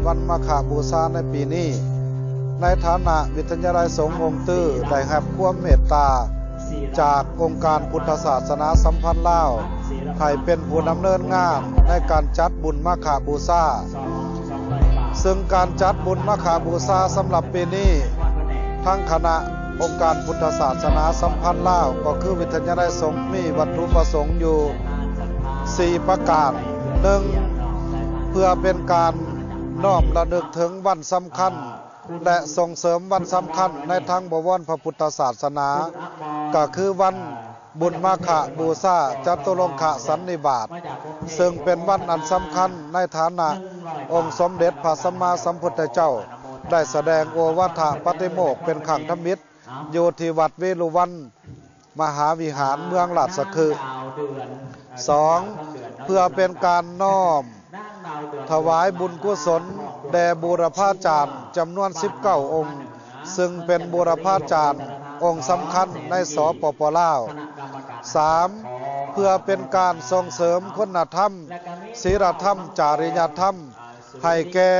ວັນມາຄະບູຊາໃນປີນີ້, ໃນຖານະວິທະຍາໄລສົງອົງຕື້ ໄດ້ຮັບຄວາມເມດຕາຈາກອົງການພຸດທະສາສະໜາສຳພັນລາວ ໃຫ້ເປັນຜູ້ດຳເນີນງານໃນການຈັດບຸນມາຄະບູຊາ. ເຊິ່ງການຈັດບຸນມາຄະບູຊາສຳລັບປີນີ້, ທາງຄະນະອົງການພຸດທະສາສະໜາສຳພັນລາວ ກໍຄືວິທະຍາໄລສົງ ມີວັດຖຸປະສົງຢູ່ສີ່ປະການ. ໜຶ່ງ, ເພື່ອເປັນການນ້ອມລະນຶກເຖິງວັນສຳຄັນ ແລະ ສົ່ງເສີມວັນສຳຄັນໃນທາງບໍວອນພະພຸດທະສາສະໜາ, ກໍຄືວັນ ບຸນມາຄະບູຊາຈະຕຸລົງຄະສັນນິບາດ, ເຊິ່ງເປັນວັນອັນສຳຄັນໃນຖານະອົງສົມເດັດພະສຳມາສຳພຸດທະເຈົ້າ ໄດ້ສະແດງໂອວາທະປະຕິໂມກເປັນຄັ້ງທຳອິດ ຢູ່ທີ່ວັດເວລຸວັນມະຫາວິຫານ ເມືອງລາຊະຄຶ. ສອງ, ເພື່ອເປັນການນ້ອມ ຖວາຍບຸນກຸສົນແດ່ບູລະພາຈານຈຳນວນສິບເກົ້າອົງ, ເຊິ່ງເປັນບູລະພາຈານອົງສຳຄັນໃນ ສປປ ລາວ. ສາມ, ເພື່ອເປັນການສົ່ງເສີມຄຸນນະທຳ, ສີລະທຳ, ຈະລິຍະທຳ ໃຫ້ແກ່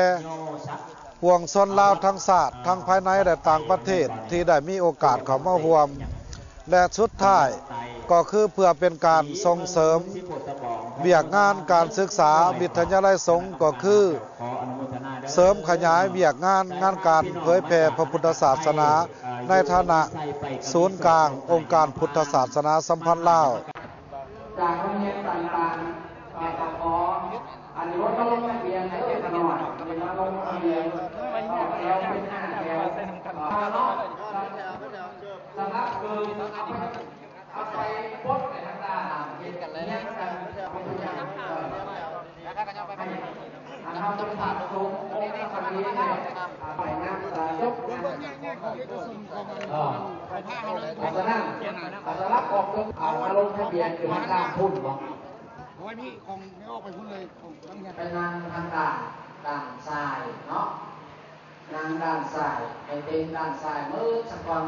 ປວງຊົນລາວທັງຊາດ, ທັງພາຍໃນ ແລະ ຕ່າງປະເທດ ທີ່ໄດ້ມີໂອກາດເຂົ້າມາຮ່ວມ. ແລະ ສຸດທ້າຍກໍຄືເພື່ອເປັນການສົ່ງເສີມວຽກງານການສຶກສາວິທະຍາໄລສົງ, ກໍຄືເສີມຂະຫຍາຍວຽກງານ, ງານການເຜີຍແຜ່ພະພຸດທະສາສະໜາໃນຖານະສູນກາງອົງການພຸດທະສາສະໜາສຳພັນລາວ. ຈາກໂຮງຮຽນຕ່າງໆ ກໍຂໍອະນຸໂມທນາລົງທະບຽນໃຫ້ເດັກນ້ອຍ ເປັນມາລົງທະບຽນຕໍ່ແຖວເປັນຫ້າແຖວ ເນາະ ສຳລັບຄືເອົາໄປ ເອົາໄປປົດໄປທາງດ້ານເຮັດຫຍັງກັນ ເອີ ອັນເຮົາຈະພາສົງອົງຄະມະນີນີ້ໄປນຳ ເອີ ຈົບງານ ເອີ ເພາະສະນັ້ນ ສຳລັບອອກຕົວ ເອົາມາລົງທະບຽນຢູ່ທາງດ້ານພຸ້ນບໍ? ໂອ້ຍ ມີຂອງ ໄປນັ່ງທາງດ້ານ ດ້ານຊ້າຍເນາະ ນັ່ງດ້ານຊ້າຍ ໃຫ້ເຕັມດ້ານຊ້າຍໝົດສາກ່ອນ.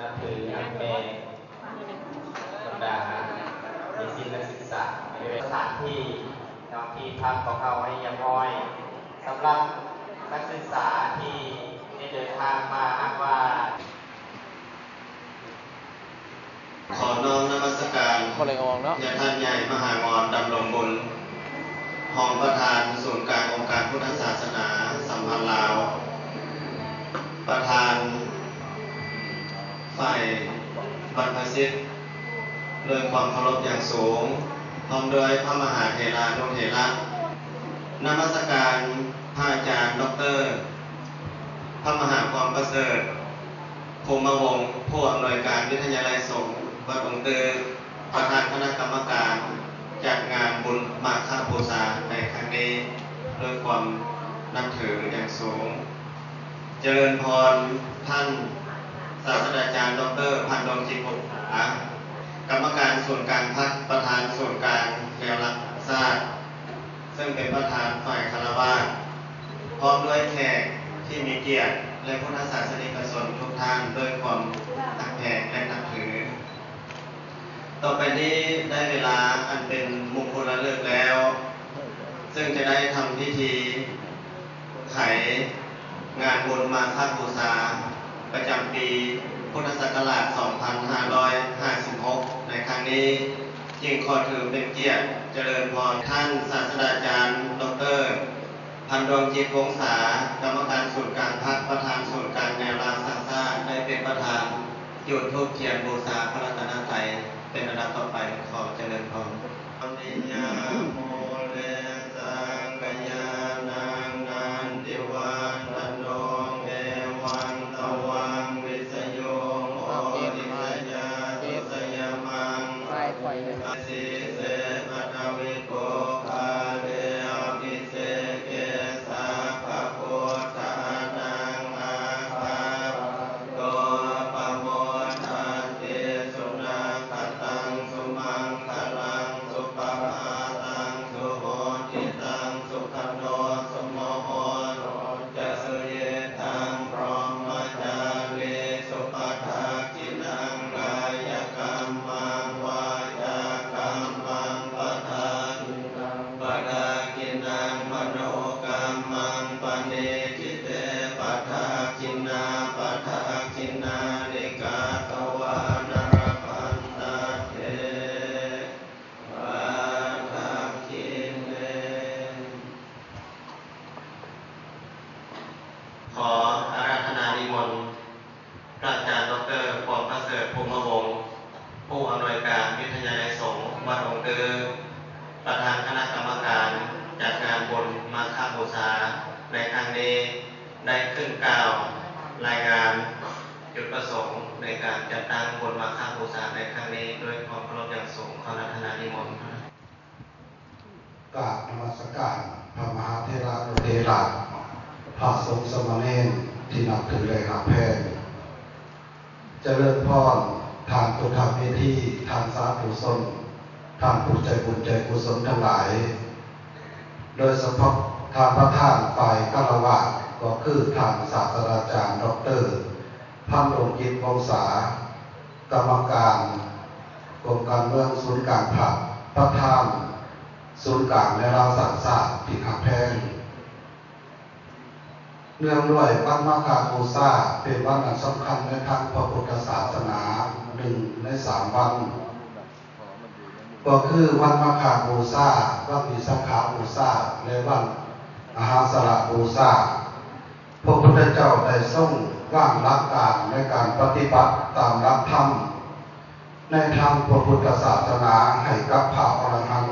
ນັບຖືນຳແມ່ ບັນດານິສິດນັກສຶກສາ ໃນສະຖານທີ່ເນາະ ທີ່ພັກຂອງເຮົາໃຫ້ຮຽບຮ້ອຍ. ສຳລັບນັກສຶກສາທີ່ໄດ້ເດີນທາງມາຫາກວ່າ ຂໍນ້ອມນະມັດສະການ ບໍ່ໄດ້ອອກເນາະ ຍາທ່ານໃຫຍ່ມະຫາງອນ ດຳລົງບຸນ ຮອງປະທານສູນກາງອົງການພຸດທະສາສະໜາສຳພັນລາວ, ປະທານ ຝ່າຍບັນພະສິດ ດ້ວຍຄວາມເຄົາລົບຢ່າງສູງ, ພ້ອມດ້ວຍພະມະຫາເຖລານຸເຖລະ. ນະມັດສະການພະອາຈານ ດອກເຕີ ພະມະຫາພອນປະເສີດ ພູມມະວົງ ຜູ້ອຳນວຍການວິທະຍາໄລສົງວັດອົງຕື້, ປະທານຄະນະກຳມະການຈັດງານບຸນມາຄະບູຊາໃນຄັ້ງນີ້ ດ້ວຍຄວາມນັບຖືຢ່າງສູງ. ຈະເລີນພອນທ່ານສາດສະດາຈານ ດອກເຕີ ພັນດວງຈິດ ວົງສາ, ກຳມະການສູນກາງພັກ, ປະທານສູນກາງແນວລາວສ້າງຊາດ, ເຊິ່ງເປັນປະທານຝ່າຍຄາລະວາດ, ພ້ອມດ້ວຍແຂກທີ່ມີກຽດ ແລະ ພຸດທະສາສະນິກະຊົນທຸກທ່ານ ດ້ວຍຄວາມຮັກແພງ ແລະ ນັບຖື. ຕໍ່ໄປນີ້ໄດ້ເວລາອັນເປັນມຸງຄຸນລະເລີກແລ້ວ, ເຊິ່ງຈະໄດ້ທຳພິທີໄຂງານບຸນມາຄະບູຊາ ປະຈຳປີພຸດທະສັກກະລາດສອງພັນຫ້າຮ້ອຍຫ້າສິບຫົກ ໃນຄັ້ງນີ້, ຈຶ່ງຂໍຖືເປັນກຽດຈະເລີນພອນທ່ານສາດສະດາຈານ ດອກເຕີ ພັນດວງຈິດ ວົງສາ, ກຳມະການສູນກາງພັກ, ປະທານສູນກາງແນວລາວສ້າງຊາດ, ໄດ້ເປັນປະທານ ຈຸດທູບທຽນບູຊາພະລັດຕະນະໄຕ. ເປັນອັນດັບຕໍ່ໄປ ຂໍຈະເລີນພອນ. ຂໍອາລາທະນານິມົນ ພະອາຈານ ດອກເຕີ ພວງປະເສີດ ພົມມະວົງ ຜູ້ອຳນວຍການວິທະຍາໄລສົງວັດອົງຕື້ ປະທານຄະນະກຳມະການຈັດງານບຸນມາຄະບູຊາໃນຄັ້ງນີ້ ໄດ້ຂຶ້ນກ່າວລາຍງານຈຸດປະສົງໃນການຈັດຕັ້ງບຸນມາຄະບູຊາໃນຄັ້ງນີ້ ດ້ວຍຄວາມເຄົາລົບຢ່າງສູງ. ຂໍອາລາທະນານິມົນ. ກາບນະມັດສະການພະມະຫາເຖລະນຸເຖລະ, ພະສົງສາມະເນນທີ່ນັບຖື ແລະ ຮັກແພງ. ຈະເລີນພອນທ່ານພຸດທະເມທີ, ທ່ານສາທຸຊົນ, ທ່ານຜູ້ໃຈບຸນໃຈກຸສົນທັງຫຼາຍ, ໂດຍສະເພາະທ່ານປະທານຝ່າຍຄາລະວາດ ກໍຄືທ່ານສາດສະດາຈານ ດອກເຕີ ພັນໂທ ກິດ ວົງສາ, ກຳມະການກົມການເມືອງສູນກາງພັກ, ປະທານສູນກາງແນວລາວສ້າງຊາດທີ່ຮັກແພງ. ເນື່ອງດ້ວຍວັນມາຄະບູຊາເປັນວັນອັນສຳຄັນໃນທາງພະພຸດທະສາສະໜາ ໜຶ່ງໃນສາມວັນ ກໍຄືວັນມາຄະບູຊາ, ວັນວິສາຂະບູຊາ ແລະ ວັນມະຫາສາລະບູຊາ. ພະພຸດທະເຈົ້າໄດ້ຊົງວາງຫຼັກການໃນການປະຕິບັດຕາມຫຼັກທຳ ໃນທາງພະພຸດທະສາສະໜາໃຫ້ກັບພະອໍລະຫັນ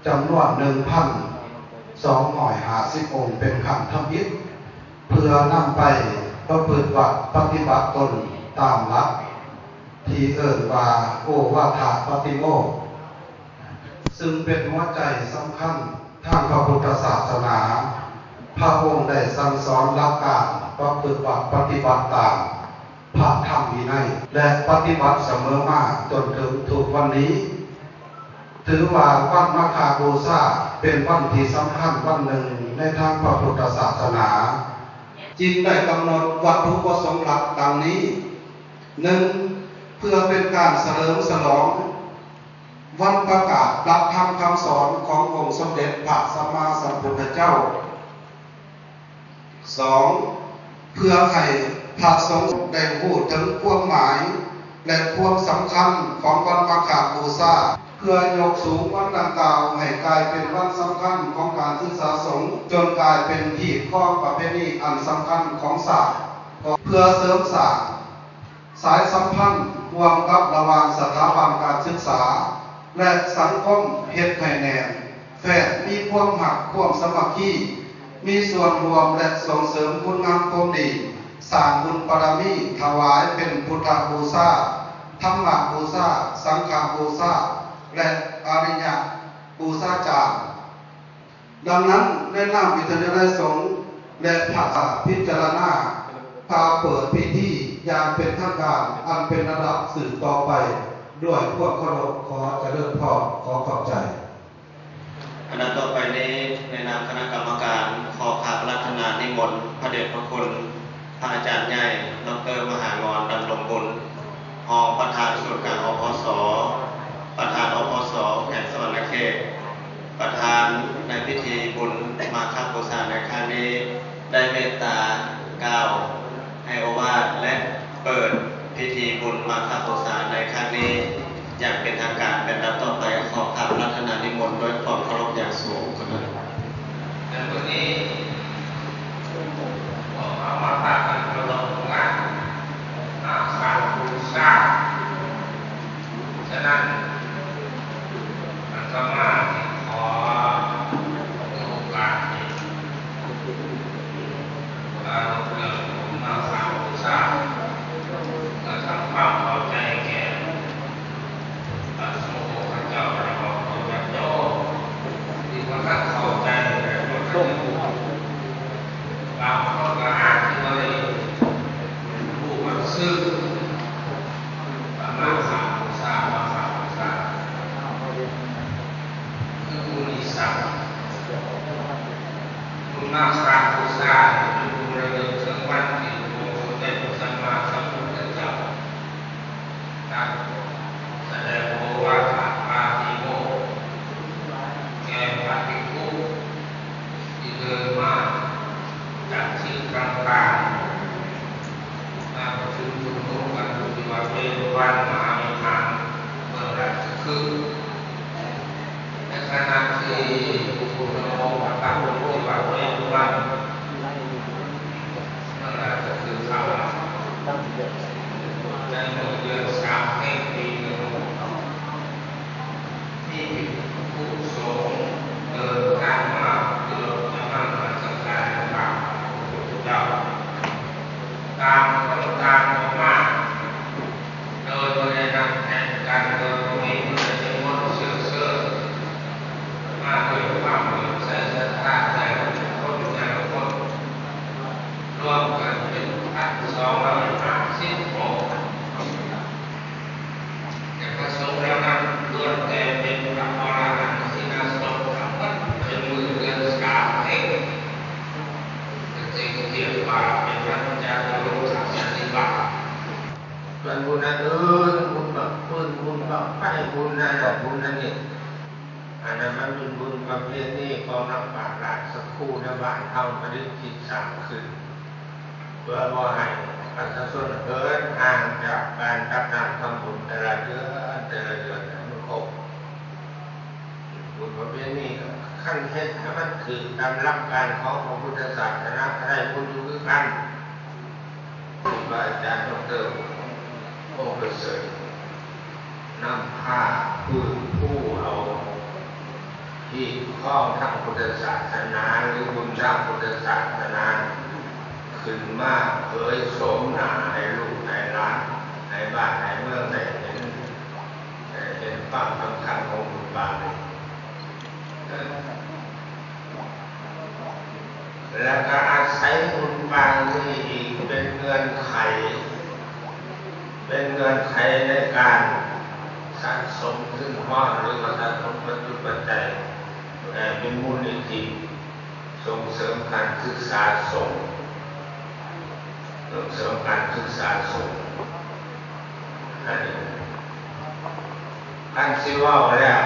ຈຳນວນໜຶ່ງພັນສອງຮ້ອຍຫ້າສິບອົງເປັນຄັ້ງທຳອິດ, ເພື່ອນຳໄປປະພຶດວັດປະຕິບັດຕົນຕາມຫຼັກທີ່ເອີ້ນວ່າໂອວາທະປະຕິໂມກ ຊຶ່ງເປັນຫົວໃຈສຳຄັນທາງພະພຸດທະສາສະໜາ. ພະອົງໄດ້ສັ່ງສອນຫຼັກການປະພຶດວັດປະຕິບັດຕາມ ພະທຳວິໄນ ແລະ ປະຕິບັດສະເໝີມາຈົນເຖິງທຸກວັນນີ້. ຖືວ່າວັນມາຄະບູຊາເປັນວັນທີ່ສຳຄັນວັນໜຶ່ງໃນທາງພະພຸດທະສາສະໜາ, ຈຶ່ງໄດ້ກຳນົດວັດຖຸປະສົງຫຼັກດັ່ງນີ້. ໜຶ່ງ, ເພື່ອເປັນການສະເຫຼີມສະຫຼອງວັນປະກາດຫຼັກທຳຄຳສອນຂອງອົງສົມເດັດພະສຳມາສຳພຸດທະເຈົ້າ. ສອງ, ເພື່ອໃຫ້ພະສົງໄດ້ຮູ້ເຖິງຄວາມໝາຍ ແລະ ຄວາມສຳຄັນຂອງວັນມາຄະບູຊາ, ເພື່ອຍົກສູງວັນດັ່ງກ່າວໃຫ້ກາຍເປັນວັນສຳຄັນຂອງການສຶກສາສົງ, ຈົນກາຍເປັນຮີດຄອງປະເພນີອັນສຳຄັນຂອງຊາດ, ເພື່ອເສີມສ້າງ ສາຍສຳພັນຮ່ວມກັບລະຫວ່າງສະຖາບັນການສຶກສາ ແລະ ສັງຄົມ ເຮັດໃຫ້ແໜ້ນແຟ້ນ, ມີຄວາມຮັກ, ຄວາມສາມັກຄີ, ມີສ່ວນຮ່ວມ ແລະ ສົ່ງເສີມຄຸນງາມຄວາມດີ, ສ້າງບຸນບາລະມີ, ຖວາຍເປັນພຸດທະບູຊາ, ທຳມະບູຊາ, ສັງຄະບູຊາ ແລະ ອະລິຍະບູຊາຈານ. ດັ່ງນັ້ນ, ໃນນາມວິທະຍາໄລສົງ ແລະ ພະພິຈາລະນາ ພາເປີດພິທີຢ່າງເປັນທາງການ ອັນເປັນລຳດັບສືບຕໍ່ໄປ ດ້ວຍຄວາມເຄົາລົບ ຂໍຈະເລີນພອນ, ຂໍຂອບໃຈ. ອັນດັບຕໍ່ໄປນີ້ ໃນນາມຄະນະກຳມະການ ຂໍກາບອາລາທະນານິມົນ ພະເດດພະຄຸນ ພະອາຈານໃຫຍ່ ດອກເຕີ ມະຫາງອນ ດຳລົງບຸນ ຮອງປະທານສູນກາງ ອພສ, ປະທານ ອພສ ແຂວງສະຫວັນນະເຂດ, ປະທານໃນພິທີບຸນມາຄະບູຊາໃນຄັ້ງນີ້ ໄດ້ເມດຕາກ່າວໃຫ້ໂອວາດ ແລະ ເປີດພິທີບຸນມາຄະບູຊາໃນຄັ້ງນີ້ ຢ່າງເປັນທາງການເປັນລຳດັບຕໍ່ໄປ. ຂໍກາບອາລາທະນານິມົນດ້ວຍຄວາມເຄົາລົບຢ່າງສູງ. ໃນມື້ນີ້ ພວກເຮົາມາພາກັນເຄົາລົບງານມາຄະບູຊາ. ສະນັ້ນ ອາດຕະມາຂໍໂອກາດນີ້ ເວົ້າເລື່ອງບຸນມາຄະບູຊາ ເພື່ອທຳຄວາມເຂົ້າໃຈແກ່ ພະສົງฆ์ຂອງເຈົ້າ ແລະ ຄອບຄົວຍາດໂຍມ ທີ່ບໍ່ທັນເຂົ້າໃຈ ແລະ ບໍ່ທັນຮູ້. ບາງຄົນກໍອາດຊິບໍ່ໄດ້ຮູ້ວ່າຊື່ ມາຄະບູຊາ, ມາຄະບູຊາ ຄືບຸນອີ່ສັງ? ບຸນມາຄະບູຊາ ເປັນບຸນລະນຶກເຖິງວັນທີ່ອົງສົມເດັດພະສຳມາສຳພຸດທະເຈົ້າ ຕັດສະແດງໂອວາທະປາຕິໂມກ ແກ່ພະພິກຂຸທີ່ເດີນມາຈາກທີ່ຕ່າງໆ ມາປະຊຸມຊຸມນຸມກັນຢູ່ທີ່ວັດເວລຸວັນມະຫາວິຫານ ເມືອງລາຊະຄຶກ. ໃນຂະນະທີ່ພວກເຮົາປະກາດຢູ່ທີ່ວັດເວລຸວັນ ໃນມື້ເດືອນສາມແຫ່ງປີໜຶ່ງ ມີພິກຂຸສົງເດີນທາງມາເກືອບຈະມານະມັດສະການພະບາດພະພຸດທະເຈົ້າ. ຕ່າງຄົນຕ່າງອອກມາ ໂດຍບໍ່ໄດ້ນັດແນກັນ ໂດຍບໍ່ມີຜູ້ໃດນິມົນເຊື້ອເຊີນ ມາດ້ວຍຄວາມເຫຼື້ອມໃສສັດທາແຕ່ລະຄົນແຕ່ລະຄົນ ລວມກັນເປັນພັນສອງຮ້ອຍຫ້າສິບອົງ. ແຕ່ພະສົງເຫຼົ່ານັ້ນລ້ວນແຕ່ເປັນພະອໍລະຫັນທີ່ນາສົງທັງໝົດ ເປັນມື້ເດືອນສາມເອງ ເປັນສິ່ງທີ່ຮຽກວ່າເປັນວັນຈາຕຸລົກສັນນິບາດ. ສ່ວນບຸນອັນອື່ນ ບຸນບັ້ງຟືນ ບຸນບັ້ງໄຟ ບຸນນັ້ນ ບຸນອັນນີ້ ອັນນັ້ນມັນເປັນບຸນປະເພນີຂອງນັກປາດລາຊະຄູໃນບ້ານເຮົາປະດິດຄິດສ້າງຂຶ້ນ ເພື່ອບໍ່ໃຫ້ປະຊາຊົນເຫີນຫ່າງຈາກການຕັກນ້ຳທຳບຸນແຕ່ລະເດືອນ ແຕ່ລະເດືອນໃຫ້ມັນຄົບ. ບຸນປະເພນີ ຄັນເຮັດໃຫ້ມັນຖືກຕາມຫຼັກການຂອງພະພຸດທະສາສະໜາ ກໍໄດ້ບຸນຢູ່ຄືກັນ. ຄູບາອາຈານ ດອກເຕີ ວົງປະເສີດ ນຳພາຟື້ນຟູເອົາຮີດຄອງທາງພຸດທະສາສະໜາ ຫຼື ບຸນທາງພຸດທະສາສະໜາ ຂຶ້ນມາເຜີຍໂສມໜ້າໃຫ້ລູກໃຫ້ຫຼານ ໃຫ້ບ້ານໃຫ້ເມືອງໄດ້ເຫັນ ເຫັນຄວາມສຳຄັນຂອງບຸນບາງນີ້. ແລ້ວກໍອາໄສບຸນບາງນີ້ອີກເປັນເງື່ອນໄຂ ເປັນເງື່ອນໄຂໃນການສະສົມທຶນຮອນ ຫຼືວ່າສະສົມປັດຈຸປັດໄຈ ເປັນມູນນິທິສົ່ງເສີມການສຶກສາສົງ ສົ່ງເສີມການສຶກສາສົງ. ອັນນີ້ ຄັນຊິເວົ້າແລ້ວ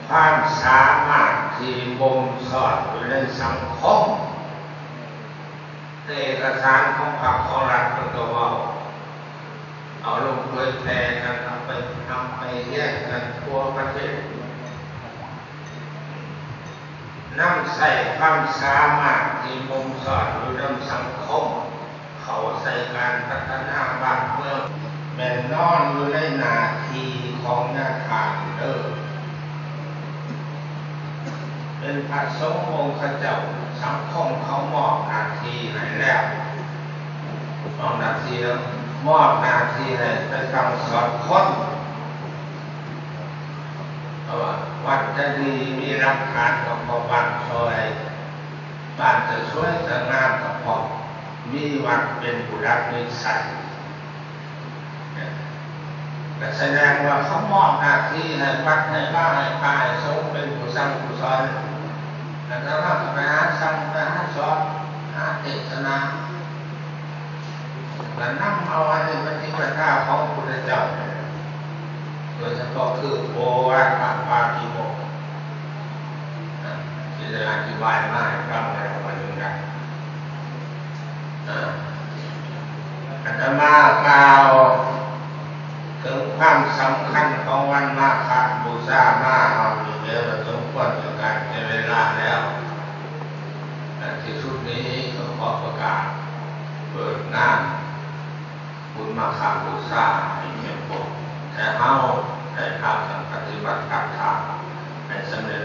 ຄວາມສາມາດທີ່ບົ່ມຊ້ອນຢູ່ໃນສັງຄົມ ໃນເອກະສານຂອງພັກຂອງລັດເພິ່ນກໍເວົ້າ ເອົາລົງເຜີຍແຜ່ກັນ ເອົາໄປຮ່ຳໄປຮຽນກັນທົ່ວປະເທດ. ນຳໃຊ້ຄວາມສາມາດທີ່ບົ່ມຊ້ອນຢູ່ນຳສັງຄົມ ເຂົ້າໃສ່ການພັດທະນາບ້ານເມືອງ ແມ່ນນອນຢູ່ໃນໜ້າທີ່ຂອງຍາທ່ານເດີ ເປັນພະສົງອົງຄະເຈົ້າ ສັງຄົມເຂົາມອບໜ້າທີ່ໃຫ້ແລ້ວ ມອບໜ້າທີ່ແລ້ວ ມອບໜ້າທີ່ໃຫ້ໄປສັ່ງສອນຄົນ ເພາະວ່າວັດຈະດີມີຫຼັກຖານກໍເພາະບ້ານສວຍ ບ້ານຈະສວຍຈະງາມກໍເພາະມີວັດເປັນຜູ້ດັດນິໄສ. ກໍສະແດງວ່າເຂົາມອບໜ້າທີ່ໃຫ້ວັດໃຫ້ວາໃຫ້ພະໃຫ້ສົງເປັນຜູ້ສັ່ງຜູ້ສອນ ອາດຕະມາກໍໄປຫາສັ່ງໄປຫາສອນຫາເທດສະໜາ ແລະນຳເອົາອະທິປະຕິປະທາຂອງພະພຸດທະເຈົ້າ ໂດຍສະເພາະຄືໂອວາທະປາຕິໂມກ ທີ່ໄດ້ອະທິບາຍມາໃຫ້ຟັງໃນວັນນີ້ນະ. ອາ ອາດຕະມາກ່າວເຖິງຄວາມສຳຄັນຂອງວັນມາຄະບູຊາມາຮອດນີ້ແລ້ວ ສົມຄວນແກ່ການແກ່ເວລາແລ້ວ. ໃນທີ່ສຸດນີ້ກໍຂໍປະກາດເປີດງານ ບຸນມາຄະບູຊາໃຫ້ແກ່ພວກແຕ່ເຮົາໄດ້ພາກັນປະຕິບັດຕັກຖານໃຫ້ສຳເລັດ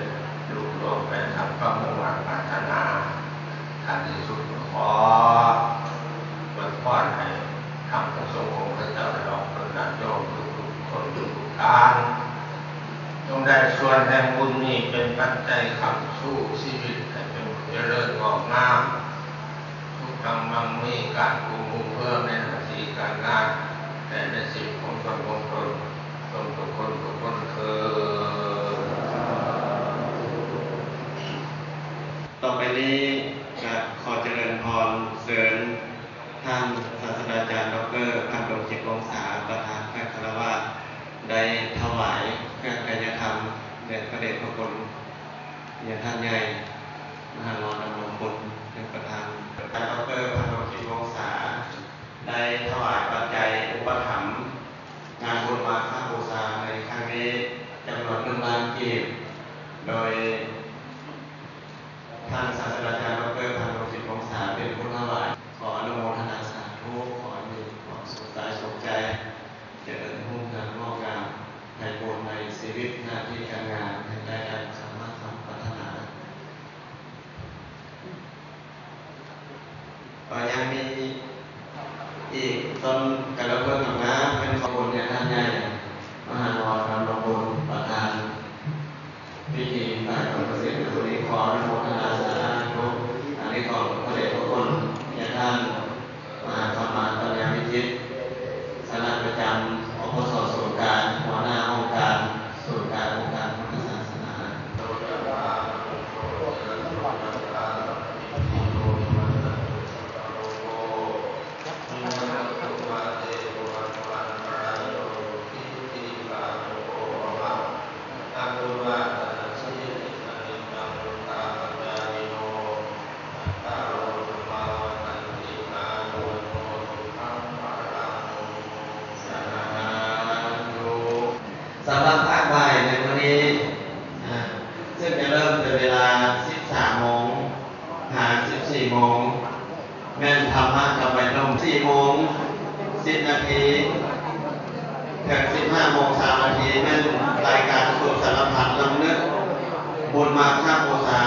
ລຸລ່ວງໄປຕາມຄວາມມຸ່ງມາດປາດຖະໜາ. ຂັ້ນທີ່ສຸດກໍຂໍອວຍພອນໃຫ້ທັງພະສົງອົງຄະເຈົ້າ ແລະອອກຕົນຍາດໂຍມທຸກໆຄົນທຸກໆທ່ານ ຈົ່ງໄດ້ສ່ວນແຫ່ງບຸນນີ້ເປັນປັດໄຈຄ້ຳຊູຊີວິດໃຫ້ເປັນຈະເລີນງອກງາມ ສຸຂັງມັງມີ ການກຸ້ມຮຸ່ງເຮືອງໃນໜ້າທີ່ການງານ ແລະໃນຊີວິດຂອງຕົນຂອງຕົນ ຕົນທຸກຄົນທຸກຄົນເທີ້ນ. ຕໍ່ໄປນີ້ຈະຂໍຈະເລີນພອນເຊີນທ່ານສາດສະດາຈານ ດອກເຕີ ພັນດົງ ຈິດວົງສາ ປະທານຄະຄາລະວາດ ໄດ້ຖວາຍເຄື່ອງໄກຍະທຳແດ່ພະເດດພະຄຸນ ຍາທ່ານໃຫຍ່ ມະຫາລອດຳລົງບຸນ ເປັນປະທານ. ທ່ານ ດອກເຕີ ພັນດົງ ຈິດວົງສາ ໄດ້ຖວາຍປັດໄຈອຸປະຖຳງານບຸນມາຄະບູຊາໃນຄັ້ງນີ້ ຈຳນວນໜຶ່ງລ້ານກີບ ໂດຍທ່ານສາດສະດາຈານ ດອກເຕີ ພັນດົງ ຈິດວົງສາ ເປັນຜູ້ຖວາຍ. ຂໍອະນຸໂມທະ ຕົ້ນກະລະເບື້ອງງາມໆ ເປັນຂອງບຸນຍາທ່ານໃຫຍ່ ມະຫານອນ ນຳລົງບຸນ ປະທານພິທີ ຝ່າຍການປະສິດ ໃນມື້ນີ້ ຂໍອະນຸໂມທະນາສາທຸອານິສົງ ພະເດດພະຄຸນຍາທ່ານ ມະຫາທຳມະ ປັນຍາວິຈິດ ຄະນະປະຈຳ ອພສ ສູນກາງ ຫົວໜ້າຫ້ອງການສູນກາງອົງການພຸດທະສາສະໜາ. ສຳລັບພາກບ່າຍໃນມື້ນີ້ ອາ ເຊິ່ງຈະເລີ່ມແຕ່ເວລາສິບສາມໂມງຫາສິບສີ່ໂມງ ແມ່ນທຳມະກັບໄວໜຸ່ມ. ສີ່ໂມງສິບນາທີ ເຖິງສິບຫ້າໂມງຊາວນາທີ ແມ່ນລາຍການສຸກສາລະພັດລຳນຶກບຸນມາຄະບູຊາ.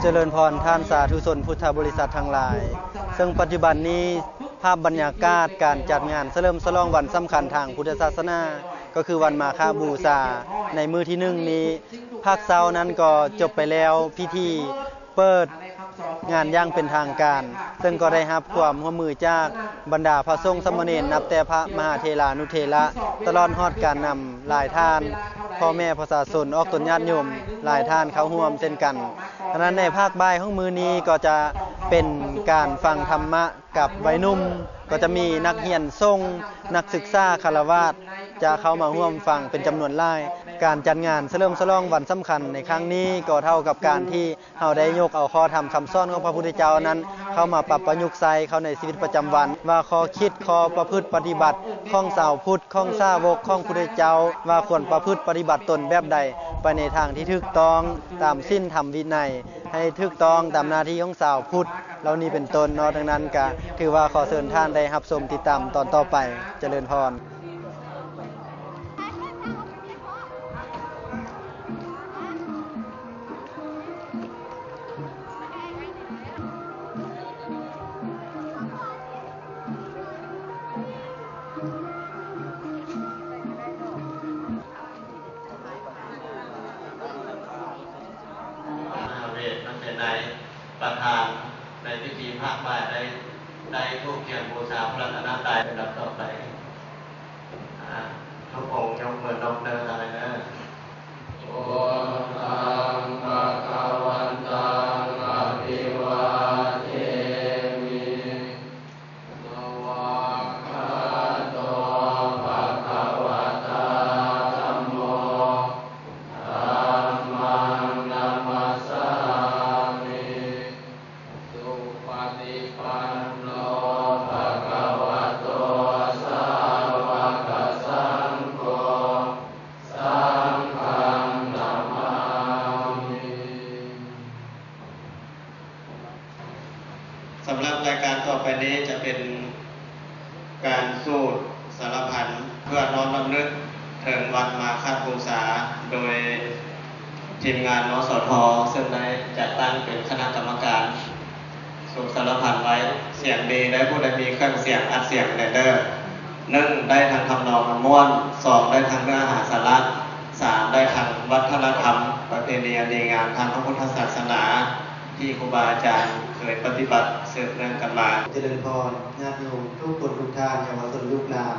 ຈະເລີນພອນທ່ານສາທຸຊົນພຸດທະບໍລິສັດທັງຫຼາຍ, ເຊິ່ງປັດຈຸບັນນີ້ ພາບບັນຍາກາດການຈັດງານສະເຫຼີມສະຫຼອງວັນສຳຄັນທາງພຸດທະສາສະໜາ ກໍຄືວັນມາຄະບູຊາ ໃນມື້ທີໜຶ່ງນີ້ ພາກເຊົ້ານັ້ນກໍຈົບໄປແລ້ວພິທີເປີດງານຢ່າງເປັນທາງການ, ເຊິ່ງກໍໄດ້ຮັບຄວາມຮ່ວມມືຈາກບັນດາພະສົງສາມະເນນ ນັບແຕ່ພະມະຫາເຖລານຸເຖລະ ຕະຫຼອດຮອດການນຳຫຼາຍທ່ານ, ພໍ່ແມ່ປະຊາຊົນອອກຕົນຍາດໂຍມຫຼາຍທ່ານເຂົ້າຮ່ວມເຊັ່ນກັນ. ສະນັ້ນໃນພາກບ່າຍຂອງມື້ນີ້ກໍຈະເປັນການຟັງທຳມະ ກັບໄວໜຸ່ມ, ກໍຈະມີນັກຮຽນສົງ, ນັກສຶກສາຄາລະວາດ ຈະເຂົ້າມາຮ່ວມຟັງເປັນຈຳນວນຫຼາຍ. ການຈັດງານສະເຫຼີມສະຫຼອງວັນສຳຄັນໃນຄັ້ງນີ້ ກໍເທົ່າກັບການທີ່ເຮົາໄດ້ຍົກເອົາຂໍ້ທຳຄຳສອນຂອງພະພຸດທະເຈົ້ານັ້ນ ເຂົ້າມາປັບປະຍຸກໃຊ້ເຂົ້າໃນຊີວິດປະຈຳວັນ, ວ່າຂໍ້ຄິດ, ຂໍ້ປະພຶດປະຕິບັດຂອງຊາວພຸດ, ຂອງສາວົກຂອງພຸດທະເຈົ້າ ວ່າຄວນປະພຶດປະຕິບັດຕົນແບບໃດ ໄປໃນທາງທີ່ຖືກຕ້ອງຕາມສິນທຳວິໄນ ໃຫ້ຖືກຕ້ອງຕາມໜ້າທີ່ຂອງຊາວພຸດ ເຫຼົ່ານີ້ເປັນຕົ້ນເນາະ. ດັ່ງນັ້ນກະຖືວ່າຂໍເຊີນທ່ານໄດ້ຮັບຊົມຕິດຕາມຕອນຕໍ່ໄປ. ຈະເລີນພອນ. ມະຫາເວດ ມັນເປັນນາຍປະທານໃນພິທີພາກບ່າຍ ໄດ້ ໄດ້ທູບທຽນບູຊາພະລັດຕະນະໄຕ. ລຳດັບຕໍ່ໄປ ອາ ທຸກອົງຍົກມືນົບເດີ ທ່ານເດີ. ພຸດທັງພະຄະວັນຕັງ ອະພິວາເທມິ. ສະວາກຂາໂຕ ພະຄະວະໂຕ ນີ້ຈະເປັນການສູດສາລະພັນເພື່ອນ້ອມລຳລຶກເຖິງວັນມາຄະບູຊາ ໂດຍທີມງານ ນສທ ເຊິ່ງໄດ້ຈັດຕັ້ງເປັນຄະນະກຳມະການສູດສາລະພັນໄວ້. ສຽງດີໄດ້ ຜູ້ໃດມີເຄື່ອງສຽງອັດສຽງແດ່ເດີ. ໜຶ່ງ ໄດ້ທັງທຳນອງມ່ວນ, ສອງ ໄດ້ທັງເນື້ອຫາສາລະ, ສາມ ໄດ້ທັງວັດທະນະທຳ ປະເພນີອັນດີງາມທາງພະພຸດທະສາສະໜາ ທີ່ຄູບາອາຈານເຄີຍປະຕິບັດສືບເນື່ອງກັນມາ. ຈະເລີນພອນ ຍາດໂຍມທຸກຄົນທຸກທ່ານ, ເຍົາວະຊົນລູກຫຼານ.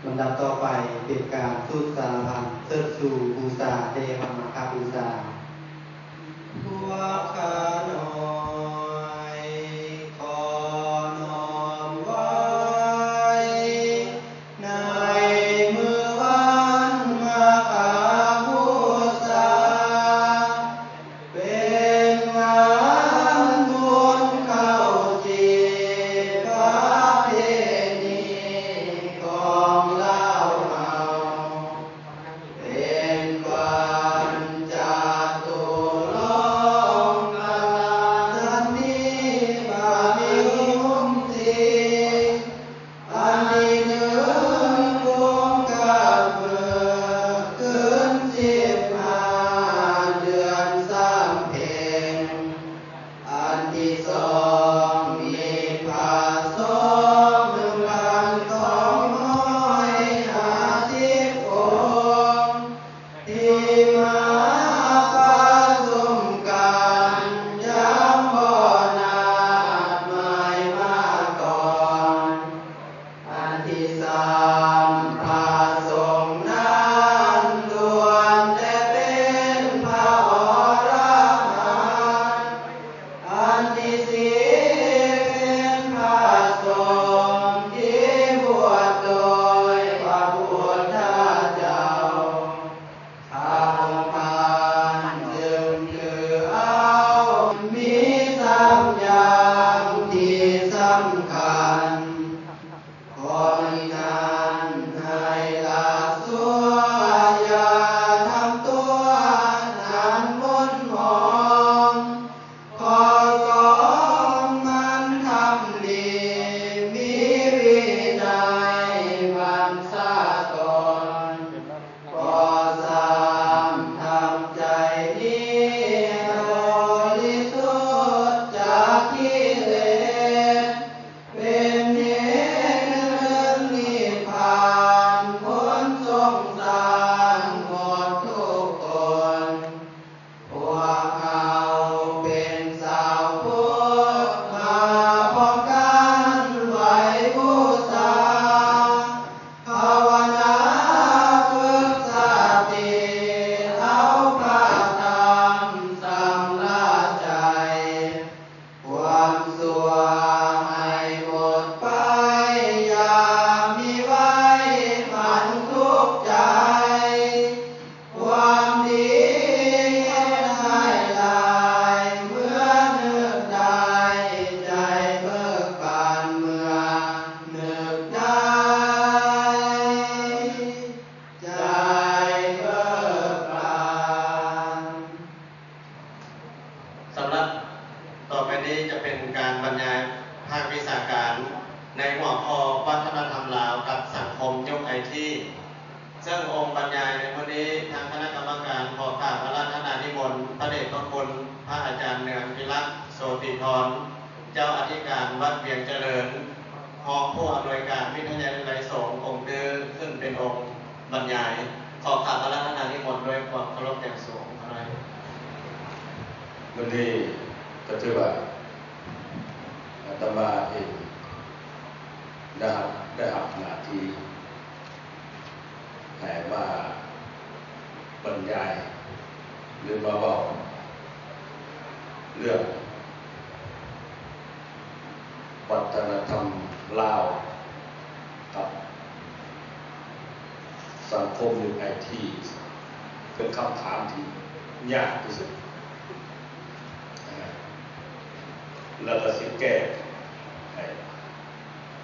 ລຳດັບຕໍ່ໄປເປັນການສູດສາລະພັນເຊີດຊູບູຊາແດ່ວັນມາຄະບູຊາ. ພວກຂ້ານ້ອຍຂໍນ້ອມໄວ້ ໃນມື້ວັນມາຄະບູຊາ ເປັນງານບຸນເຂົ້າຈີ່ປະເພນີຂອງລາວເຮົາ ເປັນວັນຈະຕຸລົງກະລາສັນນີບາມີຮຸນສີ ອັນທີໜຶ່ງກຸມພາ ຄືນສິບຫ້າເດືອນສາມເພັງ ອັນທີສອງມີພະສົງໜຶ່ງພັນສອງຮ້ອຍຫ້າສິບອົງ ທີ່ມາປະຊຸມກັນ ຢ່າງບໍ່ນັດໝາຍມາກ່ອນ. ອັນທີສາມ ພະສົງນັ້ນລ້ວນແຕ່ເປັນພະອໍລະຫັນ. ອັນທີສີ່ ເປັນພະສົງທີ່ບວດໂດຍພະພຸດທະເຈົ້າ. ພະອົງທ່ານຈຶ່ງຖືເອົາ ມີສາມຢ່າງທີ່ສຳຄັນ. ຂໍ້ນີ້ນັ້ນໃຫ້ລະຊົວ ຢ່າທຳຕົວນັ້ນໝົນໝອງ. ຂໍ້ສອງ ໝັ່ນທຳດີ ມີວິໄນບັນຊາກອນ. ຂໍ້ສາມ ທຳໃຈດີ ບໍລິສຸດຈາກກິເລດ ເປັນເຫດເຖິງນິບພານ ຄົນສົງສານໝົດທຸກຄົນ. ພວກເຮົາເປັນຊາວພຸດ ມາພ້ອມກັນໄຫວ້ບູຊາ ພາວະນາຝຶກສະຕິ ເອົາພະທຳຊຳລະໃຈ ຄວາມຊົ່ວໃຫ້ໝົດໄປ ຢ່າມີໄວ້ມັນທຸກໃຈ. ຄວາມດີເຮັດໃຫ້ຫຼາຍ ເມື່ອນຶກໄດ້ໃຈເບີກບານ ເມື່ອນຶກໄດ້ໃຈເບີກບານ. ສຳລັບຕໍ່ໄປນີ້ຈະເປັນການບັນຍາຍພາກວິຊາການ ໃນຫົວຂໍ້ວັດທະນະທຳລາວກັບສັງຄົມຍຸກໄອທີ ເຊິ່ງອົງບັນຍາຍໃນມື້ນີ້ ທາງຄະນະກຳມະການຂໍກາບອາລາທະນານິມົນ ພະເດດພະຄຸນ ພະອາຈານເໜືອງພິລັກ ໂສຕິທອນ ເຈົ້າອະທິການວັດວຽງຈະເລີນ ຮອງຜູ້ອຳນວຍການວິທະຍາໄລສົງ ອົງຕື້ ຂຶ້ນເປັນອົງບັນຍາຍ. ຂໍກາບອາລາທະນານິມົນດ້ວຍຄວາມເຄົາລົບຢ່າງສູງ. ມື້ນີ້ກໍຖືວ່າອາດຕະມາເອງໄດ້ຮັບ ໄດ້ຮັບໜ້າທີ່ ໃຫ້ມາບັນຍາຍ ຫຼື ມາເວົ້າເລື່ອງວັດທະນະທຳລາວກັບສັງຄົມຍຸກໄອທີ ເປັນຄຳຖາມທີ່ຍາກທີ່ສຸດ ແລ້ວກໍຊິແກ້ໄຂ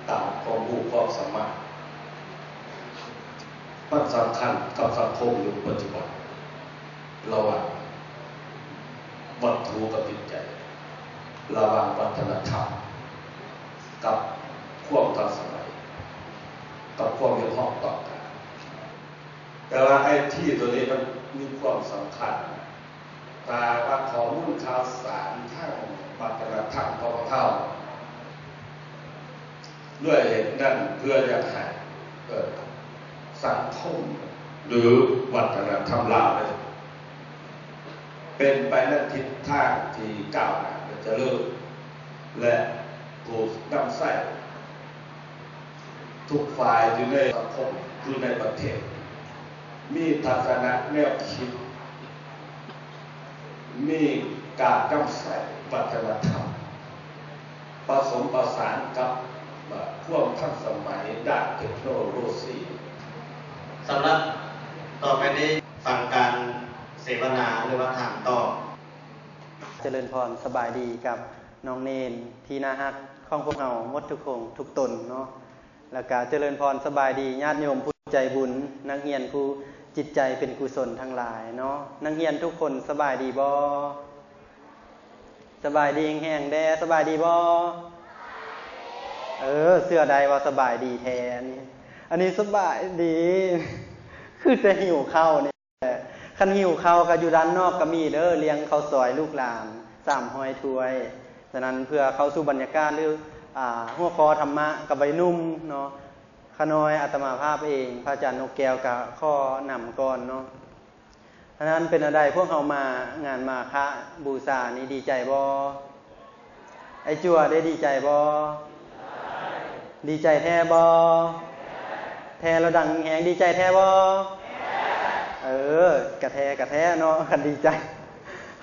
ຕາມຄວາມຮູ້ຄວາມສາມາດ. ມັນສຳຄັນກັບສັງຄົມຍຸກປັດຈຸບັນ ລະຫວ່າງວັດຖຸກັບຈິດໃຈ, ລະຫວ່າງວັດທະນະທຳ ກັບຄວາມທັນສະໄໝ ກັບຄວາມຮຽກຮ້ອງຕ້ອງການ. ແຕ່ວ່າໄອທີໂຕນີ້ມັນມີຄວາມສຳຄັນ ຖ້າວ່າຂໍ້ມູນຂ່າວສານທາງວັດທະນະທຳຂອງພວກເຮົາ ດ້ວຍເຫດນັ້ນເພື່ອຢາກໃຫ້ ເອີ ສັງຄົມ ຫຼື ວັດທະນະທຳລາວ ເປັນໄປໃນທິດທາງທີ່ກ້າວໜ້າ ແລະ ຈະເລີນ ແລະ ຜູ້ນຳໃຊ້ທຸກຝ່າຍຢູ່ໃນສັງຄົມ ຢູ່ໃນປະເທດ ມີທັດສະນະແນວຄິດ ມີການນຳໃຊ້ວັດທະນະທຳ ປະສົມປະສານກັບຄວາມທັນສະໄໝດ້ານເຕັກໂນໂລຊີ. ສຳລັບຕໍ່ໄປນີ້ ຟັງການເສວະນາ ຫຼືວ່າຖາມຕອບ. ຈະເລີນພອນ ສະບາຍດີກັບນ້ອງເນນທີ່ໜ້າຮັກຂອງພວກເຮົາໝົດທຸກຄົນທຸກຕົນເນາະ. ແລ້ວກະຈະເລີນພອນ ສະບາຍດີຍາດໂຍມຜູ້ໃຈບຸນ, ນັກຮຽນຜູ້ຈິດໃຈເປັນກຸສົນທັງຫຼາຍເນາະ. ນັກຮຽນທຸກຄົນສະບາຍດີບໍ່? ສະບາຍດີແຮງໆແດ່. ສະບາຍດີບໍ່? ເອີ ເຊື່ອໄດ້ວ່າສະບາຍດີແທ້. ອັນນີ້ ອັນນີ້ສະບາຍດີ ຄືແຕ່ຫິວເຂົ້ານີ້ແຫຼະ. ຄັນຫິວເຂົ້າກະຢູ່ດ້ານນອກກະມີເດີ ລ້ຽງເຂົ້າຊອຍລູກຫຼານສາມຮ້ອຍຖ້ວຍ. ສະນັ້ນ ເພື່ອເຂົ້າສູ່ບັນຍາກາດ ຫຼື ອາ ຫົວຂໍ້ທຳມະກັບໄວໜຸ່ມເນາະ, ຂ້ານ້ອຍອາດຕະມາພາບເອງ ພະອາຈານນົກແກ້ວກະຂໍນຳກ່ອນເນາະ. ສະນັ້ນ ເປັນແນວໃດ ພວກເຮົາມາງານມາຄະບູຊານີ້ດີໃຈບໍ່? ໄອ້ຈົວເດ້ ດີໃຈບໍ່? ດີໃຈແທ້ບໍ່? ແທ້ລະດັງແຮງ. ດີໃຈແທ້ບໍ່? ເອີ ກະແທ້ ກະແທ້ເນາະ ຄັນດີໃຈ.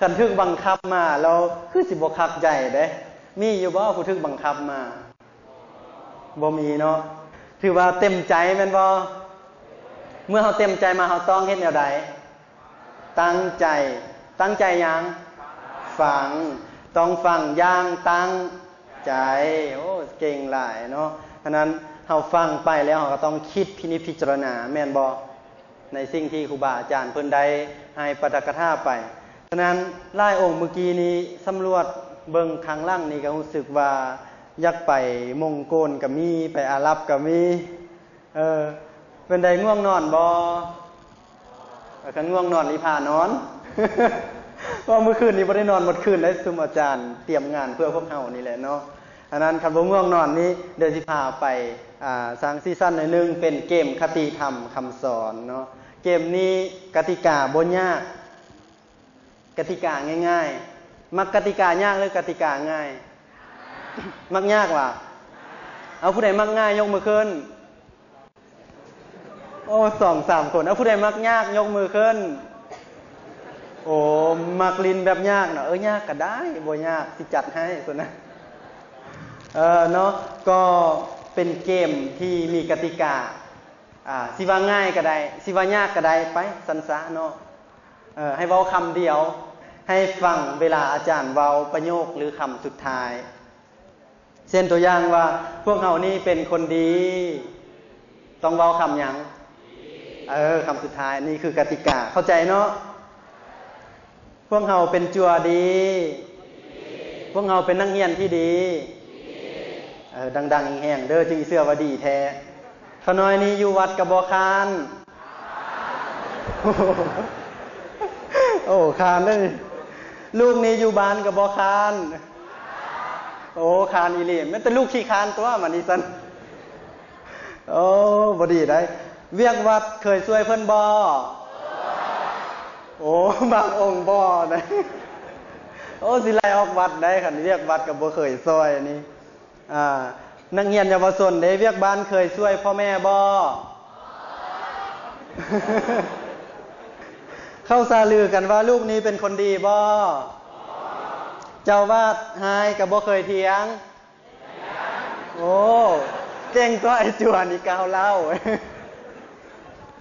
ຄັນຖືກບັງຄັບມາແລ້ວ ຄືຊິບໍ່ຄັກໃຈເດ້. ມີຢູ່ບໍ່ຜູ້ຖືກບັງຄັບມາ? ບໍ່ມີເນາະ. ຖືວ່າເຕັມໃຈແມ່ນບໍ່? ເມື່ອເຮົາເຕັມໃຈມາ ເຮົາຕ້ອງເຮັດແນວໃດ? ຕັ້ງໃຈ. ຕັ້ງໃຈຫຍັງ? ຟັງ. ຕ້ອງຟັງຢ່າງຕັ້ງໃຈ. ໂອ້ ເກັ່ງຫຼາຍເນາະ. ສະນັ້ນ ເຮົາຟັງໄປແລ້ວ ເຮົາກະຕ້ອງຄິດພິນິດພິຈາລະນາ ແມ່ນບໍ່? ໃນສິ່ງທີ່ຄູບາອາຈານເພິ່ນໄດ້ໃຫ້ປາຖະກະຖາໄປ. ສະນັ້ນ ຫຼາຍອົງມື້ກີ້ນີ້ ສຳຫຼວດເບິ່ງຂ້າງຫຼັງນີ້ ກະຮູ້ສຶກວ່າຢາກໄປມົງໂກນກະມີ ໄປອາຣັບກະມີ. ເອີ ເປັນໃດ ງ່ວງນອນບໍ່? ເອີ ຄັນງ່ວງນອນນີ້ພານອນ ເພາະມື້ຄືນນີ້ບໍ່ໄດ້ນອນໝົດຄືນເດ້ ຊຸມອາຈານຕຽມງານເພື່ອພວກເຮົານີ້ແຫຼະເນາະ. ສະນັ້ນ ຄັນບໍ່ງ່ວງນອນນີ້ ດຽວຊິພາໄປ ອາ ສ້າງສີສັນໜ້ອຍໜຶ່ງ ເປັນເກມຄະຕິທຳຄຳສອນເນາະ. ເກມນີ້ກະຕິກາບໍ່ຍາກ ກະຕິກາງ່າຍໆ. ມັກກະຕິກາຍາກ ຫຼື ກະຕິກາງ່າຍ? ມັກຍາກຫວາ? ເອົາ ຜູ້ໃດມັກງ່າຍຍົກມືຂຶ້ນ. ໂອ້ ສອງສາມຄົນ. ເອົາ ຜູ້ໃດມັກຍາກຍົກມືຂຶ້ນ. ໂອ້ ມັກຫຼິ້ນແບບຍາກເນາະ. ເອີ ຍາກກະໄດ້ ບໍ່ຍາກ ຊິຈັດໃຫ້ຊັ້ນນະ. ເອີ ເນາະ ກໍເປັນເກມທີ່ມີກະຕິກາ ອາ ຊິວ່າງ່າຍກະໄດ້ ຊິວ່າຍາກກະໄດ້ ໄປ ຊັ້ນຊະເນາະ. ເອີ ໃຫ້ເວົ້າຄຳດຽວ ໃຫ້ຟັງເວລາອາຈານເວົ້າປະໂຫຍກ ຫຼື ຄຳສຸດທ້າຍ. ເຊັ່ນຕົວຢ່າງວ່າ ພວກເຮົານີ້ເປັນຄົນດີ ຕ້ອງເວົ້າຄຳຫຍັງ? ເອີ ຄຳສຸດທ້າຍ. ນີ້ຄືກະຕິກາ ເຂົ້າໃຈເນາະ? ພວກເຮົາເປັນຈົວດີ. ພວກເຮົາເປັນນັກຮຽນທີ່ດີ. ເອີ ດັງໆແຮງໆເດີ ຈຶ່ງຊິເຊື່ອວ່າດີແທ້. ຂ້ານ້ອຍນີ້ຢູ່ວັດກະບໍ່ຄ້ານ. ໂອ້ ຄ້ານເດ້. ລູກນີ້ຢູ່ບ້ານກະບໍ່ຄ້ານ. ໂອ້ ຄ້ານອີ່ຫຼີ. ແມ່ນແຕ່ລູກຂີ້ຄ້ານຕົວະ ມານີ້ຊັ້ນ. ໂອ້ ບໍ່ດີໄດ໋. ວຽກວັດເຄີຍຊ່ວຍເພິ່ນບໍ່? ໂອ້ ບາງອົງບໍ່ໄດ໋. ໂອ້ ຊິໄລ່ອອກວັດໄດ໋ ຄັນວຽກວັດກະບໍ່ເຄີຍຊ່ອຍນີ້. ອາ ນັກຮຽນເຍົາວະຊົນເດ້ ວຽກບ້ານເຄີຍຊ່ວຍພໍ່ແມ່ບໍ່? ເຂົາສາລືກັນວ່າລູກນີ້ເປັນຄົນດີບໍ່? ເຈົ້າວາດຮ້າຍກະບໍ່ເຄີຍຖຽງ. ໂອ້ ເກັ່ງຕົວະ ໄອ້ຈົວນີ້ກ້າວເລົ່າ.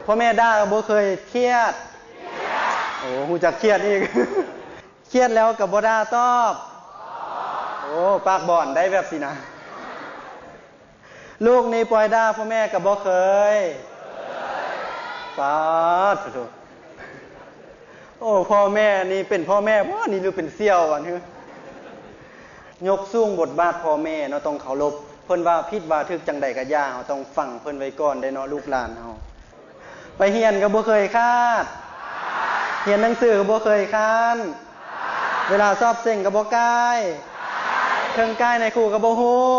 ພໍ່ແມ່ດ່າກະບໍ່ເຄີຍຄຽດ. ໂອ້ ຮູ້ຈັກຄຽດອີກ. ຄຽດແລ້ວກະບໍ່ດ່າຕອບ. ໂອ້ ປາກບອນໄດ໋ແບບຊີ້ນະ. ລູກນີ້ປ່ອຍດ່າພໍ່ແມ່ກະບໍ່ເຄີຍ. ປາດໂທ້. ໂອ້ ພໍ່ແມ່ນີ້ເປັນພໍ່ແມ່ບໍ່ນີ້ ຫຼື ເປັນສ່ຽວຫວາ? ຍົກສູງບົດບາດພໍ່ແມ່ເນາະ ຕ້ອງເຄົາລົບ ເພິ່ນວ່າຜິດວ່າຖືກຈັ່ງໃດກໍຢ່າ ເຮົາຕ້ອງຟັງເພິ່ນໄວ້ກ່ອນເດ້ເນາະ ລູກຫຼານເຮົາ. ໄປຮຽນກໍບໍ່ເຄີຍຂາດ, ຮຽນໜັງສືກໍບໍ່ເຄີຍຄ້ານ, ເວລາສອບເສັງກໍບໍ່ກາຍ, ເທິງກາຍໃນຄູກໍບໍ່ຮູ້.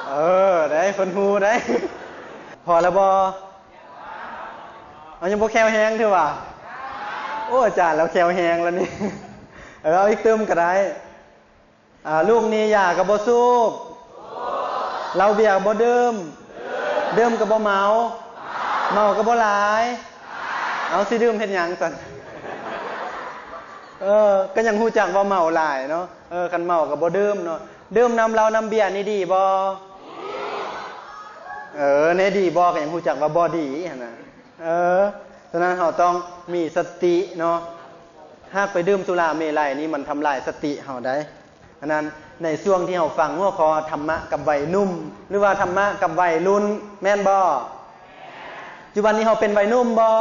ເອີ ໄດ້ ເພິ່ນຮູ້ໄດ້. ພໍແລ້ວບໍ່? ເອົາ ຍັງບໍ່ແຂວແຮງຖືວ່າ. ໂອ້ ອາຈານລາວແຂວແຮງແລ້ວນີ້. ເອີ ເອົາອີກຕື່ມກໍໄດ້. ອ່າ ລູກນີ້ຢາກໍບໍ່ສູບ, ເຫຼົ້າເບຍກໍບໍ່ດື່ມ, ດື່ມກໍບໍ່ເມົາ, ເມົາກໍບໍ່ຫຼາຍ. ເອົາ ຊິດື່ມເຮັດຫຍັງຊັ້ນ? ເອີ ກໍຍັງຮູ້ຈັກວ່າເມົາຫຼາຍເນາະ. ເອີ ຄັນເມົາກໍບໍ່ດື່ມເນາະ. ດື່ມນ້ຳເຫຼົ້ານ້ຳເບຍນີ້ດີບໍ່? ເອີ ແນ່ດີບໍ່ ກໍຍັງຮູ້ຈັກວ່າບໍ່ດີຫັ້ນນະ. ເອີ ສະນັ້ນເຮົາຕ້ອງມີສະຕິເນາະ. ຫາກໄປດື່ມສຸລາເມໄລນີ້ ມັນທຳລາຍສະຕິເຮົາໄດ໋. ອັນນັ້ນ ໃນຊ່ວງທີ່ເຮົາຟັງຫົວຂໍ້ທຳມະກັບໄວໜຸ່ມ ຫຼືວ່າທຳມະກັບໄວລຸ້ນ ແມ່ນບໍ່? ຈຸບັນນີ້ເຮົາເປັນໄວໜຸ່ມບໍ່?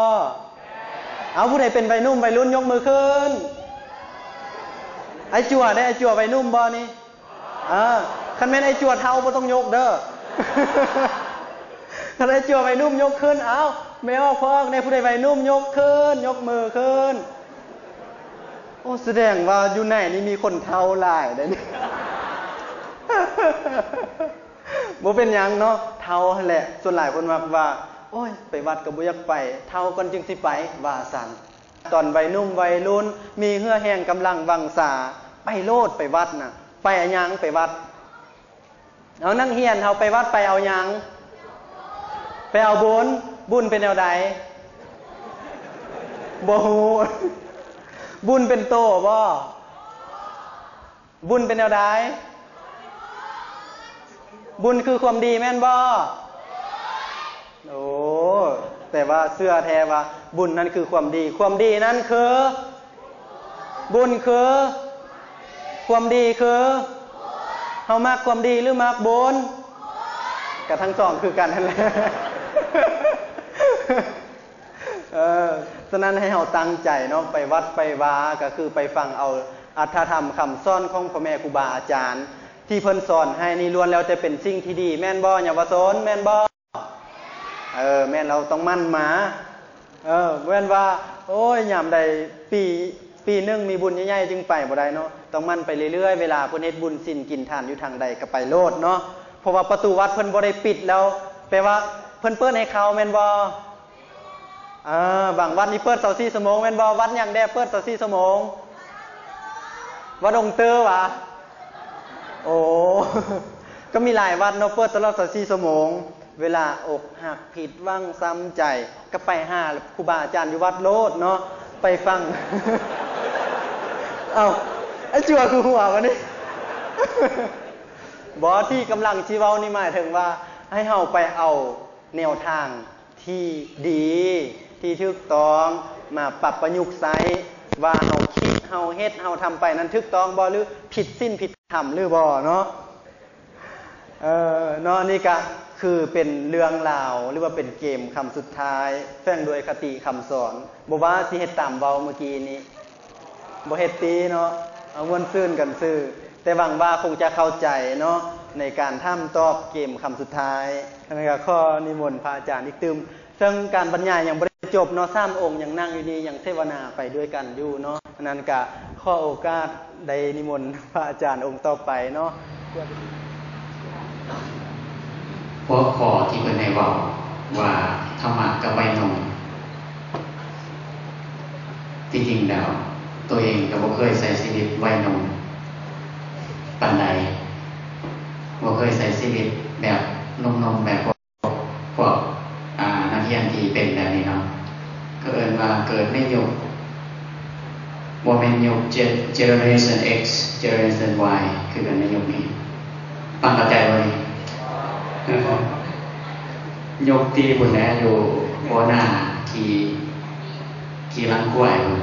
ເອົາ ຜູ້ໃດເປັນໄວໜຸ່ມໄວລຸ້ນຍົກມືຂຶ້ນ. ໄອ້ຈົວເດ້ ໄອ້ຈົວໄວໜຸ່ມບໍ່ນີ້? ເອີ ຄັນແມ່ນໄອ້ຈົວເຖົ້າບໍ່ຕ້ອງຍົກເດີ. ຄັນໄອ້ຈົວໄວໜຸ່ມຍົກຂຶ້ນ. ເອົາ ແມ່ອອກ ພໍ່ອອກແດ່ ຜູ້ໃດໄວໜຸ່ມຍົກຂຶ້ນ ຍົກມືຂຶ້ນ. ໂອ້ ສະແດງວ່າຢູ່ໃນນີ້ມີຄົນເຖົ້າຫຼາຍເດ້ນີ້. ບໍ່ເປັນຫຍັງເນາະ ເຖົ້າຫັ້ນແຫຼະ. ສ່ວນຫຼາຍເພິ່ນມັກວ່າ ໂອ້ຍ ໄປວັດກໍບໍ່ຢາກໄປ ເຖົ້າກ່ອນຈຶ່ງຊິໄປ ວ່າຊັ້ນ. ຕອນໄວໜຸ່ມໄວລຸ້ນ ມີເຫື່ອແຮງກຳລັງວັງຊາ ໄປໂລດ ໄປວັດນະ. ໄປຫຍັງ? ໄປວັດ. ເອົາ ນັກຮຽນເຮົາໄປວັດໄປເອົາຫຍັງ? ໄປເອົາບຸນ. ບຸນເປັນແນວໃດ? ບໍ່ຮູ້. ບຸນເປັນໂຕບໍ່? ບຸນເປັນແນວໃດ? ບຸນຄືຄວາມດີແມ່ນບໍ່? ໂອ້ ແປວ່າເຊື່ອແທ້ວ່າບຸນນັ້ນຄືຄວາມດີ. ຄວາມດີນັ້ນຄື? ບຸນຄື? ຄວາມດີຄື? ເຮົາມັກຄວາມດີຫຼືມັກບຸນ? ກະທັງສອງຄືກັນຫັ້ນແຫຼະ. ເອີ ສະນັ້ນໃຫ້ເຮົາຕັ້ງໃຈເນາະ ໄປວັດໄປວາ ກໍຄືໄປຟັງເອົາອັດຖະທຳຄຳສອນຂອງພໍ່ແມ່ຄູບາອາຈານ ທີ່ເພິ່ນສອນໃຫ້ນີ້ ລ້ວນແລ້ວແຕ່ເປັນສິ່ງທີ່ດີ ແມ່ນບໍ່ເຍົາວະຊົນ? ແມ່ນບໍ່? ເອີ ແມ່ນ ເຮົາຕ້ອງໝັ່ນມາ. ເອີ ບໍ່ແມ່ນວ່າ ໂອ້ຍ ຍາມໃດປີ ປີໜຶ່ງມີບຸນໃຫຍ່ໆ ຈຶ່ງໄປບໍ່ໄດ້ເນາະ. ຕ້ອງໝັ່ນໄປເລື້ອຍໆ ເວລາເພິ່ນເຮັດບຸນສິນກິນທານຢູ່ທາງໃດກໍໄປໂລດເນາະ. ເພາະວ່າປະຕູວັດເພິ່ນບໍ່ໄດ້ປິດແລ້ວ ແປວ່າເພິ່ນເປີດໃຫ້ເຂົ້າແມ່ນບໍ່? ເອີ ບາງວັດນີ້ເປີດຊາວສີ່ຊົ່ວໂມງແມ່ນບໍ່? ວັດຫຍັງແດ່ເປີດຊາວສີ່ຊົ່ວໂມງ? ວັດອົງເຕີຫວາ? ໂອ້ ກໍມີຫຼາຍວັດເນາະ ເປີດຕະຫຼອດຊາວສີ່ຊົ່ວໂມງ. ເວລາອົກຫັກ ຜິດຫວັງ ຊ້ຳໃຈ ກໍໄປຫາຄູບາອາຈານຢູ່ວັດໂລດເນາະ ໄປຟັງ. ເອົ້າ ໄອ້ຈົວຄືຫົວວະນີ້? ບໍ່ ທີ່ກຳລັງຊິເວົ້ານີ້ໝາຍເຖິງວ່າ ໃຫ້ເຮົາໄປເອົາແນວທາງ ທີ່ດີ ທີ່ຖືກຕ້ອງ ມາປັບປະຍຸກໃຊ້ ວ່າເຮົາຄິດ ເຮົາເຮັດ ເຮົາທຳໄປນັ້ນຖືກຕ້ອງບໍ່ ຫຼືຜິດສິນຜິດທຳຫຼືບໍ່ເນາະ. ເອີ ເນາະ ນີ້ກະຄືເປັນເລື່ອງລາວ ຫຼືວ່າເປັນເກມຄຳສຸດທ້າຍ ແຝງດ້ວຍຄະຕິຄຳສອນ ບໍ່ວ່າຊິເຮັດຕາມເວົ້າມື້ກີ້ນີ້ ບໍ່ເຮັດຕິເນາະ ເອົາມ່ວນຊື່ນກັນຊື່ ແຕ່ຫວັງວ່າຄົງຈະເຂົ້າໃຈເນາະ ໃນການຖາມຕອບເກມຄຳສຸດທ້າຍ. ອັນນັ້ນກໍຂໍນິມົນພະອາຈານອີກຕື່ມ ເຊິ່ງການບັນຍາຍຍັງບໍ່ໄດ້ຈົບເນາະ ສາມອົງຍັງນັ່ງຢູ່ນີ້ ຍັງເສວະນາໄປດ້ວຍກັນຢູ່ເນາະ. ອັນນັ້ນກະຂໍໂອກາດໄດ້ນິມົນພະອາຈານອົງຕໍ່ໄປເນາະ. ຫົວຂໍ້ທີ່ເພິ່ນໃຫ້ເວົ້າວ່າ ທຳມະກັບໄວໜຸ່ມ ທີ່ຈິງແລ້ວ ໂຕເອງກໍບໍ່ເຄີຍໃຊ້ຊີວິດໄວໜຸ່ມປານໃດ, ບໍ່ເຄີຍໃຊ້ຊີວິດແບບໜຸ່ມໆ ແບບພວກ ພວກ ອ່າ ນັກຮຽນທີ່ເປັນແບບນີ້ເນາະ. ເຂົາເອີ້ນວ່າເກີດໃນຍຸກ ບໍ່ແມ່ນຍຸກ Gen- Generation X Generation Y ຄືກັນໃນຍຸກນີ້. ຟັງເຂົ້າໃຈບໍ່ນີ້? ຍຸກທີ່ພຸ້ນແຫຼະ ຢູ່ບໍ່ໜ້າ ຂີ່ ຂີ່ຫຼັງຄວາຍພຸ້ນ.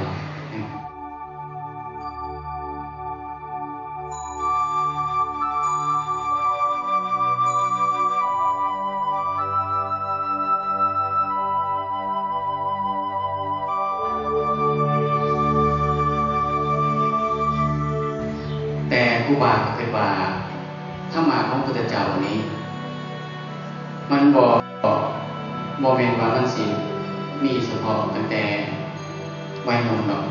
ແຕ່ຄູບາກໍຄິດວ່າ ທຳມະຂອງຕົ ທະເຈົ້ານີ້ ມັນບໍ່ ບໍ່ແມ່ນວ່າມັນຊິມີສະເພາະຕັ້ງແຕ່ໄວໜຸ່ມດອກ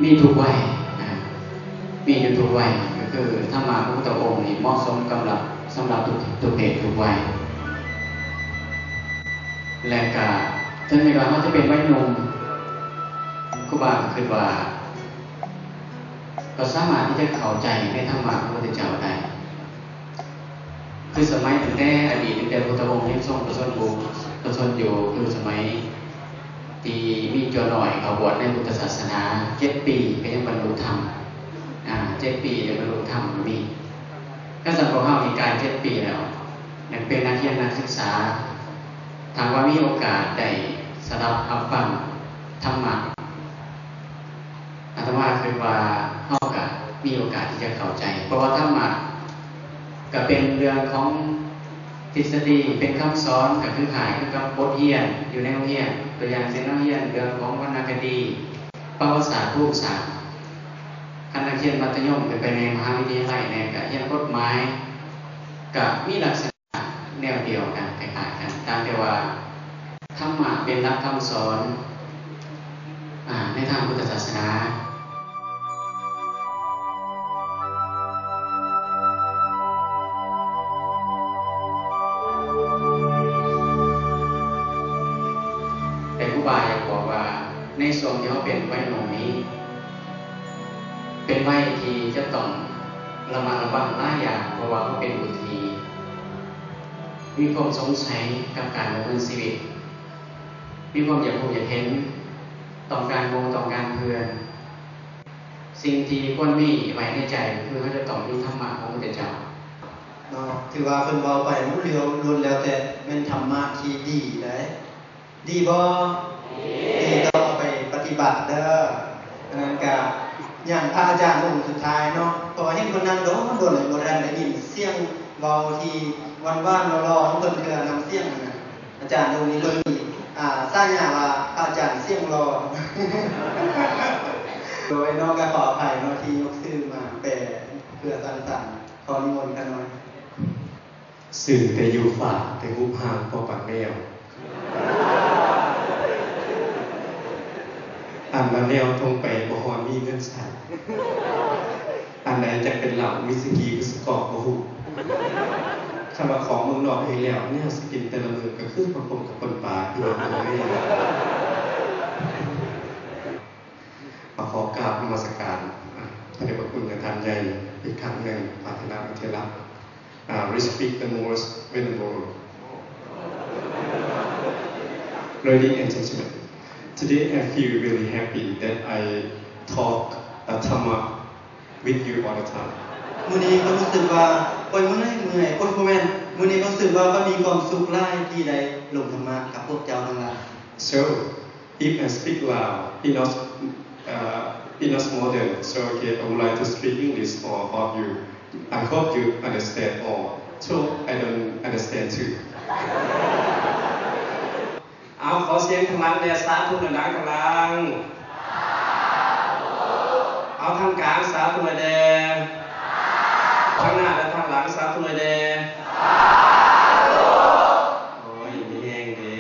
ມີທຸກໄວ ນະ ມີຢູ່ທຸກໄວ ກໍຄືທຳມະຂອງພະພຸດທະອົງນີ້ເໝາະສົມກຳລັບ ສຳລັບທຸກ ທຸກເພດທຸກໄວ ແລະກະເຖິງແມ່ນວ່າເຮົາຈະເປັນໄວໜຸ່ມ ຄູບາກໍຄິດວ່າ ກໍສາມາດທີ່ຈະເຂົ້າໃຈໃນທຳມະຂອງພະພຸດທະເຈົ້າໄດ້ ຄືສະໄໝຕັ້ງແຕ່ອະດີດ ຕັ້ງແຕ່ພຸດທະອົງຍັງຊົງປະຊົນຢູ່ ປະຊົນຢູ່ ຄືສະໄໝທີ່ມີຕົວນ້ອຍເຂົ້າບວດໃນພຸດທະສາສະໜາ ເຈັດປີກໍຍັງບັນລຸທຳ ອາ ເຈັດປີໄດ້ບັນລຸທຳກໍມີ. ຄັນຊັ້ນພວກເຮົານີ້ກາຍເຈັດປີແລ້ວ ຍັງເປັນນັກຮຽນນັກສຶກສາ ຖ້າວ່າມີໂອກາດໄດ້ສະດັບຮັບຟັງທຳມະ ອາດຕະມາຄິດວ່າເຮົາກະມີໂອກາດທີ່ຈະເຂົ້າໃຈ ເພາະວ່າທຳມະກະເປັນເລື່ອງຂອງທິດສະດີ ເປັນຄຳສອນ ກະຄືຄ້າຍຄືກັບບົດຮຽນຢູ່ໃນໂຮງຮຽນ ຕົວຢ່າງເຊັ່ນ ເຮົາຮຽນເລື່ອງຂອງວັນນະຄະດີ ປະຫວັດສາດ ພູມສາດ ຄັນນັກຮຽນມັດທະຍົມຂຶ້ນໄປແດ່ ມະຫາວິທະຍາໄລແດ່ ກະຮຽນກົດໝາຍ ກະມີລັກສະນະ ແນວດຽວກັນ ຄ້າຍໆກັນ ຕ່າງແຕ່ວ່າທຳມະເປັນຫຼັກຄຳສອນ ອາ ໃນທາງພຸດທະສາສະໜາ. ແຕ່ຄູບາຢາກບອກວ່າ ໃນຊ່ວງທີ່ເຮົາເປັນໄວໜຸ່ມນີ້ ເປັນໄວທີ່ຈະຕ້ອງລະມັດລະວັງຫຼາຍຢ່າງ ເພາະວ່າເຮົາເປັນບຸດທີ່ ມີຄວາມສົງໄສກັບການດຳເນີນຊີວິດ, ມີຄວາມຢາກຮູ້ຢາກເຫັນ, ຕ້ອງການໝູ່ຕ້ອງການເພື່ອນ. ສິ່ງທີ່ຄວນມີໄວ້ໃນໃຈກໍຄືເຮົາຈະຕ້ອງມີທຳມະຂອງພະພຸດທະເຈົ້າເນາະ. ຖືວ່າເພິ່ນເວົ້າໄປ ໂອ້ ລ້ວນແລ້ວແຕ່ແມ່ນທຳມະທີ່ດີໃດ໋. ດີບໍ່? ດີ. ຕ້ອງເອົາໄປປະຕິບັດເດີ. ອັນນັ້ນກະຍັງພະອາຈານອົງສຸດທ້າຍເນາະ ເພາະວ່າເຫັນເພິ່ນນັ່ງດົນໆ ແລ້ວບໍ່ທັນໄດ້ຍິນສຽງເວົ້າທີ່ຫວານໆຫຼໍ່ໆຂອງເພິ່ນເທື່ອ ນ້ຳສຽງຫັ້ນນະ. ອາຈານອົງນີ້ເພິ່ນມີ ອາ ສາຍາວ່າພະອາຈານສຽງຫຼໍ່. ໂດຍເນາະ ກະຂໍອະໄພເນາະ ທີ່ຍົກຊື່ມາແປເພື່ອສ້າງສັນ. ຂໍນິມົນຂ້ານ້ອຍ. ຊື່ແຕ່ຢູ່ຟ້າ ແຕ່ຮູບຮ່າງພໍປານແມວ. ອັນວ່າແນວທົ່ງໄປບໍ່ຮອດມີເງິນໃຊ້. ອັນໃດຈັກເປັນເຫຼົ້າ ວິສກີ ຫຼືສະກອກ ບໍ່ຮູ້. ຄັນວ່າຂອງເມືອງນອກເອງແລ້ວ ແນວຊິກິນແຕ່ລະມື້ກໍຄືປາກົງກັບປົ່ນປາ ພີ່ນ້ອງເອີຍ. ຂໍກາບນະມັດສະການ ອາ ພະເດດພະຄຸນກັບທ່ານໃຫຍ່ອີກຄັ້ງໜຶ່ງ ພະເຖລະວິເຖລະ ອາ Respect the most venerable. Ladies and gentlemen, today I feel really happy that I talk, uh, Dhamma with you all the time. ມື້ນີ້ຂ້ອຍຮູ້ສຶກວ່າຂ້ອຍເມື່ອຍໆ ໂອ້ຍ ບໍ່ແມ່ນ ມື້ນີ້ຂ້ອຍຮູ້ສຶກວ່າຂ້ອຍມີຄວາມສຸກຫຼາຍທີ່ໄດ້ລົງທຳມະກັບພວກເຈົ້າທັງຫຼາຍ. So, if I speak loud, it not, uh, it not modern. So, okay, I would like to speak English for all of you. I hope you understand all. So, I don't understand too. ເອົາ ຂໍສຽງຂ້າງຫຼັງແດ່ ສາທຸດັງໆ ຂ້າງຫຼັງ. ເອົາ ທາງກາງ ສາທຸແດ່. ທາງໜ້າ ແລະ ທາງຫຼັງ ສາທຸແດ່. ໂອ້ຍ ມີແຮງເດ້.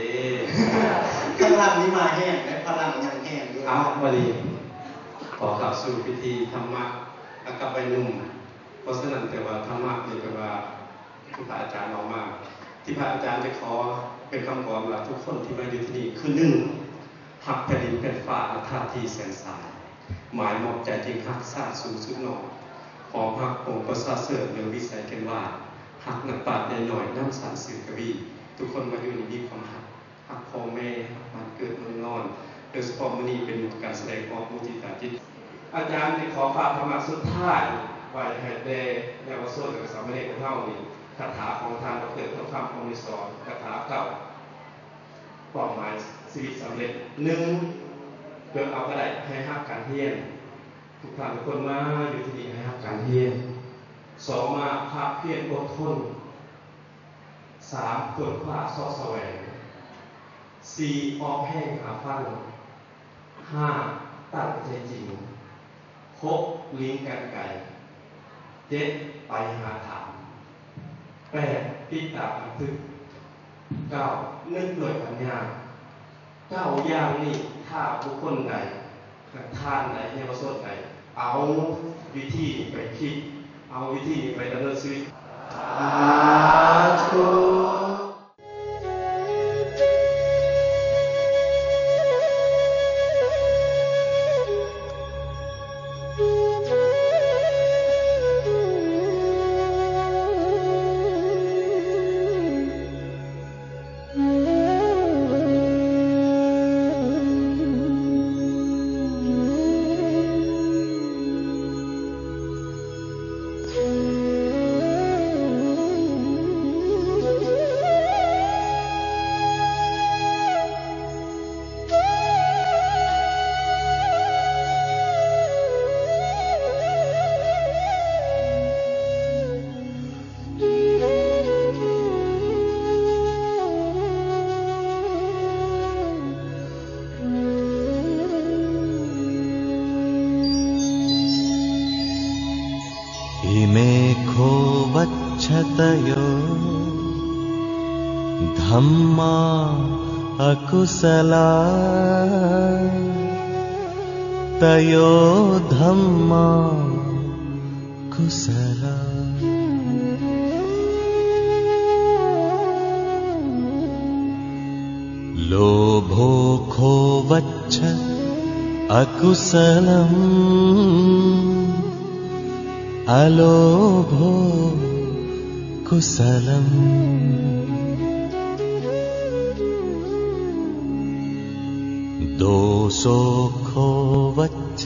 ຂ້າງຫຼັງນີ້ມາແຮງເດ້ ພະລັງຍັງແຮງຢູ່. ເອົາ ບາດນີ້ ຂໍເຂົ້າສູ່ພິທີທຳມະກັບໄວໜຸ່ມ. ເພາະສະນັ້ນ ແຕ່ວ່າທຳມະນີ້ ເພິ່ນວ່າ ທີ່ພະອາຈານເວົ້າມາ ທີ່ພະອາຈານຈະຂໍເປັນຄຳກອນວ່າ ທຸກຄົນທີ່ມາຢູ່ທີ່ນີ້ ຄື ໜຶ່ງ ຮັກແຜ່ນດິນແຜ່ນຟ້າ ແລະ ທ່າທີ່ແສນສາຍ ໝາຍມອບໃຈຈຶ່ງຮັກຊາດສູງສຸດໜໍ ຫອມຮັກອົງປະຊາເສີດ ເລື່ອງວິໄສແກ່ນວ່າ ຮັກນັກປາດໃຫຍ່ນ້ອຍ ນ້ຳສັນຊື່ກະວີ ທຸກຄົນມາຢູ່ນີ້ມີຄວາມຮັກ ຮັກພໍ່ແມ່ ຮັກບ້ານເກີດເມືອງນອນ ໂດຍສະເພາະມື້ນີ້ເປັນການສະແດງອອກມຸທິຕາຈິດ. ອາຈານຈະຂໍຝາກທຳມະສຸດທ້າຍໄວ້ໃຫ້ແດ່ເຍົາວະຊົນ ແລະ ສາມະເນນຂອງເຮົານີ້ ຄາຖາຂອງທ່ານ ດອກເຕີ ທອງຄຳ ພົມນິສອນ ຄາຖາເກົ່າ ເປົ້າໝາຍຊີວິດສຳເລັດ ໜຶ່ງ ຈົງເອົາກະໄດ້ໃຫ້ຮັກການຮຽນ ທຸກທ່ານທຸກຄົນມາຢູ່ທີ່ນີ້ໃຫ້ຮັກການຮຽນ ສອງ ມາພາກພຽນອົດທົນ ສາມ ຄົ້ນຄວ້າເສາະສະແຫວງ ສີ່ ອອກແຮງຫາຟັງ ຫ້າ ຕັ້ງໃຈຈິງ ຫົກ ຫຼີກກັນໄກ ເຈັດ ໄປຫາຖາມ. ແປດ ຕິດຕາມບັນທຶກ. ເກົ້າ ນຶກດ້ວຍປັນຍາ. ເກົ້າຢ່າງນີ້ ຖ້າບຸກຄົນໃດ ທ່ານໃດ ເຍົາວະຊົນໃດ ເອົາວິທີນີ້ໄປຄິດ, ເອົາວິທີນີ້ໄປດຳເນີນຊີວິດ. ສາທຸ. इमे खो वत्सतयो धम्मा अकुसला, तयो धम्मा कुसला। लोभो खो वत्स अकुसलम्, अलोभो कुसलम्। दोषो खो वत्स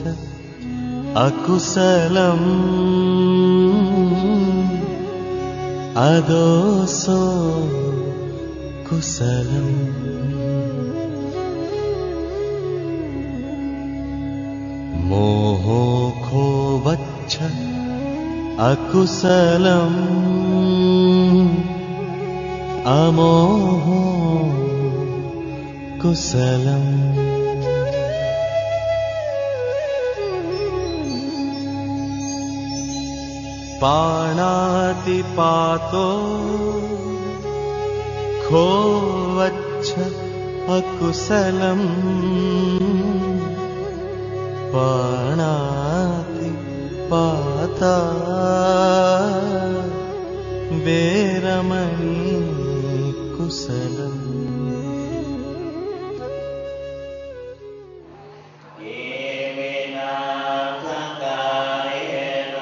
अकुसलम्, अदोषो कुसलम्। मोहो खो वत्स अकुसलम्, अमोहो कुसलम्। पाणातिपातो खो वत्स अकुसलम्, पाणातिपाता वेरमणी कुसलम्। इमिना सकलेन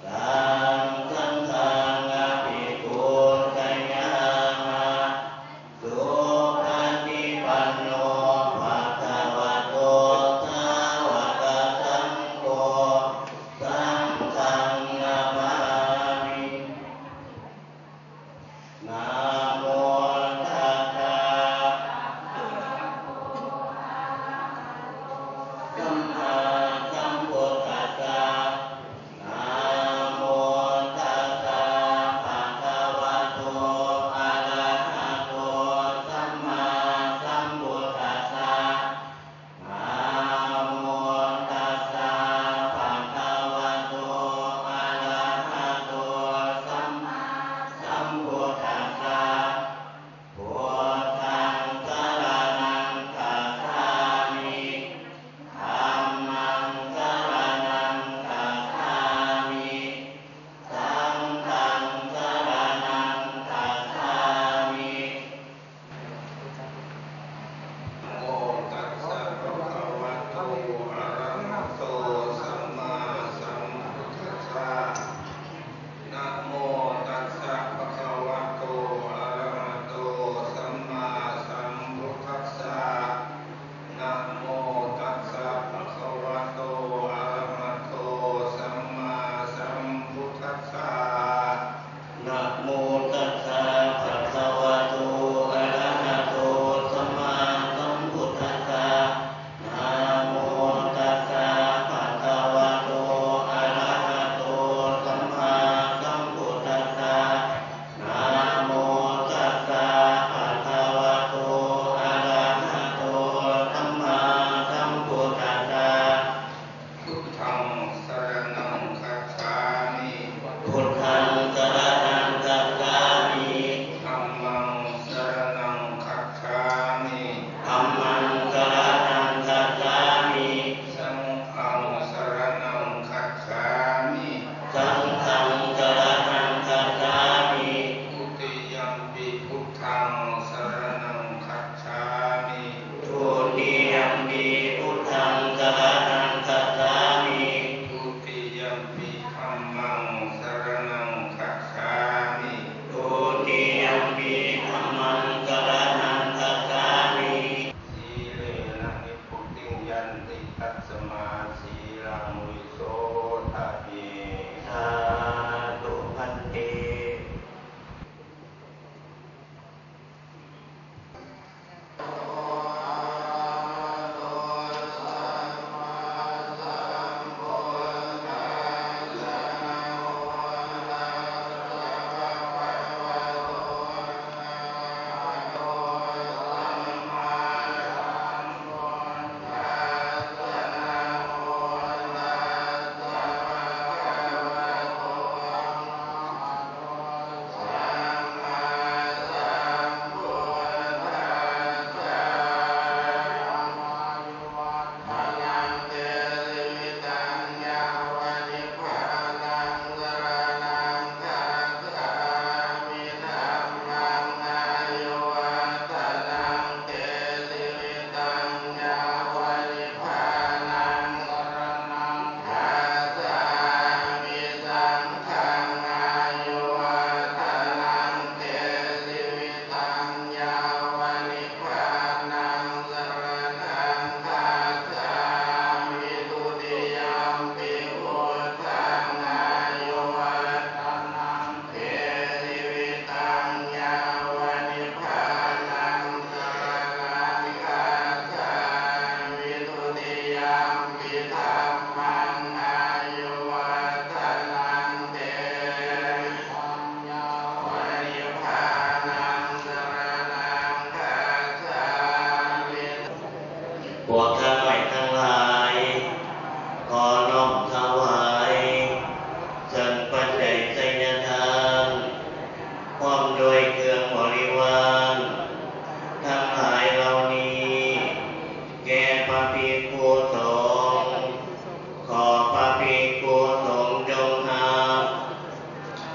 साङ्घं अभिपूजयाम। सुपटिपन्नो भगवतो सावकसङ्घो, साङ्घं नमामि। नमो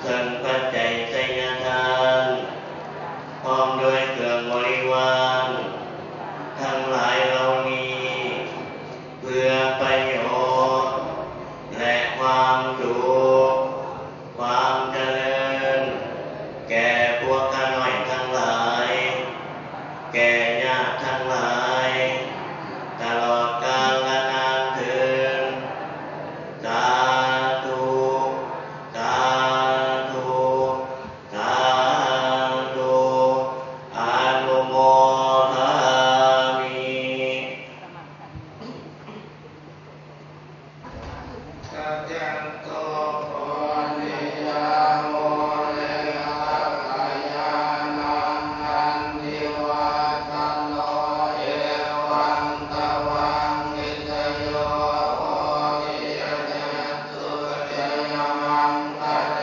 ເຊິ່ງປັດໄຈໄຊຍະທານ ພ້ອມດ້ວຍເຄື່ອງບໍລິວານທັງຫຼາຍເຫຼົ່ານີ້ ເພື່ອປະໂຫຍດ ແລະ ຄວາມສຸກ ຄວາມຈະເລີນ ແກ່ພວກຂ້ານ້ອຍທັງຫຼາຍ ແກ່ຍາດທັງຫຼາຍ ຕະຫຼອດການລະນານເທີນ ສາທຸ ສາທຸ ສາທຸ ອະນຸໂມທາມິ. ສັດຈັນໂຕ ໂພທິ ຍາ ມູ ເລ ສັກ ຍານັງ ນັນທິວັດທະໂນ ເອວັງ ຕະວັງ ວິຊະໂຍ ໂຫຕິ ຍະ ຈະ ໂຕ ຈະ ຍະ ມັງຄະ ເລ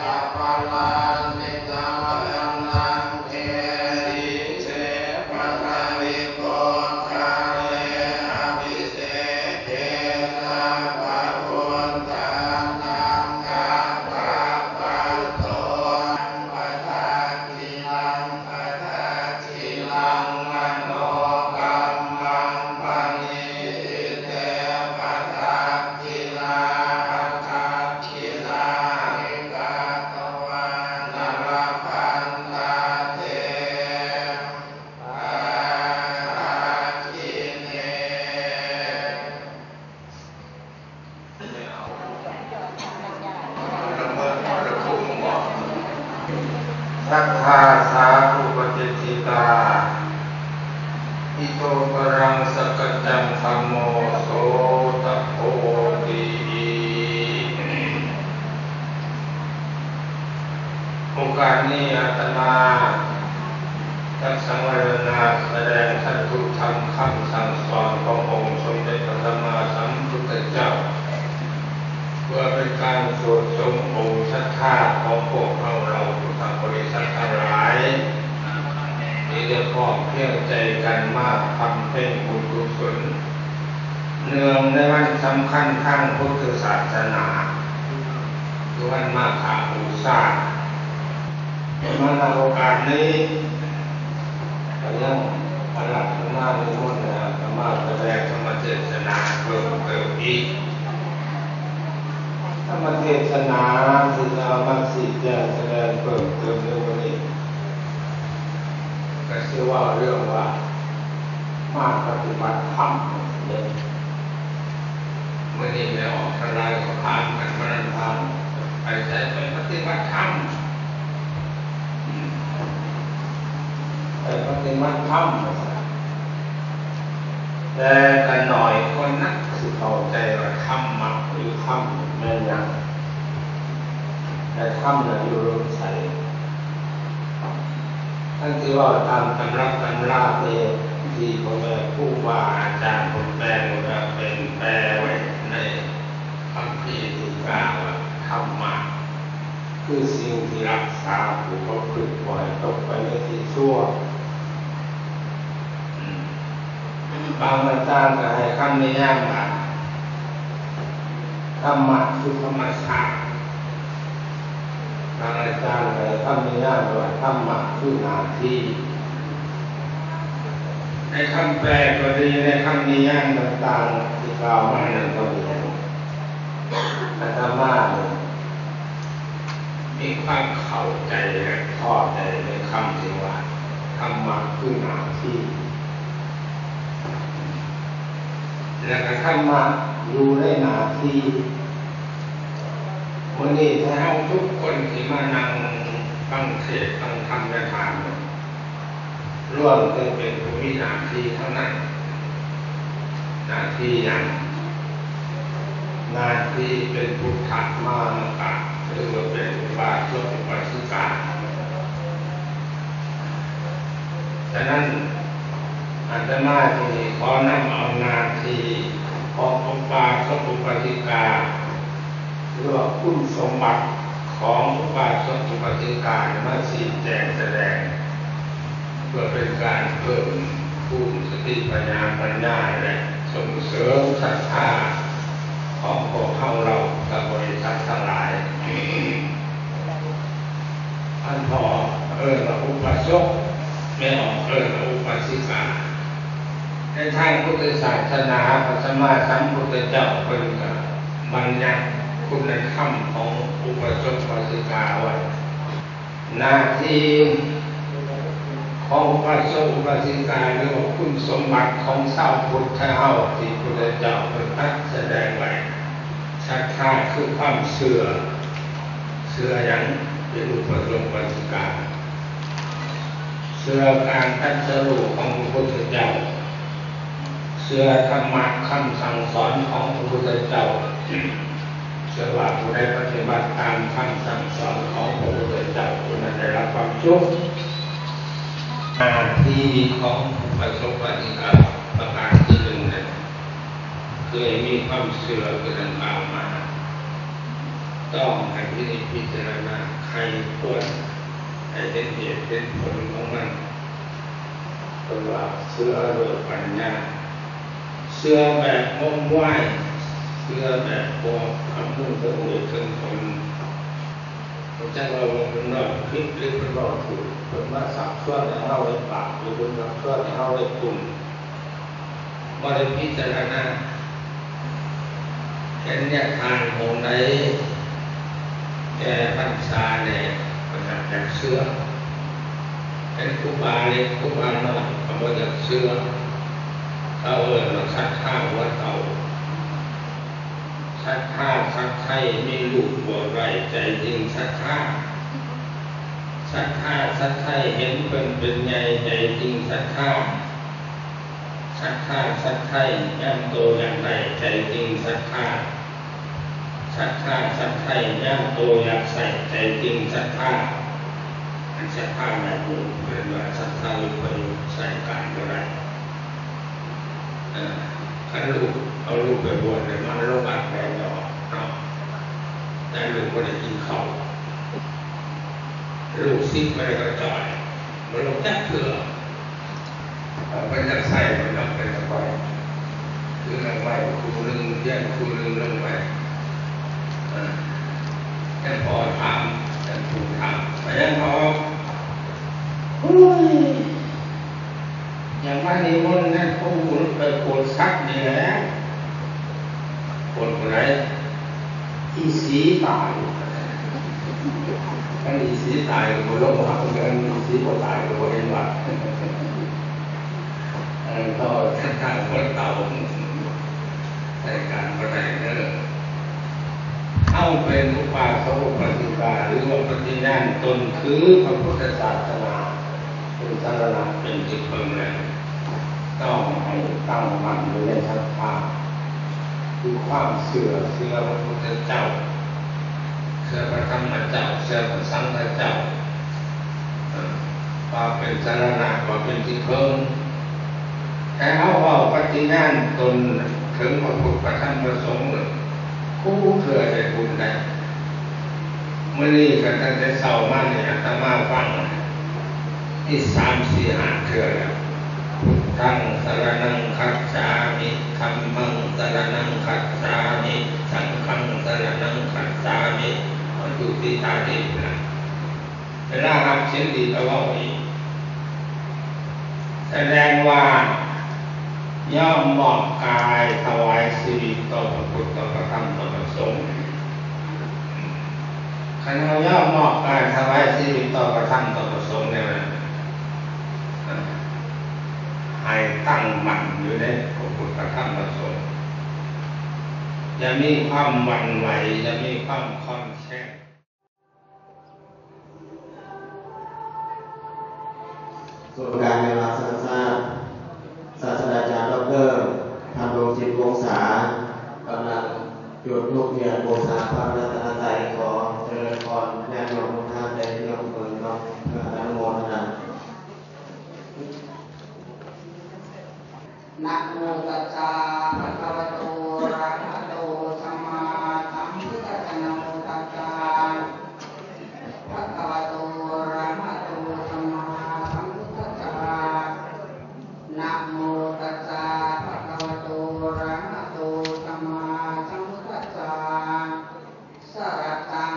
ອະ ພະ ລາ ສິ ຕະ ມະ ລັງ ເກ ສີ ເສ ປະ ທະ ວິ ໂພ ຄາ ເລ ອະ ພິ ເສ ເກ ສັບພະ ພຸດທາ ນັງ ກາ ພະ ວະ ໂຕ ພະ ທັກ ກິ ລັງ ພະ ທັກ ກິ ລັງ ມະໂນ ກຳ ມັງ ປະ ນີ ທິ ເຕ ພະ ທັກ ກິ ລາ ພະ ທັກ ກິ ລາ ນິ ກະ ຕະ ວາ ນະ ລະ ພັນ ຕະ ເຕ ພະ ທັກ ກິ ເນ ສັດທາ ສາທຸ ປະຕິດທິຕາ ອິໂຕ ປະລັງ ສັກກັດຈັ່ງ ທຳໂມ ໂສ ຕະ ໂພ ຕິ ໂອກາດນີ້ອາດຕະມາຈັກສັງວາລະນາສະແດງສັດຖຸທຳຄຳສັ່ງສອນຂອງອົງສົມເດັດພະສຳມາສຳພຸດທະເຈົ້າ ເພື່ອເປັນການສວດສົງອົງສັດທາຂອງພວກເຮົາເຫຼົ່າພຸດທະບໍລິສັດທັງຫຼາຍ ທີ່ໄດ້ພ້ອມພຽງໃຈກັນມາບຳເພັນບຸນກຸສົນ ເນື່ອງໃນວັນສຳຄັນທາງພຸດທະສາສະໜາ ຄືວັນມາຄະບູຊາ. ມາ ນະ ໂອກາດນີ້ ກໍຍັງອາລາທະນານິມົນໃຫ້ອາດຕະມາສະແດງທຳມະເທດສະໜາເພີ່ມເຕີມອີກ. ທຳມະເທດສະໜາທີ່ຈະເອົາມາຊີ້ແຈງສະແດງເພີ່ມເຕີມໃນມື້ນີ້ ກໍຊິເວົ້າເລື່ອງວ່າ ມາປະຕິບັດທຳເດ້. ມື້ນີ້ແມ່ອອກສະຫຼາຍກໍຖາມກັນມານຳທາງ ໄປໃສ? ໄປປະຕິບັດທຳ. ໄປປະຕິບັດທຳ ແຕ່ກໍໜ້ອຍຄົນນັກຊິເຂົ້າໃຈວ່າທຳມະ ຫຼື ທຳ ແມ່ນຫຍັງ ແລະ ທຳນັ້ນຢູ່ໃສ. ຄັນຊິເວົ້າຕາມຕຳລັບຕຳລາເອງ ທີ່ພໍ່ແມ່ຄູບາອາຈານເພິ່ນແປ ເພິ່ນກໍເປັນແປໄວ້ໃນຄຳພີທີ່ກ່າວວ່າ ທຳມະຄືສິ່ງທີ່ຮັກສາຜູ້ປະພຶດບໍ່ໃຫ້ຕົກໄປໃນທີ່ຊົ່ວ. ອືມ ບາງອາຈານກໍໃຫ້ຄຳນິຍາມວ່າ ທຳມະຄືທຳມະຊາດ. ບາງອາຈານໃຫ້ຄຳນິຍາມວ່າ ທຳມະຄືໜ້າທີ່. ໃນຄຳແປກໍດີ ໃນຄຳນິຍາມຕ່າງໆທີ່ກ່າວມານັ້ນກໍດີ ອາດຕະມານີ້ມີຄວາມເຂົ້າໃຈ ແລະ ພໍໃຈໃນຄຳທີ່ວ່າ ທຳມະຄືໜ້າທີ່. ແລ້ວກໍທຳມະຢູ່ໃນໜ້າທີ່. ມື້ນີ້ຖ້າເຮົາທຸກຄົນທີ່ມານັ່ງຟັງເທດຟັງທຳໃນຖານ ລ້ວນແຕ່ເປັນຜູ້ມີໜ້າທີ່ເທົ່ານັ້ນ. ໜ້າທີ່ຫຍັງ? ໜ້າທີ່ເປັນພຸດທະມານະກະ ຫຼືວ່າເປັນອຸບາສົກອຸບາສິກາ. ສະນັ້ນ ອາດຕະມາທີ່ນີ້ຂໍນຳເອົາໜ້າທີ່ຂອງອຸບາສົກອຸບາສິກາ ຫຼືວ່າຄຸນສົມບັດຂອງອຸບາສົກອຸບາສິກາມາຊີ້ແຈງສະແດງ ເພື່ອເປັນການເພີ່ມພູມສະຕິປັນຍາ ປັນຍາ ແລະ ສົ່ງເສີມສັດທາຂອງພວກເຮົາເຫຼົ່າພຸດທະບໍລິສັດທັງຫຼາຍ. ທ່ານພໍ່ເອີ້ນວ່າອຸບາສົກ, ແມ່ອອກເອີ້ນວ່າອຸບາສິກາ. ໃນທາງພຸດທະສາສະໜາ ພະສຳມາສຳພຸດທະເຈົ້າເພິ່ນກະບັນຍັດຄຸນນະທຳຂອງອຸບາສົກອຸບາສິກາໄວ້. ໜ້າທີ່ຂອງອຸບາສົກອຸບາສິກາ ຫຼືວ່າຄຸນສົມບັດຂອງຊາວພຸດທະເຮົາ ທີ່ພຸດທະເຈົ້າເພິ່ນຕັດສະແດງໄວ້, ສັດທາຄືຄວາມເຊື່ອ. ເຊື່ອຫຍັງ? ເປັນອຸບາສົກອຸບາສິກາ. ເຊື່ອການຕັດສະຮູ້ຂອງພະພຸດທະເຈົ້າ, ເຊື່ອທຳມະຄຳສັ່ງສອນຂອງພະພຸດທະເຈົ້າ, ເຊື່ອວ່າຜູ້ໃດປະຕິບັດຕາມຄຳສັ່ງສອນຂອງພະພຸດທະເຈົ້າ, ຜູ້ນັ້ນໄດ້ຮັບຄວາມສຸກ. ໜ້າທີ່ຂອງອຸບາສົກອຸບາສິກາປະການທີໜຶ່ງນັ້ນ ຄືໃຫ້ມີຄວາມເຊື່ອຄືດັ່ງກ່າວມາ, ຕ້ອງໃຫ້ພິນິດພິຈາລະນາໄຄຄວນ ໃຫ້ເຫັນເຫດເຫັນຜົນຂອງມັນ. ເພິ່ນວ່າເຊື່ອໂດຍປັນຍາ, ເຊື່ອແບບງົມງວາຍ, ເຊື່ອແບບບໍ່ຄຳນຶງເຖິງເຫດເຖິງຜົນ. ບໍ່ຈັກວ່າເພິ່ນເວົ້າຜິດ ຫຼື ເພິ່ນເວົ້າຖືກ, ເພິ່ນມາຊັກຊວນໃຫ້ເຮົາເຮັດບາບ ຫຼື ເພິ່ນຊັກຊວນໃຫ້ເຮົາເຮັດບຸນ. ບໍ່ໄດ້ພິຈາລະນາ. ເຫັນຍາທ່ານອົງໃດແກ່ພັນສາແດ່ ກໍຢາກ ຢາກເຊື່ອ, ເຫັນຄູບາເລັກຄູບານ້ອຍກໍບໍ່ຢາກເຊື່ອ. ເຂົາເອີ້ນວ່າສັດທາຫົວເຕົາ. ສັດທາສັດໄຊ ມີຮູບບວກໄວ້ ໃຈຈິງສັດທາ. ສັດທາສັດໄຊ ເຫັນເພິ່ນເປັນໃຫຍ່ ໃຈຈິງສັດທາ. ສັດທາສັດໄຊ ຍາມໂຕຢາກໄດ້ ໃຈຈິງສັດທາ. ສັດທາສັດໄຊ ຍາມໂຕຢາກໃຊ້ ໃຈຈິງສັດທາ. ອັນສັດທາແມ່ນບຸນ ເອີ້ນວ່າສັດທາວິປະໂຍກ ໃຊ້ການບໍ່ໄດ້. ເອີ ຄັນລູກ ເອົາລູກໄປບວດແລ້ວ ມາລົງອັດແມ່ນດອກເນາະ, ແຕ່ລູກບໍ່ໄດ້ກິນເຂົ້າ. ລູກສິບໄປກໍຈ່ອຍ ບໍ່ລົງຈັກເທື່ອ. ເອີ ເພິ່ນຢາກໃຊ້ ເພິ່ນເອົາໄປສະໄປ ຄືເອົາໄວ້ຄູ່ໜຶ່ງ ຮຽນຄູ່ໜຶ່ງລົງໄປ. ເອີ ແຕ່ພໍ່ຖາມ ແຕ່ຜູ້ຖາມ ໄປຍັງອອກ. ໂອ້ຍ ຢ່າງມານິມົນນະ ຜູ້ໄປໂປດສັດນີ້ແຫຼະ. ໂປດຜູ້ໃດ? ອີສີຕາຍ. ຄັນອີສີຕາຍກໍບໍ່ລົງວັດ, ຄັນອີສີບໍ່ຕາຍກໍບໍ່ເຫັນວັດ. ເອີ ເຂົາເອົາສັດທາຫົວເຕົາ ໃຊ້ການບໍ່ໄດ້ເດີ. ເຮົາເປັນອຸບາສົກອຸບາສິກາ ຫຼືວ່າປະຕິຍານຕົນຄືພະພຸດທະສາສະໜາ ເປັນສາລະນະ ເປັນທີ່ເພິ່ງແລ້ວ, ຕ້ອງໃຫ້ຕັ້ງໝັ້ນຢູ່ໃນສັດທາ ຄືຄວາມເຊື່ອ, ເຊື່ອພະພຸດທະເຈົ້າ, ເຊື່ອພະທຳມະເຈົ້າ, ເຊື່ອພະສັງຄະເຈົ້າ ເອີ ວ່າເປັນສາລະນະ, ວ່າເປັນທີ່ເພິ່ງ. ແຕ່ເຮົາເວົ້າປະຕິຍານຕົນເຖິງພະພຸດ ພະທຳ ພະສົງ ເລີຍ ຄູ່ເທື່ອໄດ້ບຸນໄດ້. ມື້ນີ້ກໍຕັ້ງແຕ່ເຊົ້າມານີ້ ອາດຕະມາຟັງນີ້ສາມສີ່ຫ້າເທື່ອແລ້ວ. ພຸດທັງສະລະນັງຄັດສາມິ, ທຳມັງສະລະນັງຄັດສາມິ, ສັງຄັງສະລະນັງຄັດສາມິ, ມາຈຸຕິຕາຕິພຸ້ນລະ. ເວລາຮັບສິນດີກໍເວົ້າອີກ, ສະແດງວ່າຍອມມອບກາຍຖວາຍຊີວິດຕໍ່ພະພຸດ ຕໍ່ພະທຳ ຕໍ່ພະສົງ. ຄັນເຮົາຍອມມອບກາຍຖວາຍຊີວິດຕໍ່ພະທຳ ຕໍ່ພະສົງແລ້ວນະ, ໃຫ້ຕັ້ງໝັ້ນຢູ່ໃນພະພຸດ ພະທຳ ພະສົງ. ຢ່າມີຄວາມຫວັ່ນໄຫວ, ຢ່າມີຄວາມຄອນແຄນ. ສູນກາງແຫ່ງລາວສ້າງຊາດ, ສາດສະດາຈານ ດອກເຕີ ພັນລົງ ຈິດວົງສາ ກຳລັງຈຸດທູບທຽນບູຊາພະລັດຕະນະໄຕ. ຂໍຈະເລີນພອນຍາດໂຍມທຸກທ່ານ ໄດ້ຍົກມືເນາະ ເພື່ອອະນຸໂມທະນາ. ນະໂມຕັດສະ ພະຄະວະໂຕ ອະລະຫະໂຕ ສຳມາສຳພຸດທັດສະ. ນະໂມຕັດສະ ພະຄະວະໂຕ ອະລະຫະໂຕ ສຳມາສຳພຸດທັດສະ. ນະໂມຕັດສະ ພະຄະວະໂຕ ອະລະຫະໂຕ ສຳມາສຳພຸດທັດສະ. ສະລັດຕາ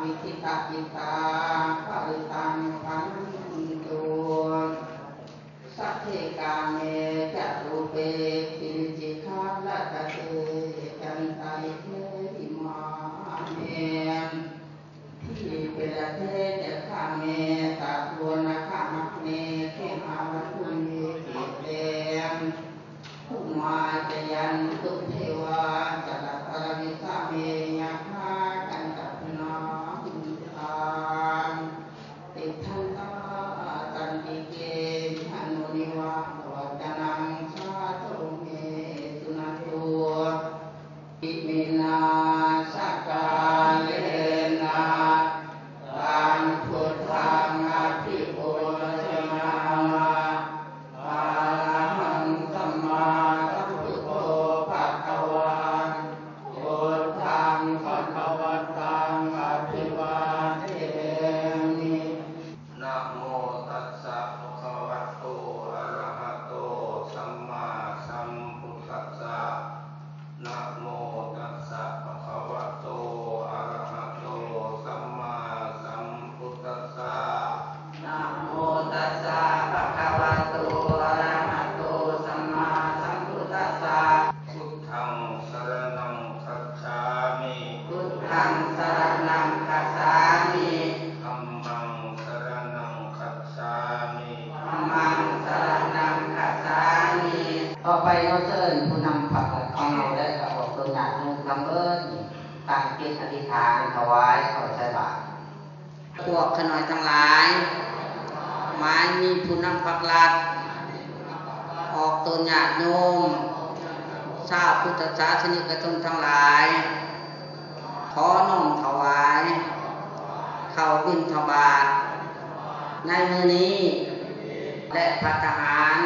ວິທິຕະຈິດຕາ ປະລິຕັງພະນັນຕຸ ສັກເຂກາເມຈະຮູເປ ກິລິຈິຂາລະຕະເຕ ຈັນຕາລິເກ ວິມາເນ ທີປະເທດ ຈະຄາເມ ຕະໂທນະຄະມະເນ ເຂມາວັດຖຸເມ ເກເຕ ພູມາຈະຍັນຕຸ ເທວາ ຈະລະຕະລະວິສາເມ ຍະຖາ ກັນຕະພັນນາ ຄຸນທາ ຕິດທັນຕາ ສັນຕິເກ ວິຫາໂນ ນິວາສະວັດຕະນັງ ສາທຸ ເມ ສຸນັນຕຸ ອິມິນາ ສັກກາເລນະ ຕັງ ພຸດທັງ ອະພິປູຊະຍາມະ ອະລະຫັງ ສຳມາສຳພຸດໂທ ພະຄະວາ ພຸດທັງ ພະຄະວັນຕັງ ອະພິວາເທມິ. ນະໂມຕັດສະ ພະຄະວະໂຕ ອະລະຫະໂຕ ສຳມາສຳພຸດທັດສະ ນະໂມຕັດສະ ພະຄະວະໂຕ ອະລະຫະໂຕ ສຳມາສຳພຸດທັດສະ ນະໂມຕັດສະ ພະຄະວະໂຕ ອະລະຫະໂຕ ສຳມາສຳພຸດທັດສະ ພຸດທັງ ສະລະນັງ ຄັດສາມິ ພຸດທັງ ສະລະນັງ ຄັດສາມິ ທຳມັງ ສະລະນັງ ຄັດສາມິ ທຳມັງ ສະລະນັງ ຄັດສາມິ. ຕໍ່ໄປຂໍເຊີນຜູ້ນຳພັກຂອງເຮົາ ແລະ ອອກຕົນຍາດໂຍມທັງເບິດ ຕັ້ງຈິດອະທິຖານຖວາຍເຂົ້າໃສ່ບາດ. ພວກຂ້ານ້ອຍທັງຫຼາຍ ໝາຍມີຜູ້ນຳພັກລັດ ອອກຕົນຍາດໂຍມ ຊາວພຸດທະສາສະນິກະຊົນທັງຫຼາຍ ຂໍນ້ອມຖວາຍເຂົ້າບິນທະບາດໃນມື້ນີ້ ແລະ ພັດຕາຫານ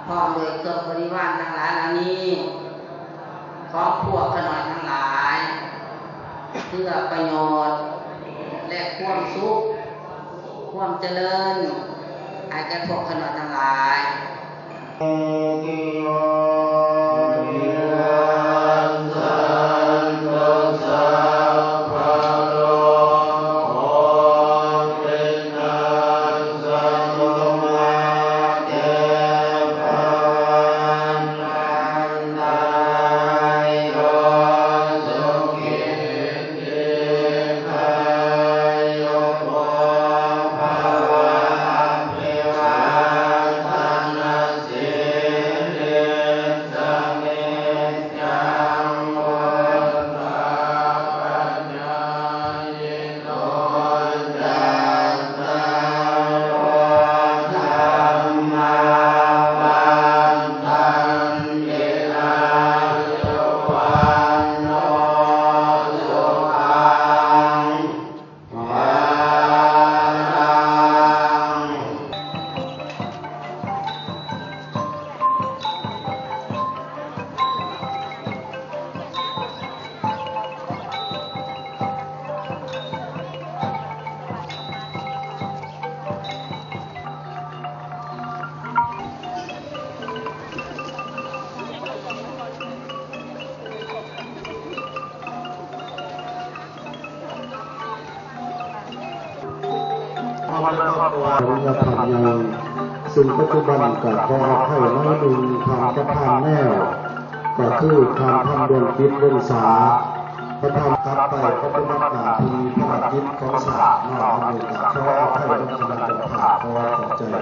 ພ້ອມດ້ວຍເຄື່ອງບໍລິວານທັງຫຼາຍເຫຼົ່ານີ້ ຂອງພວກຂ້ານ້ອຍທັງຫຼາຍ ເພື່ອປະໂຫຍດ ແລະ ຄວາມສຸກ ຄວາມຈະເລີນ ໃຫ້ແກ່ພວກຂ້ານ້ອຍທັງຫຼາຍ. ຂອງຍາທ່ານໃຫຍ່ ຊຶ່ງປັດຈຸບັນກະຂໍອະໄພໜ້ອຍໜຶ່ງ ທ່ານປະທານແນວ ກະຄືທ່ານ ພັນດວງຈິດ ວົງສາ ປະທານ ກັບໄປປະຕິບັດໜ້າທີ່ພາລະກິດຂອງຊາດເນາະ. ອັນນີ້ກະຂໍອະໄພນຳຄະນະເຈົ້າພາບ ຂໍຂອບໃຈ. ຂໍ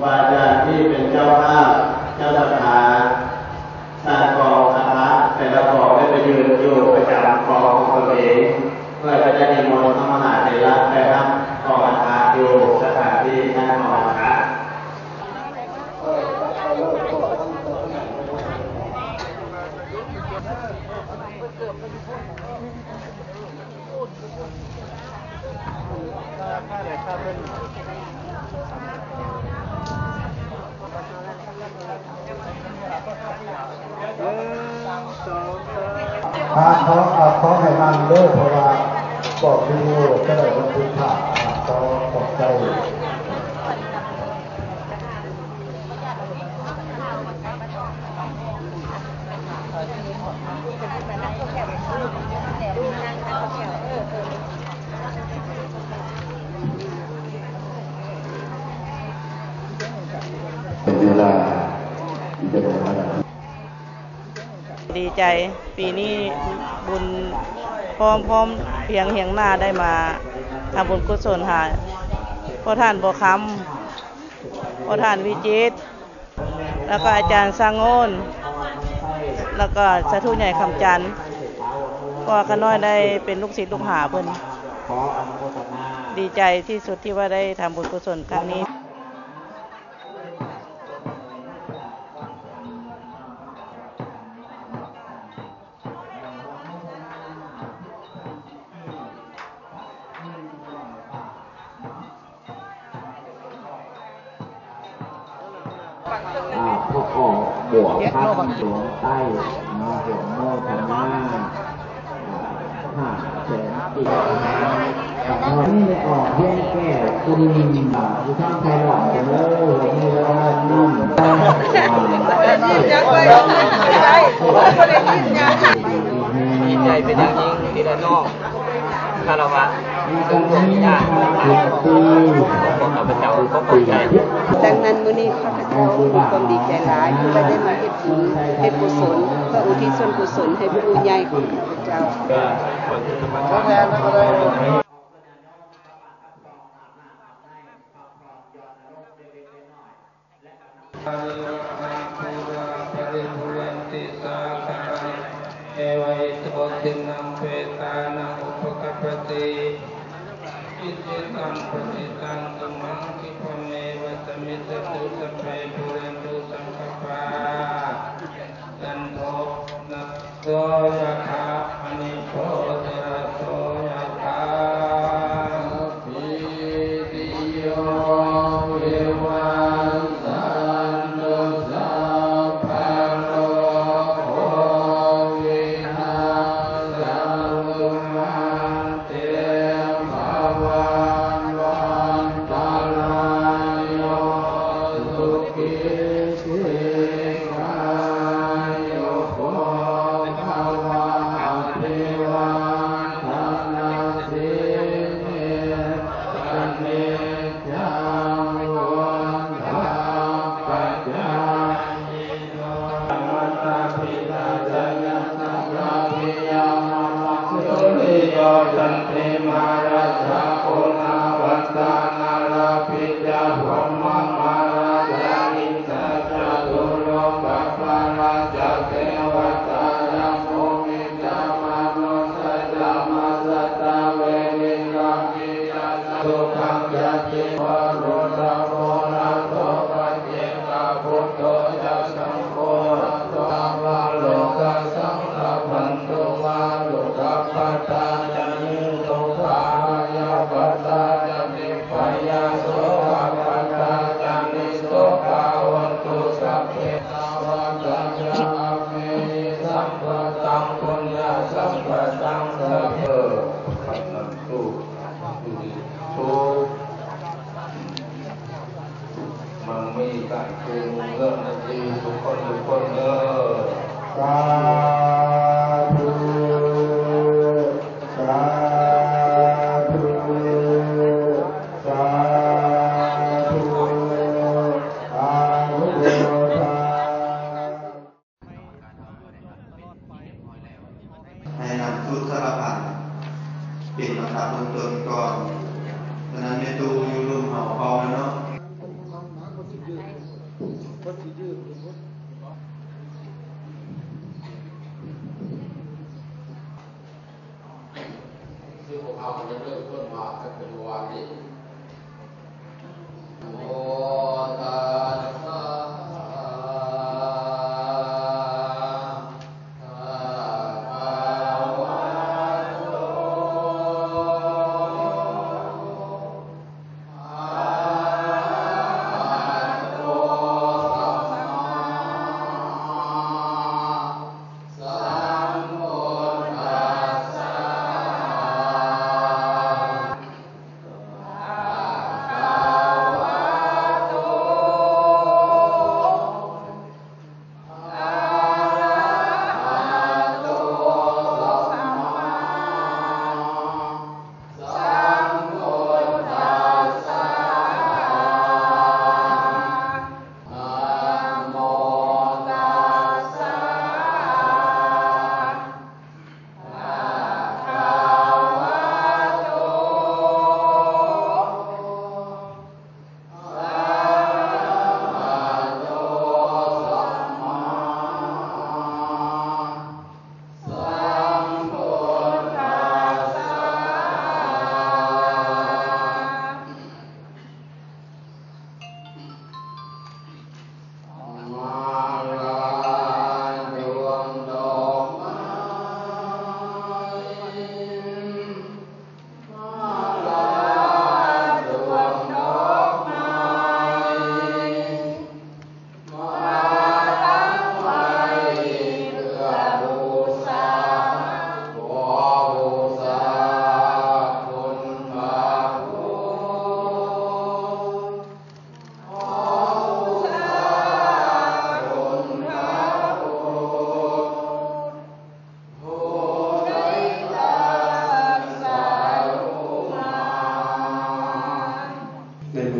อาจารย์ที่เป็นเจ้าภาพ เจ้าศรัทธา สร้างกองอัฐะแต่ละกองได้ไปยืนอยู่ประจำกองของตนเอง เพื่อจะได้นิมนต์พระมหาเถระไปรับกองอัฐะอยู่สถานที่ตั้งกองอัฐะ อ่า ขอ อ่า ขอให้นั่งเด้อ เพราะว่าบอกวิดีโอจะได้บันทึกภาพ อ่า ขอขอบใจ เป็นเวลาที่จะได้รับ ດີໃຈ ປີນີ້ບຸນພ້ອມ ພ້ອມພຽງຮຽງໜ້າໄດ້ມາທຳບຸນກຸສົນຫາພໍ່ທ່ານບົວຄຳ, ພໍ່ທ່ານວິຈິດ ແລ້ວກໍອາຈານສະຫງົນ ແລ້ວກໍສາທຸໃຫຍ່ຄຳຈັນ ເພາະວ່າຂ້ານ້ອຍໄດ້ເປັນລູກສິດລູກຫາເພິ່ນ. ດີໃຈທີ່ສຸດທີ່ວ່າໄດ້ທຳບຸນກຸສົນຄັ້ງນີ້. ອ່າ ພະອອກບວກພັນ ຫຼວງໃຕ້ ເນາະ ອະນຸໂມທະນາ ອ່າ ຫ້າແສນກີບ. ນີ້ໄດ້ອອກວຽງແກ້ວ ຄຸນ ຢູ່ທາງໄທລາວເດີ ມີລາຍນາມນຳ ອ່າ ດີໃຈເປັນຢ່າງຍິ່ງທີ່ໄດ້ນ້ອມ ຄາລະວະ ຊຶ່ງດວງວິນຍານຂອງຂ້າພະເຈົ້າ ຂໍຂອບໃຈ. ດັ່ງນັ້ນ ມື້ນີ້ຂ້າພະເຈົ້າມີຄວາມດີໃຈຫຼາຍ ທີ່ວ່າໄດ້ມາເຮັດບຸນເຮັດກຸສົນ ເພື່ອອຸທິດສ່ວນກຸສົນໃຫ້ຜູ້ໃຫຍ່ຂອງຂ້າພະເຈົ້າ. ปริปุเรนติสาคารัง เอวะเมวะอิโต ทินนังเปตานังอุปกัปปติ อิจิตังปัตติตังตุมหัง ขิปะเมวะสะมิชฌะตุ สัพเพ ปุเรนตุ สังกัปปา จันโท ปะนะ โส ยะถา มะนิ โช ติระโส ยะถา สัพพีติโย วิวัชชันตุ สัพพะโรโค วินัสสะตุ มา เต ภะวัตวันตะราโย สุขี ทีฆายุโก ภะวะ อะภิวาทะนะสีลิสสะ นิจจัง วุฑฒาปะจายิ มาตาปิตาจาญาติสักกาติยานัง สุริโยจันติมา ราชา โอนาวันตา นาราปิจฉา พรหมมา ราชา อินทา จาตุโลกปาลา จา เทวตา ยา ภูมิจา มานุสสา จา มาสตา เวริตา สุขัง ยะติ วารุณโภ นะโส ปัจเจกพุทโธ ยะ สังโฆ นะโส สา วา โลกัสสัง ละพันตุ มา ตุ ขัปปะตา จะ นิ สุขา ยะ ปะตา จะ นิ พยา สุขัปปะตา จะ นิ สุขา โหนตุ สัพเพ สาวา สัจจะ อัมเมหิ สัมปะตัง ปุญญา สัมปะตัง สัพเพ สุ มังมี กัง คู เรื่อง นาที ทุกคน ทุกคน เด้อ สาธุ สาธุ สาธุ อนุโมทา ให้นำชุดสารพันเป็นอันดับต้นๆก่อน ฉะนั้นแม่ตู้อยู่ลุ่มเฮาพร้อมแล้วเนาะ เ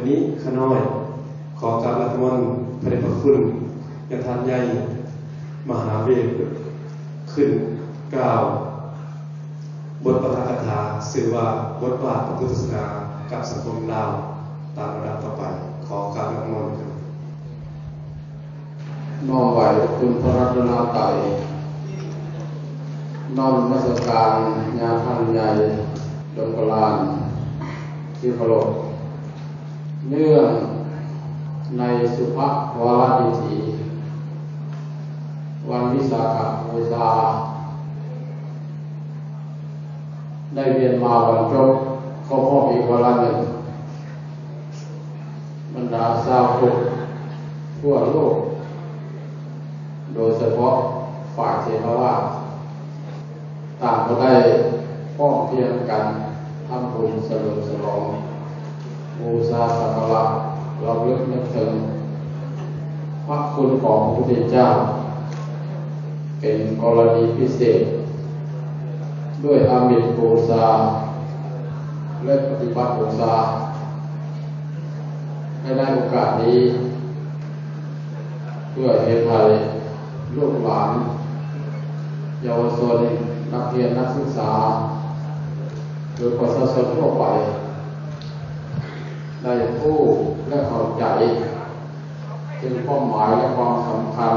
ນີ້ຂ້ານ້ອຍຂໍກາບອາລາພະຄຸນພະເດດພະຄຸນຍາທ່ານໃຫຍ່ມະຫາເວດ ຂຶ້ນກ່າວບົດປາຖະກະຖາ ຊື່ວ່າ ບົດບາດພະພຸດທະສາສະໜາກັບສັງຄົມລາວ ຕາມລຳດັບຕໍ່ໄປ. ຂໍກາບອາລາພະຄຸນ. ນ້ອມໄຫວ້ພະຄຸນພະລັດຕະນະໄຕ, ນ້ອມນະມັດສະການຍາທ່ານໃຫຍ່ ດົງກະລານ ທີ່ເຄົາລົບ. ເນື່ອງໃນສຸພະວາລະດີ ວັນວິສາຂະບູຊາ ໄດ້ວຽນມາບັນຈົບຄົບຮອບອີກວາລະໜຶ່ງ, ບັນດາຊາວພຸດທົ່ວໂລກ ໂດຍສະເພາະຝ່າຍເຖລະວາດ ຕ່າງກໍໄດ້ພ້ອມພຽງກັນທຳບຸນສະເຫຼີມສະຫຼອງ ບູຊາສັກກາລະລຳລຶກນຶກເຖິງພະຄຸນຂອງພະພຸດທະເຈົ້າ ເປັນກໍລະນີພິເສດ ດ້ວຍອາມິດບູຊາ ແລະ ປະຕິບັດບູຊາ. ແລະ ໃນໂອກາດນີ້ ເພື່ອເຮັດໃຫ້ລູກຫຼານ ເຍົາວະຊົນ ນັກຮຽນນັກສຶກສາ ຫຼື ປະຊາຊົນທົ່ວໄປ ໄດ້ຮູ້ ແລະ ເຂົ້າໃຈເຖິງຄວາມໝາຍ ແລະ ຄວາມສຳຄັນ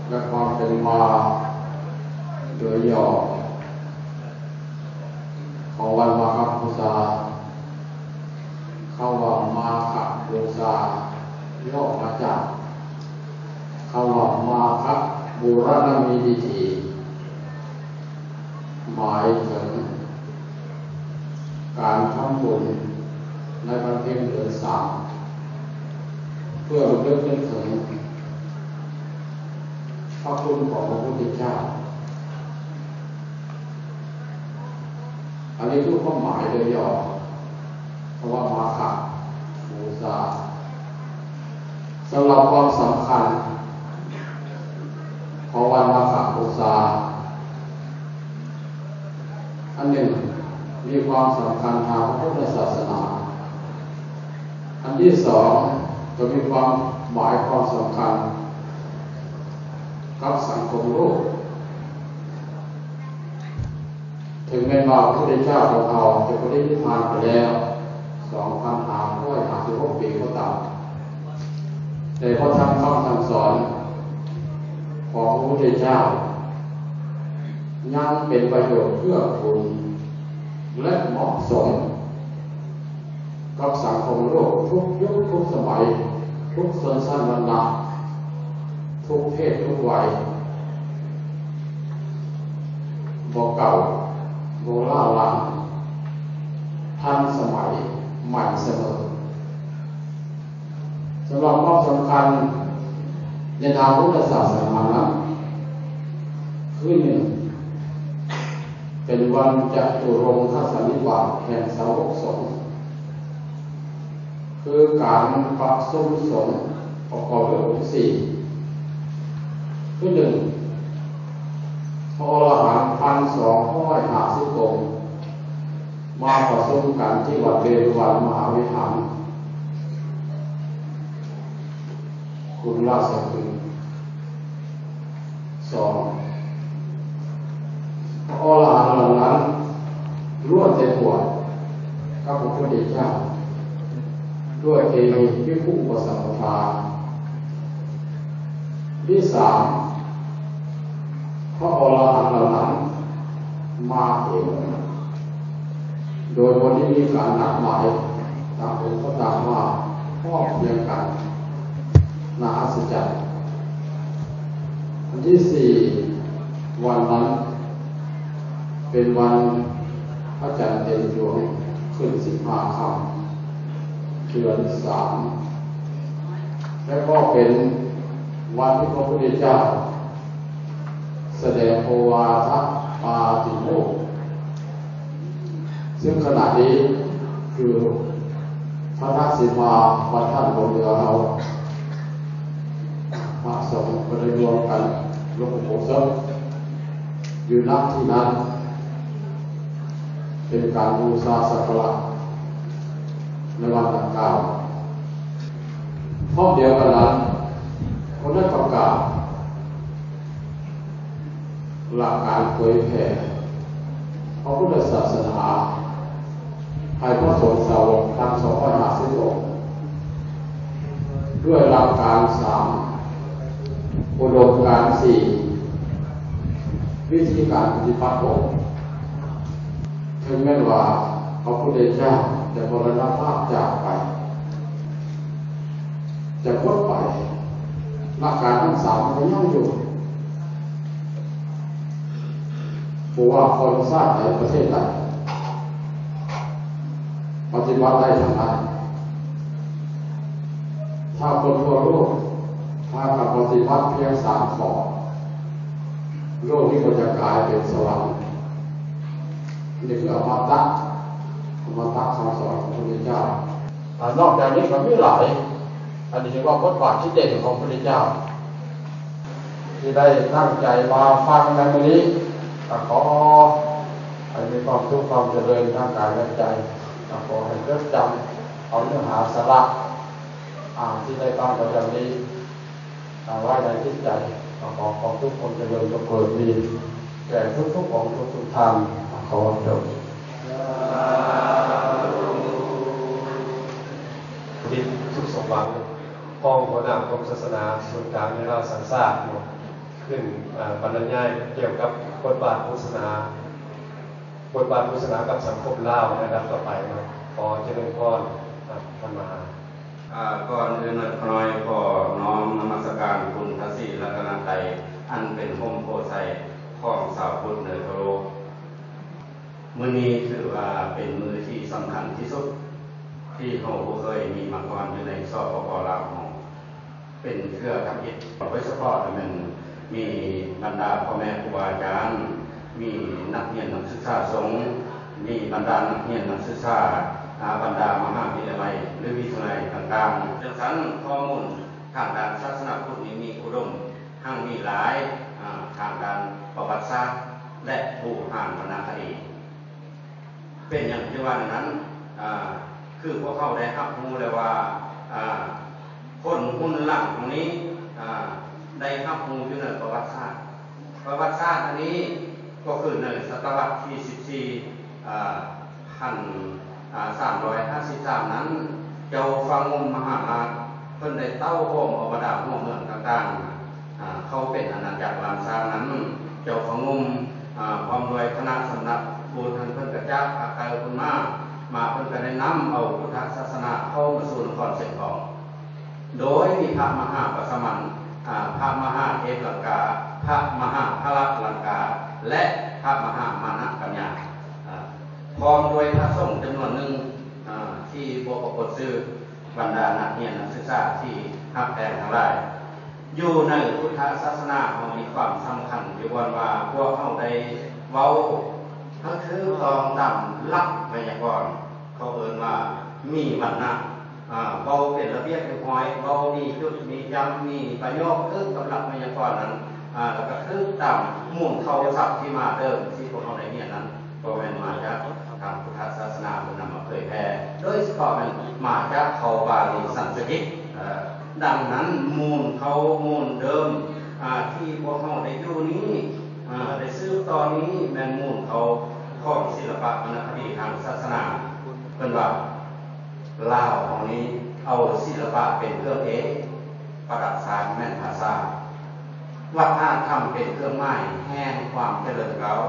ແລະ ຄວາມເປັນມາໂດຍຫຍໍ້ ຂອງວັນມາຄະບູຊາ. ຄຳວ່າມາຄະບູຊາ ຫຍໍ້ມາຈາກຄຳວ່າມາຄະບູຣານະມີດິທີ ໝາຍເຖິງການທຳບຸນໃນວັນເພັນເດືອນສາມ ເພື່ອລຳລຶກນຶກເຖິງພະຄຸນຂອງພະພຸດທະເຈົ້າ. ອັນນີ້ຄືຄວາມໝາຍໂດຍຫຍໍ້ ຄຳວ່າມາຄະບູຊາ. ສຳລັບຄວາມສຳຄັນຂອງວັນມາຄະບູຊາ, ອັນໜຶ່ງ ມີຄວາມສຳຄັນທາງພະພຸດທະສາສະໜາ, ອັນທີສອງ ກໍມີຄວາມໝາຍຄວາມສຳຄັນກັບສັງຄົມໂລກ. ເຖິງແມ່ນວ່າພະພຸດທະເຈົ້າຂອງເຮົາຈະປະລິນິບພານໄປແລ້ວສອງພັນຫ້າຮ້ອຍຫ້າສິບຫົກປີກໍຕາມ, ແຕ່ພະທຳຄຳສັ່ງສອນຂອງພະພຸດທະເຈົ້າຍັງເປັນປະໂຫຍດເກື້ອກູນ ແລະ ເໝາະສົມ ກັບສັງຄົມໂລກທຸກຍຸກທຸກສະໄໝ, ທຸກຊົນຊັ້ນວັນນະ, ທຸກເພດທຸກໄວ, ບໍ່ເກົ່າ, ບໍ່ລ້າຫຼັງ, ທັນສະໄໝ, ໃໝ່ສະເໝີ. ສຳລັບຄວາມສຳຄັນໃນທາງພຸດທະສາສະໜານັ້ນ ຄື ໜຶ່ງ ເປັນວັນຈະຕຸລົງຄະສັນນິບາດແຫ່ງສາວົກສົງ, ຄືການປະຊຸມສົງປະກອບດ້ວຍອົງສີ່ ຄື ໜຶ່ງ ພະອໍລະຫັນພັນສອງຮ້ອຍຫ້າສິບອົງ ມາປະຊຸມກັນທີ່ວັດເວລຸວັນມະຫາວິຫານ ກຸງລາຊະຄຶ. ສອງ ພະອໍລະຫັນເຫຼົ່ານັ້ນລ້ວນແຕ່ບວດກັບພະພຸດທະເຈົ້າ ດ້ວຍເອຫິພິກຂຸອຸປະສັມປະທາ. ທີສາມ ພະອໍລະຫັນເຫຼົ່ານັ້ນມາເອງ ໂດຍບໍ່ໄດ້ມີການນັດໝາຍ, ຕ່າງອົງກໍຕ່າງມາພ້ອມພຽງກັນ, ໜ້າອັດສະຈັນ. ອັນທີສີ່ ວັນນັ້ນເປັນວັນພະຈັນເຕັມດວງ ຂຶ້ນສິບຫ້າຄ່ຳ ເດືອນສາມ ແລະ ກໍເປັນວັນທີ່ພະພຸດທະເຈົ້າ ສະແດງໂອວາທະປາຕິໂມກ ຊຶ່ງຂະນະນີ້ຄືພະນະສີມາວັດທາດຫຼວງເໜືອເຮົາ ພະສົງກໍໄດ້ລວມກັນລົງອຸໂບສົດຢູ່ ນະ ທີ່ນັ້ນ ເປັນການບູຊາສັກກາລະໃນວັນດັ່ງກ່າວ. ພ້ອມດຽວກັນນັ້ນ, ກໍໄດ້ປະກາດຫຼັກການເຜີຍແຜ່ພະພຸດທະສາສະໜາໃຫ້ພະສົງສາວົກທັງສອງຮ້ອຍຫ້າສິບອົງ ດ້ວຍຫຼັກການສາມ, ອຸດົມການສີ່, ວິທີການປະຕິບັດອົງ. ເຖິງແມ່ນວ່າພະພຸດທະເຈົ້າຈະມໍລະນະພາບຈາກໄປ, ຈະໝົດໄປ, ຫຼັກການທັງສາມມັນກໍຍັງຢູ່. ບໍ່ວ່າຄົນຊາດໃດປະເທດໃດ ປະຕິບັດໄດ້ທັງນັ້ນ. ຖ້າຄົນທົ່ວໂລກພາກັນປະຕິບັດພຽງສາມຂໍ້, ໂລກນີ້ກໍຈະກາຍເປັນສະຫວັນ. ນີ້ຄືອະມະຕະ, ອະມະຕະຄຳສອນຂອງພະພຸດທະເຈົ້າ. ອາ ນອກຈາກນີ້ກໍມີຫຼາຍ, ອັນນີ້ຖືວ່າບົດບາດທີ່ເດັ່ນຂອງພະພຸດທະເຈົ້າ ທີ່ໄດ້ຕັ້ງໃຈມາຟັງໃນມື້ນີ້. ກໍຂໍໃຫ້ມີຄວາມສຸກຄວາມຈະເລີນທາງກາຍແລະໃຈ. ກໍຂໍໃຫ້ຈົດຈຳເອົາເນື້ອຫາສາລະ ອາ ທີ່ໄດ້ຟັງປະຈຳນີ້ ອາ ໄວ້ໃນຈິດໃຈ. ກໍຂໍຄວາມສຸກຄວາມຈະເລີນຈົ່ງເກີດມີແກ່ທຸກໆອົງທຸກໆທ່ານ. ຂໍຈົບ. ອຸທິດສຸກສົມຫວັງ ຮອງຫົວໜ້າກົມສາສະໜາສູນກາງໃນລາວສ້າງຊາດເນາະ ຂຶ້ນ ເອີ ບັນລະຍາຍກ່ຽວກັບບົດບາດຂອງສາສະໜາ, ບົດບາດຂອງສາສະໜາກັບສັງຄົມລາວໃນລຳດັບຕໍ່ໄປເນາະ. ຂໍຈະເລີນພອນ ທ່ານມະຫາ. ອາ ກ່ອນອື່ນໜ້ອຍ ຂໍນ້ອມນະມັດສະການຄຸນພະສີລັດຕະນະໄຕ ອັນເປັນຮົ່ມໂພໄຊຂອງຊາວພຸດເໜືອທົ່ວໂລກ. ມື້ນີ້ຖືວ່າເປັນມື້ທີ່ສຳຄັນທີ່ສຸດ ທີ່ເຮົາບໍ່ເຄີຍມີມາກ່ອນຢູ່ໃນ ສປປ ລາວເຮົາ ເປັນເທື່ອທຳອິດ, ໂດຍສະເພາະແມ່ນມີບັນດາພໍ່ແມ່ຄູບາອາຈານ, ມີນັກຮຽນນັກສຶກສາສົງ, ມີບັນດານັກຮຽນນັກສຶກສາ, ອາ, ບັນດາມະຫາວິທະຍາໄລ ຫຼື ວິທະຍາໄລຕ່າງໆ. ຈັ່ງຊັ້ນ, ຂໍ້ມູນທາງດ້ານສາສະໜາພຸດນີ້ມີອຸດົມ, ຮັ່ງມີຫຼາຍ, ອາ, ທາງດ້ານປະຫວັດສາດ ແລະ ບູຮານວັນນະຄະດີ. ເປັນຫຍັງຈຶ່ງວ່າແນວນັ້ນ? ອາ, ຄືພວກເຮົາໄດ້ຮັບຮູ້ແລ້ວວ່າ, ອາ, ຄົນຮຸ່ນຫຼັງເຮົານີ້, ອາ, ໄດ້ຮັບຮູ້ຢູ່ໃນປະຫວັດສາດ. ປະຫວັດສາດອັນນີ້ກໍຄືໃນສະຕະວັດທີສິບສີ່, ອາ, ພັນ, ອາ, ສາມຮ້ອຍຫ້າສິບສາມນັ້ນ, ເຈົ້າຟ້າງຸ່ມມະຫາລາດ ເພິ່ນໄດ້ເຕົ້າໂຮມເອົາບັນດາຫົວເມືອງຕ່າງໆ, ອາ, ເຂົ້າເປັນອານາຈັກລ້ານຊ້າງນັ້ນ, ເຈົ້າຟ້າງຸ່ມ, ອາ, ພ້ອມດ້ວຍຄະນະສຳນັກພຸດຫັ້ນ ເພິ່ນກະຈາກພາກໃຕ້ພຸ້ນມາ, ມາເພິ່ນກະໄດ້ນຳເອົາພຸດທະສາສະໜາເຂົ້າມາສູ່ນະຄອນຊຽງທອງ. ໂດຍມີພະມະຫາປະສະມັນ, ອາ, ພະມະຫາເທບລັງກາ, ພະມະຫາພະລະລັງກາ ແລະ ພະມະຫາມານະປັນຍາ, ອາ, ພ້ອມດ້ວຍພະສົງຈຳນວນໜຶ່ງ, ອາ, ທີ່ບໍ່ປາກົດຊື່, ບັນດານັກຮຽນນັກສຶກສາທີ່ຮັກແພງທັງຫຼາຍ, ຢູ່ໃນພຸດທະສາສະໜາເຮົາມີຄວາມສຳຄັນຢູ່ບ່ອນວ່າ ພວກເຮົາໄດ້ເວົ້າໃຫ້ຖືກຕ້ອງຕາມຫຼັກໄວຍາກອນ, ເຂົາເອີ້ນວ່າມີວັນນະ. ອາ ເວົ້າເປັນລະບຽບຮຽບຮ້ອຍ, ເວົ້າມີຈຸດມີຈຳ, ມີປະໂຫຍກຖືກກັບຫຼັກໄວຍາກອນນັ້ນ, ອາ ແລ້ວກໍຖືກຕາມມູນເຄົ້າສັບທີ່ມາເດີມທີ່ພວກເຮົາໄດ້ຮຽນນັ້ນ, ບໍ່ແມ່ນມາຈາກທາງພຸດທະສາສະໜາເພິ່ນນຳມາເຜີຍແຜ່, ໂດຍສະເພາະແມ່ນມາຈາກເຜົ່າບາລີສັນສະກິດ. ອາ ດັ່ງນັ້ນ ມູນເຄົ້າມູນເດີມ, ອາ ທີ່ພວກເຮົາໄດ້ຢູ່ນີ້, ອາ ໄດ້ສືບຕໍ່ນີ້ ແມ່ນມູນເຄົ້າຂອງສິລະປະວັນນະຄະດີທາງສາສະໜາ. ເພິ່ນວ່າ ລາວເຮົານີ້ເອົາສິລະປະເປັນເຄື່ອງເອກ, ປະດັບຊາດແມ່ນພາສາ, ວັດທະນະທຳເປັນເຄື່ອງໝາຍແຫ່ງຄວາມຈະເລີນກ້າວ,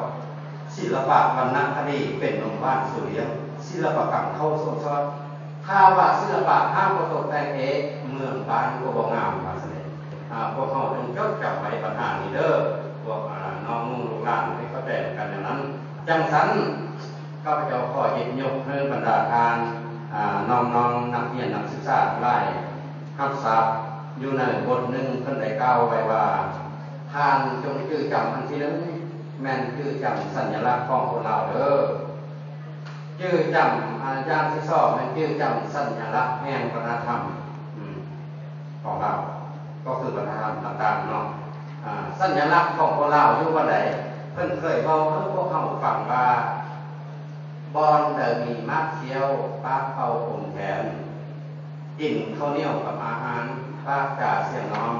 ສິລະປະວັນນະຄະດີເປັນນົມຫວານຊູລ້ຽງ, ສິລະປະກຳເຂົ້າສົມຊອດ. ຖ້າວ່າສິລະປະຫາກບໍ່ຕົກແຕ່ງເອກ, ເມືອງບ້ານກໍບໍ່ງາມ, ວ່າຊັ້ນເດ. ອາ ພວກເຮົາຈົ່ງຈົດຈຳໄວ້ບັນຫານີ້ເດີ, ພວກ ອາ ນ້ອງໆລູກຫຼານໃຫ້ເຂົ້າໃຈນຳກັນແນວນັ້ນ. ຈັ່ງຊັ້ນ ຂ້າພະເຈົ້າຂໍຫຍິບຍົກໃຫ້ບັນດາທ່ານ ອາ ນ້ອງໆນັກຮຽນນັກສຶກສາທັງຫຼາຍຮັບຊາບຢູ່ໃນບົດໜຶ່ງ ເພິ່ນໄດ້ກ່າວໄວ້ວ່າ ທ່ານຈົ່ງຈື່ຈຳອັນທີໜຶ່ງ ແມ່ນຈື່ຈຳສັນຍະລັກຂອງຄົນລາວເດີ. ຈື່ຈຳ ອາ ຢ່າງທີສອງ ແມ່ນຈື່ຈຳສັນຍະລັກແຫ່ງວັດທະນະທຳ ອາ ຂອງລາວ ກໍຄືວັດທະນະທຳຕ່າງໆເນາະ. ອາ ສັນຍະລັກຂອງຄົນລາວຢູ່ບ່ອນໃດ? ເພິ່ນເຄີຍເວົ້າໃຫ້ພວກເຮົາຟັງວ່າ ບ່ອນໃດມີໝາກຄ້ຽວ ປາກເປົ່າກົງແຄນ, ກິນເຂົ້າໜຽວກັບອາຫານ ປາກຈາສຽງນ້ອມ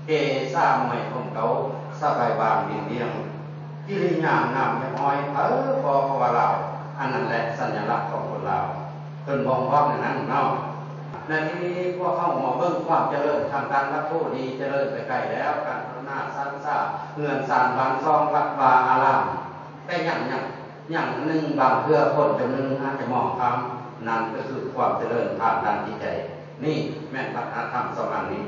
ເກສາມວຍຫົ່ມເກົາ ສະບາຍບາງດິນດຽງ ກິລິຍາງາມຮຽບຮ້ອຍ ເອີ ພໍເຂົາວ່າລາວ ອັນນັ້ນແຫຼະສັນຍະລັກຂອງຄົນລາວ ເພິ່ນບົ່ງບອກແນວນັ້ນເນາະ. ໃນທີ່ນີ້ພວກເຮົາມາເບິ່ງຄວາມຈະເລີນທາງດ້ານວັດຖຸນີ້ຈະເລີນໄປໄກແລ້ວ ການພັດທະນາສ້າງສາເຮືອນຊານບ້ານຊ່ອງວັດວາອາລາມ ແຕ່ຍັງ ຍັງ ຍັງອັນໜຶ່ງ ບາງເທື່ອຄົນຈຳນວນໜຶ່ງອາດຈະມອງຂ້າມ ນັ້ນກໍຄືຄວາມຈະເລີນທາງດ້ານຈິດໃຈ ນີ້ແມ່ນວັດທະນະທຳສອງອັນນີ້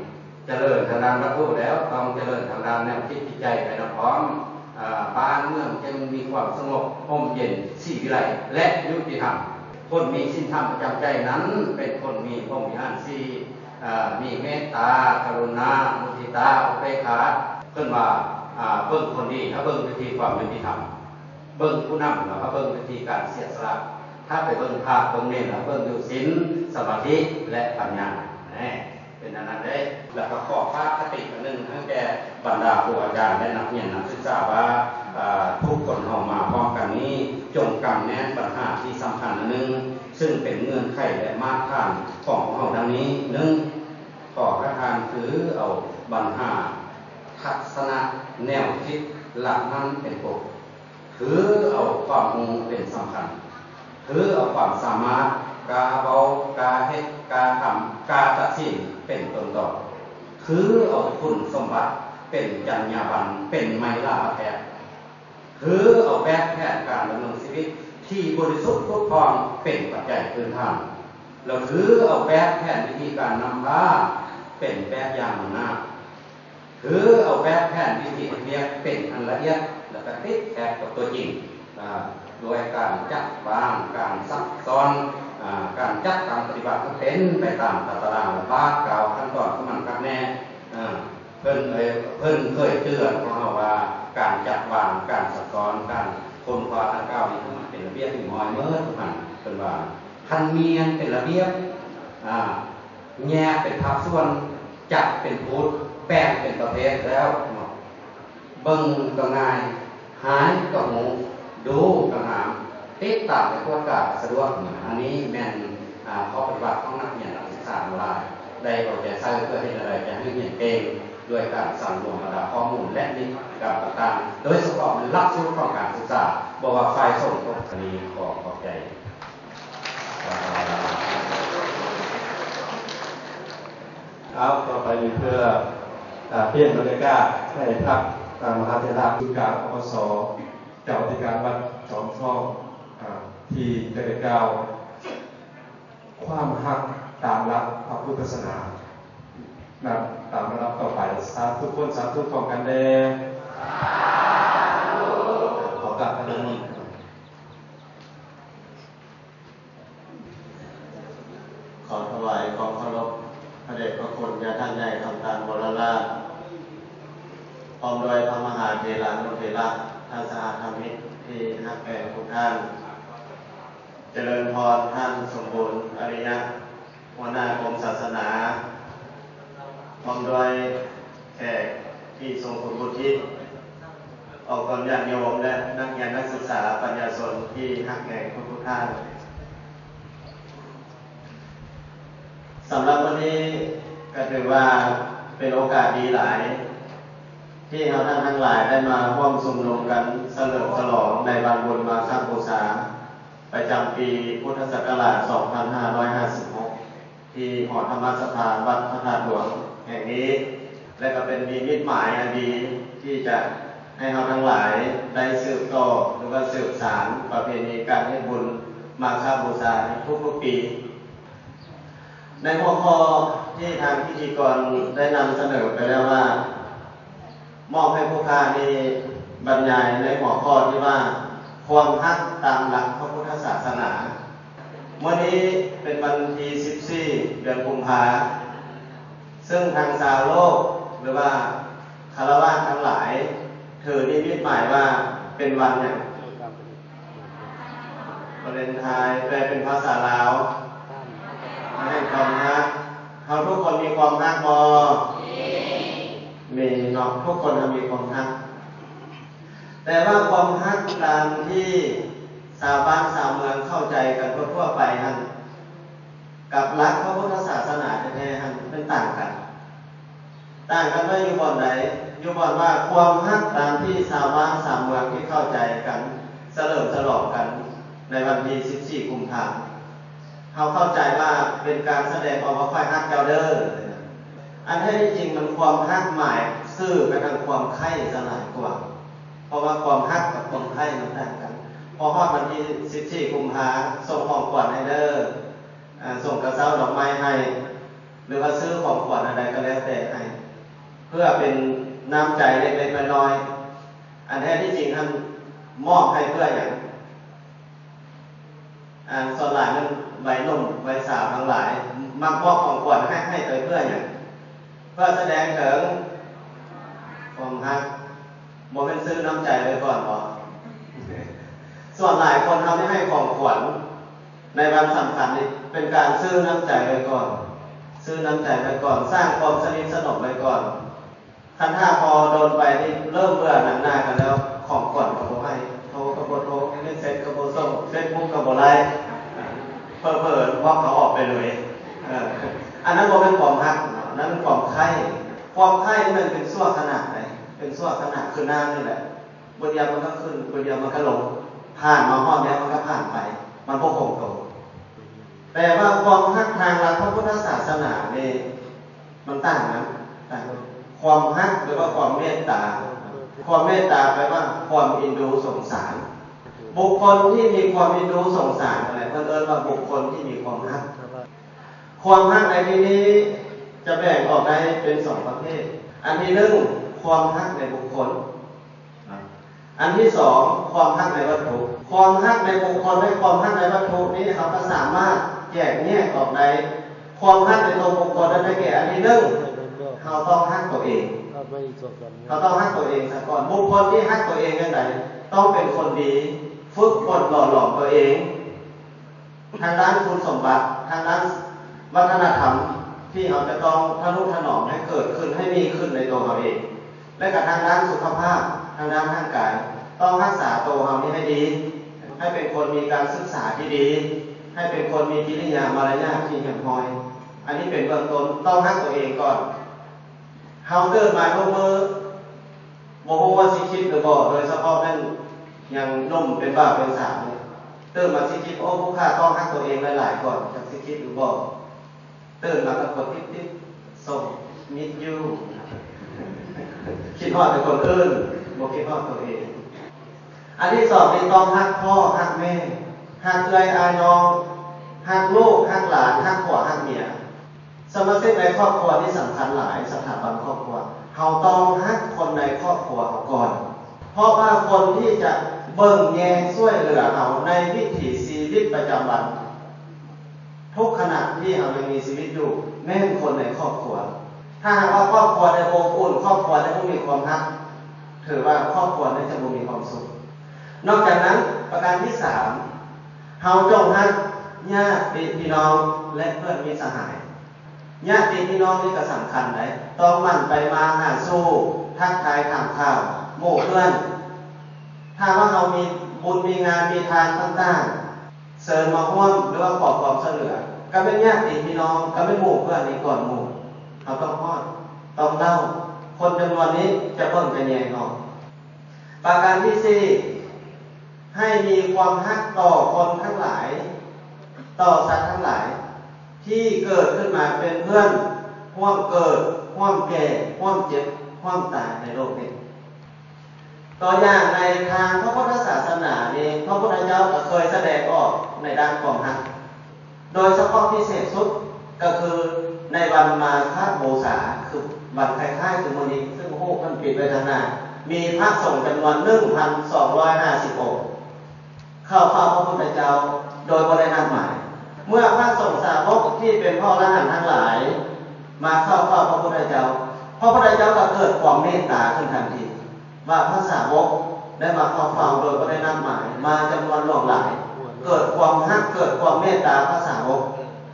ຈະເລີນທາງດ້ານວັດຖຸແລ້ວ ຕ້ອງຈະເລີນທາງດ້ານແນວຄິດຈິດໃຈໄປນຳພ້ອມ ອາ ບ້ານເມືອງຈຶ່ງມີຄວາມສະຫງົບຮົ່ມເຢັນ ສີວິໄລ ແລະ ຍຸຕິທຳ. ຄົນມີສິນທຳປະຈຳໃຈນັ້ນ ເປັນຄົນມີພົມວິຫານສີ່ ອາ ມີເມດຕາ ກະລຸນາ ມຸທິຕາ ອຸເບກຂາ. ເພິ່ນວ່າ ອາ ເບິ່ງຄົນດີ ຖ້າເບິ່ງວິທີຄວາມຍຸຕິທຳ ເບິ່ງຜູ້ນຳ ແລ້ວກໍເບິ່ງວິທີການເສຍສະຫຼະ. ຖ້າໄປເບິ່ງພະເບິ່ງເນນ ແລ້ວເບິ່ງຢູ່ສິນ ສະມາທິ ແລະ ປັນຍາ ແນ່ ເປັນອັນນັ້ນເດ້. ແລ້ວກໍຂໍຝາກຄະຕິອັນໜຶ່ງໃຫ້ແກ່ບັນດາຄູອາຈານ ແລະ ນັກຮຽນນັກສຶກສາວ່າ ອາ ທຸກຄົນເຮົາມາພ້ອມກັນນີ້ ຈົ່ງກຳແໜ້ນບັນຫາທີ່ສຳຄັນອັນໜຶ່ງ ຊຶ່ງເປັນເງື່ອນໄຂ ແລະ ມາດຖານຂອງພວກເຮົາດັ່ງນີ້. ໜຶ່ງ ຂໍໃຫ້ທ່ານຖືເອົາບັນຫາທັດສະນະແນວຄິດຫຼັກມັນເປັນປົກ ຖືເອົາຄວາມຮູ້ເປັນສຳຄັນ, ຖືເອົາຄວາມສາມາດ, ກ້າເວົ້າ, ກ້າເຮັດ, ກ້າທຳ, ກ້າຕັດສິນເປັນຕົ້ນຕໍ, ຖືເອົາຄຸນສົມບັດເປັນຈັນຍາບັນ, ເປັນໄມລາແພດ, ຖືເອົາແບບແຜນການດຳລົງຊີວິດທີ່ບໍລິສຸດຜຸດຜ່ອງເປັນປັດໄຈພື້ນຖານ, ແລ້ວຖືເອົາແບບແຜນວິທີການນຳພາເປັນແບບຢ່າງນຳໜ້າ. ຖືເອົາແບບແຜນວິທີເຮັດວຽກເປັນອັນລະອຽດ ແລ້ວກະຕິດແທດກັບຕົວຈິງ ອາ ດ້ວຍການຈັດວາງ, ການຊັກຊ້ອນ, ອາ ການຈັດການປະຕິບັດໃຫ້ເປັນໄປຕາມຕາຕະລາງ ແລະ ບາດກ້າວຂັ້ນຕອນຂອງມັນຄັກແນ່. ອາ ເພິ່ນເອີຍ ເພິ່ນເຄີຍເຕືອນພວກເຮົາວ່າ ການຈັດວາງ, ການຊັກຊ້ອນ, ການຄົ້ນຄວ້າດັ່ງກ່າວນີ້ ມັນເປັນລະບຽບຮຽບຮ້ອຍໝົດທຸກອັນ. ເພິ່ນວ່າ ຄັນມ້ຽນເປັນລະບຽບ, ອາ ແຍກເປັນພາກສ່ວນ, ຈັດເປັນພູດ, ແບ່ງເປັນປະເພດແລ້ວເນາະ ເບິ່ງກໍງ່າຍ, ຫາຍກໍຮູ້, ດູກໍງາມ, ຕິດຕາມໄປກວດກາກໍສະດວກ. ອັນນີ້ແມ່ນ ອາ ຂໍ້ປະຕິບັດຂອງນັກຮຽນນັກສຶກສາທັງຫຼາຍ ໄດ້ເອົາໃຈໃສ່ເພື່ອເຮັດແນວໃດຈະໃຫ້ຮຽນເກັ່ງ ດ້ວຍການສັງລວມບັນດາຂໍ້ມູນ ແລະ ນິຕິກຳຕ່າງໆ ໂດຍສະເພາະແມ່ນຫຼັກສູດຂອງການສຶກສາ ບໍ່ວ່າຝ່າຍສົງ ອັນນີ້ຂໍຂອບໃຈ. ເອົາ ຕໍ່ໄປນີ້ເພື່ອ ອາ ປ່ຽນບັນຍາກາດໃຫ້ພັກ ອາ ມະຫາເຖລະສູນກາງ ອພສ ເຈົ້າອະທິການວັດຈອມທອງ ອາ ທີ່ຈະໄດ້ກ່າວ ຄວາມຮັກຕາມຫຼັກພະພຸດທະສາສະໜາ ນຳຕາມລຳດັບຕໍ່ໄປ. ສາທຸ ທຸກຄົນ ສາທຸພ້ອມກັນແດ່. ຂໍກາບນະມົດການ. ຂໍຖວາຍຄວາມເຄົາລົບພະເດດພະຄຸນຍາທ່ານໃຫຍ່ຄຳຕານ ວໍລະລາດ ພ້ອມດ້ວຍພະມະຫາເຖລານຸເຖລະ ທ່ານສະຫະທຳມິກທີ່ຮັກແພງທຸກທ່ານ. ຈະເລີນພອນທ່ານສົມບູນ ອາລິຍະ ຫົວໜ້າກົມສາສະໜາ ພ້ອມດ້ວຍແຂກທີ່ຊົງຄຸນວຸດທິ ອອກຕົນຍາດໂຍມ ແລະ ນັກຮຽນນັກສຶກສາປັນຍາຊົນທີ່ຮັກແພງທຸກໆທ່ານ. ສຳລັບມື້ນີ້ກໍຖືວ່າເປັນໂອກາດດີຫຼາຍ ທີ່ເຮົາທ່ານທັງຫຼາຍໄດ້ມາຮ່ວມຊຸມນຸມກັນສະເຫຼີມສະຫຼອງໃນວັນບຸນມາຄະບູຊາ ປະຈຳປີພຸດທະສັກກະລາດສອງພັນຫ້າຮ້ອຍຫ້າສິບຫົກ ທີ່ຫໍທຳມະສະພາວັດພະທາດຫຼວງແຫ່ງນີ້ ແລະ ກໍເປັນນິມິດໝາຍອັນດີທີ່ຈະໃຫ້ເຮົາທັງຫຼາຍໄດ້ສືບຕໍ່ ຫຼືວ່າສືບສານປະເພນີການເຮັດບຸນມາຄະບູຊາໃນທຸກໆປີ. ໃນຫົວຂໍ້ທີ່ທາງພິທີກອນໄດ້ນຳສະເໜີໄປແລ້ວວ່າ ມອບໃຫ້ຜູ້ຂ້ານີ້ບັນຍາຍໃນຫົວຂໍ້ທີ່ວ່າ ຄວາມຮັກຕາມຫຼັກພະພຸດທະສາສະໜາ. ມື້ນີ້ເປັນວັນທີສິບສີ່ ເດືອນກຸມພາ ເຊິ່ງທາງຊາວໂລກ ຫຼືວ່າຄາລະວາດທັງຫຼາຍ ຖືນິມິດໝາຍວ່າເປັນວັນຫຍັງ? ວາເລັນທາຍ ແປເປັນພາສາລາວ ວັນແຫ່ງຄວາມຮັກ. ເຮົາທຸກຄົນມີຄວາມຮັກບໍ່? ມີເນາະ, ທຸກຄົນເຮົາມີຄວາມຮັກ. ແຕ່ວ່າຄວາມຮັກຕາມທີ່ຊາວບ້ານຊາວເມືອງເຂົ້າໃຈກັນທົ່ວໆໄປຫັ້ນ ກັບຫຼັກພະພຸດທະສາສະ ຕ່າງກັນໄວ້ຢູ່ບ່ອນໃດ? ຢູ່ບ່ອນວ່າຄວາມຮັກຕາມທີ່ຊາວບ້ານຊາວເມືອງທີ່ເຂົ້າໃຈກັນສະເຫຼີມສະຫຼອງກັນໃນວັນທີສິບສີ່ກຸມພາ ເຮົາເຂົ້າໃຈວ່າເປັນການສະແດງອອກວ່າຂ້ອຍຮັກເຈົ້າເດີ້. ອັນແທ້ທີ່ຈິງມັນຄວາມຮັກໝາຍຊື່ໄປທາງຄວາມໃຄ່ຊະຫຼາຍກວ່າ ເພາະວ່າຄວາມຮັກກັບຄວາມໃຄ່ມັນຕ່າງກັນ. ພໍຮອດວັນທີສິບສີ່ກຸມພາ ສົ່ງຂອງຂວັນໃຫ້ເດີ້ ອາ ສົ່ງກະເຊົ້າດອກໄມ້ໃຫ້ ຫຼືວ່າຊື້ຂອງຂວັນອັນໃດກໍແລ້ວແຕ່ໃຫ້ ເພື່ອເປັນນ້ຳໃຈເລັກໆນ້ອຍໆ. ອັນແທ້ທີ່ຈິງຫັ້ນມອບໃຫ້ເພື່ອຫຍັງ? ອາ ສ່ວນຫຼາຍແມ່ນໄວໜຸ່ມໄວສາວທັງຫຼາຍມັກມອບຂອງຂວັນໃຫ້ ໃຫ້ໄປເພື່ອຫຍັງ? ເພື່ອສະແດງເຖິງຄວາມຮັກ. ບໍ່ແມ່ນຊື້ນ້ຳໃຈໄວ້ກ່ອນບໍ? ສ່ວນຫຼາຍຄົນເຮົານີ້ໃຫ້ຂອງຂວັນໃນວັນສຳຄັນນີ້ເປັນການຊື້ນ້ຳໃຈໄວ້ກ່ອນ ຊື້ນ້ຳໃຈໄວ້ກ່ອນ ສ້າງຄວາມສະໜິດສະໜົມໄວ້ກ່ອນ. ຄັນຖ້າພໍດົນໄປນີ້ເລີ່ມເບື່ອໜັງໜ້າກັນແລ້ວ ຂອງຂວັນກໍບໍ່ໃຫ້ ໂທກໍບໍ່ໂທ ເມັດເຊັດກໍບໍ່ສົ່ງ ເຟສບຸກກໍບໍ່ໄລ ເຜີໆບລັອກເຂົາອອກໄປເລີຍ. ເອີ ອັນນັ້ນບໍ່ແມ່ນຄວາມຮັກເນາະ ນັ້ນຄວາມໃຄ່. ຄວາມໃຄ່ນີ້ມັນເປັນຊົ່ວຂະນະໃດ ເປັນຊົ່ວຂະນະ ຄືນ້ຳນີ້ແຫຼະ ບາງເທື່ອມັນກໍຂຶ້ນ ບາງເທື່ອມັນກໍລົງ ຜ່ານມາຮອດແລ້ວມັນກໍຜ່ານໄປ ມັນບໍ່ຄົງໂຕ. ແຕ່ວ່າຄວາມຮັກທາງຫຼັກພະພຸດທະສາສະໜານີ້ ມັນຕ່າງກັນ ຕ່າງກັນ ຄວາມຮັກ ຫຼືວ່າຄວາມເມດຕາ. ຄວາມເມດຕາແປວ່າຄວາມເອັນດູສົງສານ. ບຸກຄົນທີ່ມີຄວາມເອັນດູສົງສານນັ້ນແຫຼະ ເພິ່ນເອີ້ນວ່າບຸກຄົນທີ່ມີຄວາມຮັກ. ຄວາມຮັກໃນທີ່ນີ້ຈະແບ່ງອອກໄດ້ເປັນສອງປະເພດ. ອັນທີໜຶ່ງ ຄວາມຮັກໃນບຸກຄົນ. ອັນທີສອງ ຄວາມຮັກໃນວັດຖຸ. ຄວາມຮັກໃນບຸກຄົນ ແລະ ຄວາມຮັກໃນວັດຖຸນີ້ ເຮົາກໍສາມາດແຈກແຍກອອກໄດ້. ຄວາມຮັກໃນຕົວບຸກຄົນນັ້ນໄດ້ແກ່ ອັນທີໜຶ່ງ ເຮົາຕ້ອງຮັກຕົວເອງ. ເຮົາຕ້ອງຮັກຕົວເອງຊະກ່ອນ. ບຸກຄົນທີ່ຮັກຕົວເອງຈັ່ງໃດ? ຕ້ອງເປັນຄົນດີ, ຝຶກຝົນຫຼໍ່ຫຼອມຕົວເອງ. ທາງດ້ານຄຸນສົມບັດ, ທາງດ້ານວັດທະນະທຳທີ່ເຮົາຈະຕ້ອງທະນຸຖະໜອມໃຫ້ເກີດຂຶ້ນ, ໃຫ້ມີຂຶ້ນໃນຕົວເຮົາເອງ ແລະ ກະທາງດ້ານສຸຂະພາບ, ທາງດ້ານຮ່າງກາຍ, ຕ້ອງຮັກສາໂຕເຮົານີ້ໃຫ້ດີ, ໃຫ້ເປັນຄົນມີການສຶກສາທີ່ດີ, ໃຫ້ເປັນຄົນມີກິລິຍາມາລະຍາດທີ່ຮຽບຮ້ອຍ. ອັນນີ້ເປັນເບື້ອງຕົ້ນ, ຕ້ອງຮັກຕົວເອງກ່ອນ. ເຮົາເກີດມາທຸກມື້ ບໍ່ຮູ້ວ່າຊິຄິດຫຼືບໍ່, ໂດຍສະເພາະແມ່ນຍັງໜຸ່ມເປັນບ່າວເປັນສາວນີ້ ຕື່ນມາຊິຄິດ, ໂອ້ ຜູ້ຂ້າຕ້ອງຮັກຕົວເອງຫຼາຍໆກ່ອນ ຈັກຊິຄິດຫຼືບໍ່. ຕື່ນມາກໍກົດຕິດໆ ສົ່ງ ມິດຢູ ຄິດຮອດແຕ່ຄົນອື່ນ ບໍ່ຄິດຮອດຕົວເອງ. ອັນທີສອງນີ້ຕ້ອງຮັກພໍ່ຮັກແມ່ ຮັກເອື້ອຍອ້າຍນ້ອງ ຮັກລູກຮັກຫຼານ ຮັກຜົວຮັກເມຍ. ສະມາຊິກໃນຄອບຄົວນີ້ສຳຄັນຫຼາຍ, ສະຖາບັນຄອບຄົວ. ເຮົາຕ້ອງຮັກຄົນໃນຄອບຄົວເຮົາກ່ອນ, ເພາະວ່າຄົນທີ່ຈະເບິ່ງແຍງຊ່ວຍເຫຼືອເຮົາໃນວິຖີຊີວິດປະຈຳວັນ ທຸກຂະນະທີ່ເຮົາຍັງມີຊີວິດຢູ່ ແມ່ນຄົນໃນຄອບຄົວ. ຖ້າຫາກວ່າຄອບຄົວໃດບໍ່ອົບອຸ່ນ, ຄອບຄົວໃດບໍ່ມີຄວາມຮັກ, ຖືວ່າຄອບຄົວນັ້ນຈະບໍ່ມີຄວາມສຸກ. ນອກຈາກນັ້ນ, ປະການທີສາມ, ເຮົາຈົ່ງຮັກຍາດຕິພີ່ນ້ອງ ແລະ ເພື່ອນມິດສະຫາຍ. ຍາດຕິພີ່ນ້ອງນີ້ກໍສຳຄັນໃດ໋, ຕ້ອງໝັ່ນໄປມາຫາສູ່, ທັກທາຍຖາມຂ່າວ ໝູ່ເພື່ອນ. ຖ້າວ່າເຮົາມີບຸນມີງານ ມີທານຕ່າງໆ ເຊີນມາຮ່ວມ ຫຼືວ່າຂໍຄວາມຊ່ວຍເຫຼືອ, ກໍແມ່ນຍາດຕິພີ່ນ້ອງ, ກໍແມ່ນໝູ່ເພື່ອນນີ້ກ່ອນໝູ່. ເຮົາຕ້ອງຮອດ, ຕ້ອງເລົ່າ, ຄົນຈຳນວນນີ້ຈະເບິ່ງຈະແຍງເຮົາ. ປະການທີສີ່, ໃຫ້ມີຄວາມຮັກຕໍ່ຄົນທັງຫຼາຍ, ຕໍ່ສັດທັງຫຼາຍ ທີ່ເກີດຂຶ້ນມາເປັນເພື່ອນຮ່ວມເກີດ, ຮ່ວມແກ່, ຮ່ວມເຈັບ, ຮ່ວມຕາຍໃນໂລກນີ້. ຕົວຢ່າງໃນທາງພະພຸດທະສາສະໜານີ້, ພະພຸດທະເຈົ້າກໍເຄີຍສະແດງອອກໃນດ້ານຄວາມຮັກ. ໂດຍສະເພາະພິເສດສຸດກໍຄືໃນວັນມາຄະບູຊາ, ຄືວັນຄ້າຍໆຄືມື້ນີ້, ຊຶ່ງຮູບເພິ່ນປິດໄວ້ທາງໜ້າ, ມີພະສົງຈຳນວນໜຶ່ງພັນສອງຮ້ອຍຫ້າສິບອົງ ເຂົ້າເຝົ້າພະພຸດທະເຈົ້າໂດຍບໍ່ໄດ້ນັດໝາຍ. ເມື່ອພະສົງສາວົກທີ່ເປັນພະອໍລະຫັນທັງຫຼາຍມາເຂົ້າເຝົ້າພະພຸດທະເຈົ້າ, ພະພຸດທະເຈົ້າກໍເກີດຄວາມເມດຕາຂຶ້ນທັນທີ. ວ່າພະສາວົກໄດ້ມາເຂົ້າເຝົ້າໂດຍບໍ່ໄດ້ນັດໝາຍ ມາຈຳນວນຫຼວງຫຼາຍ, ເກີດຄວາມຮັກ, ເກີດຄວາມເມດຕາພະສາວົກ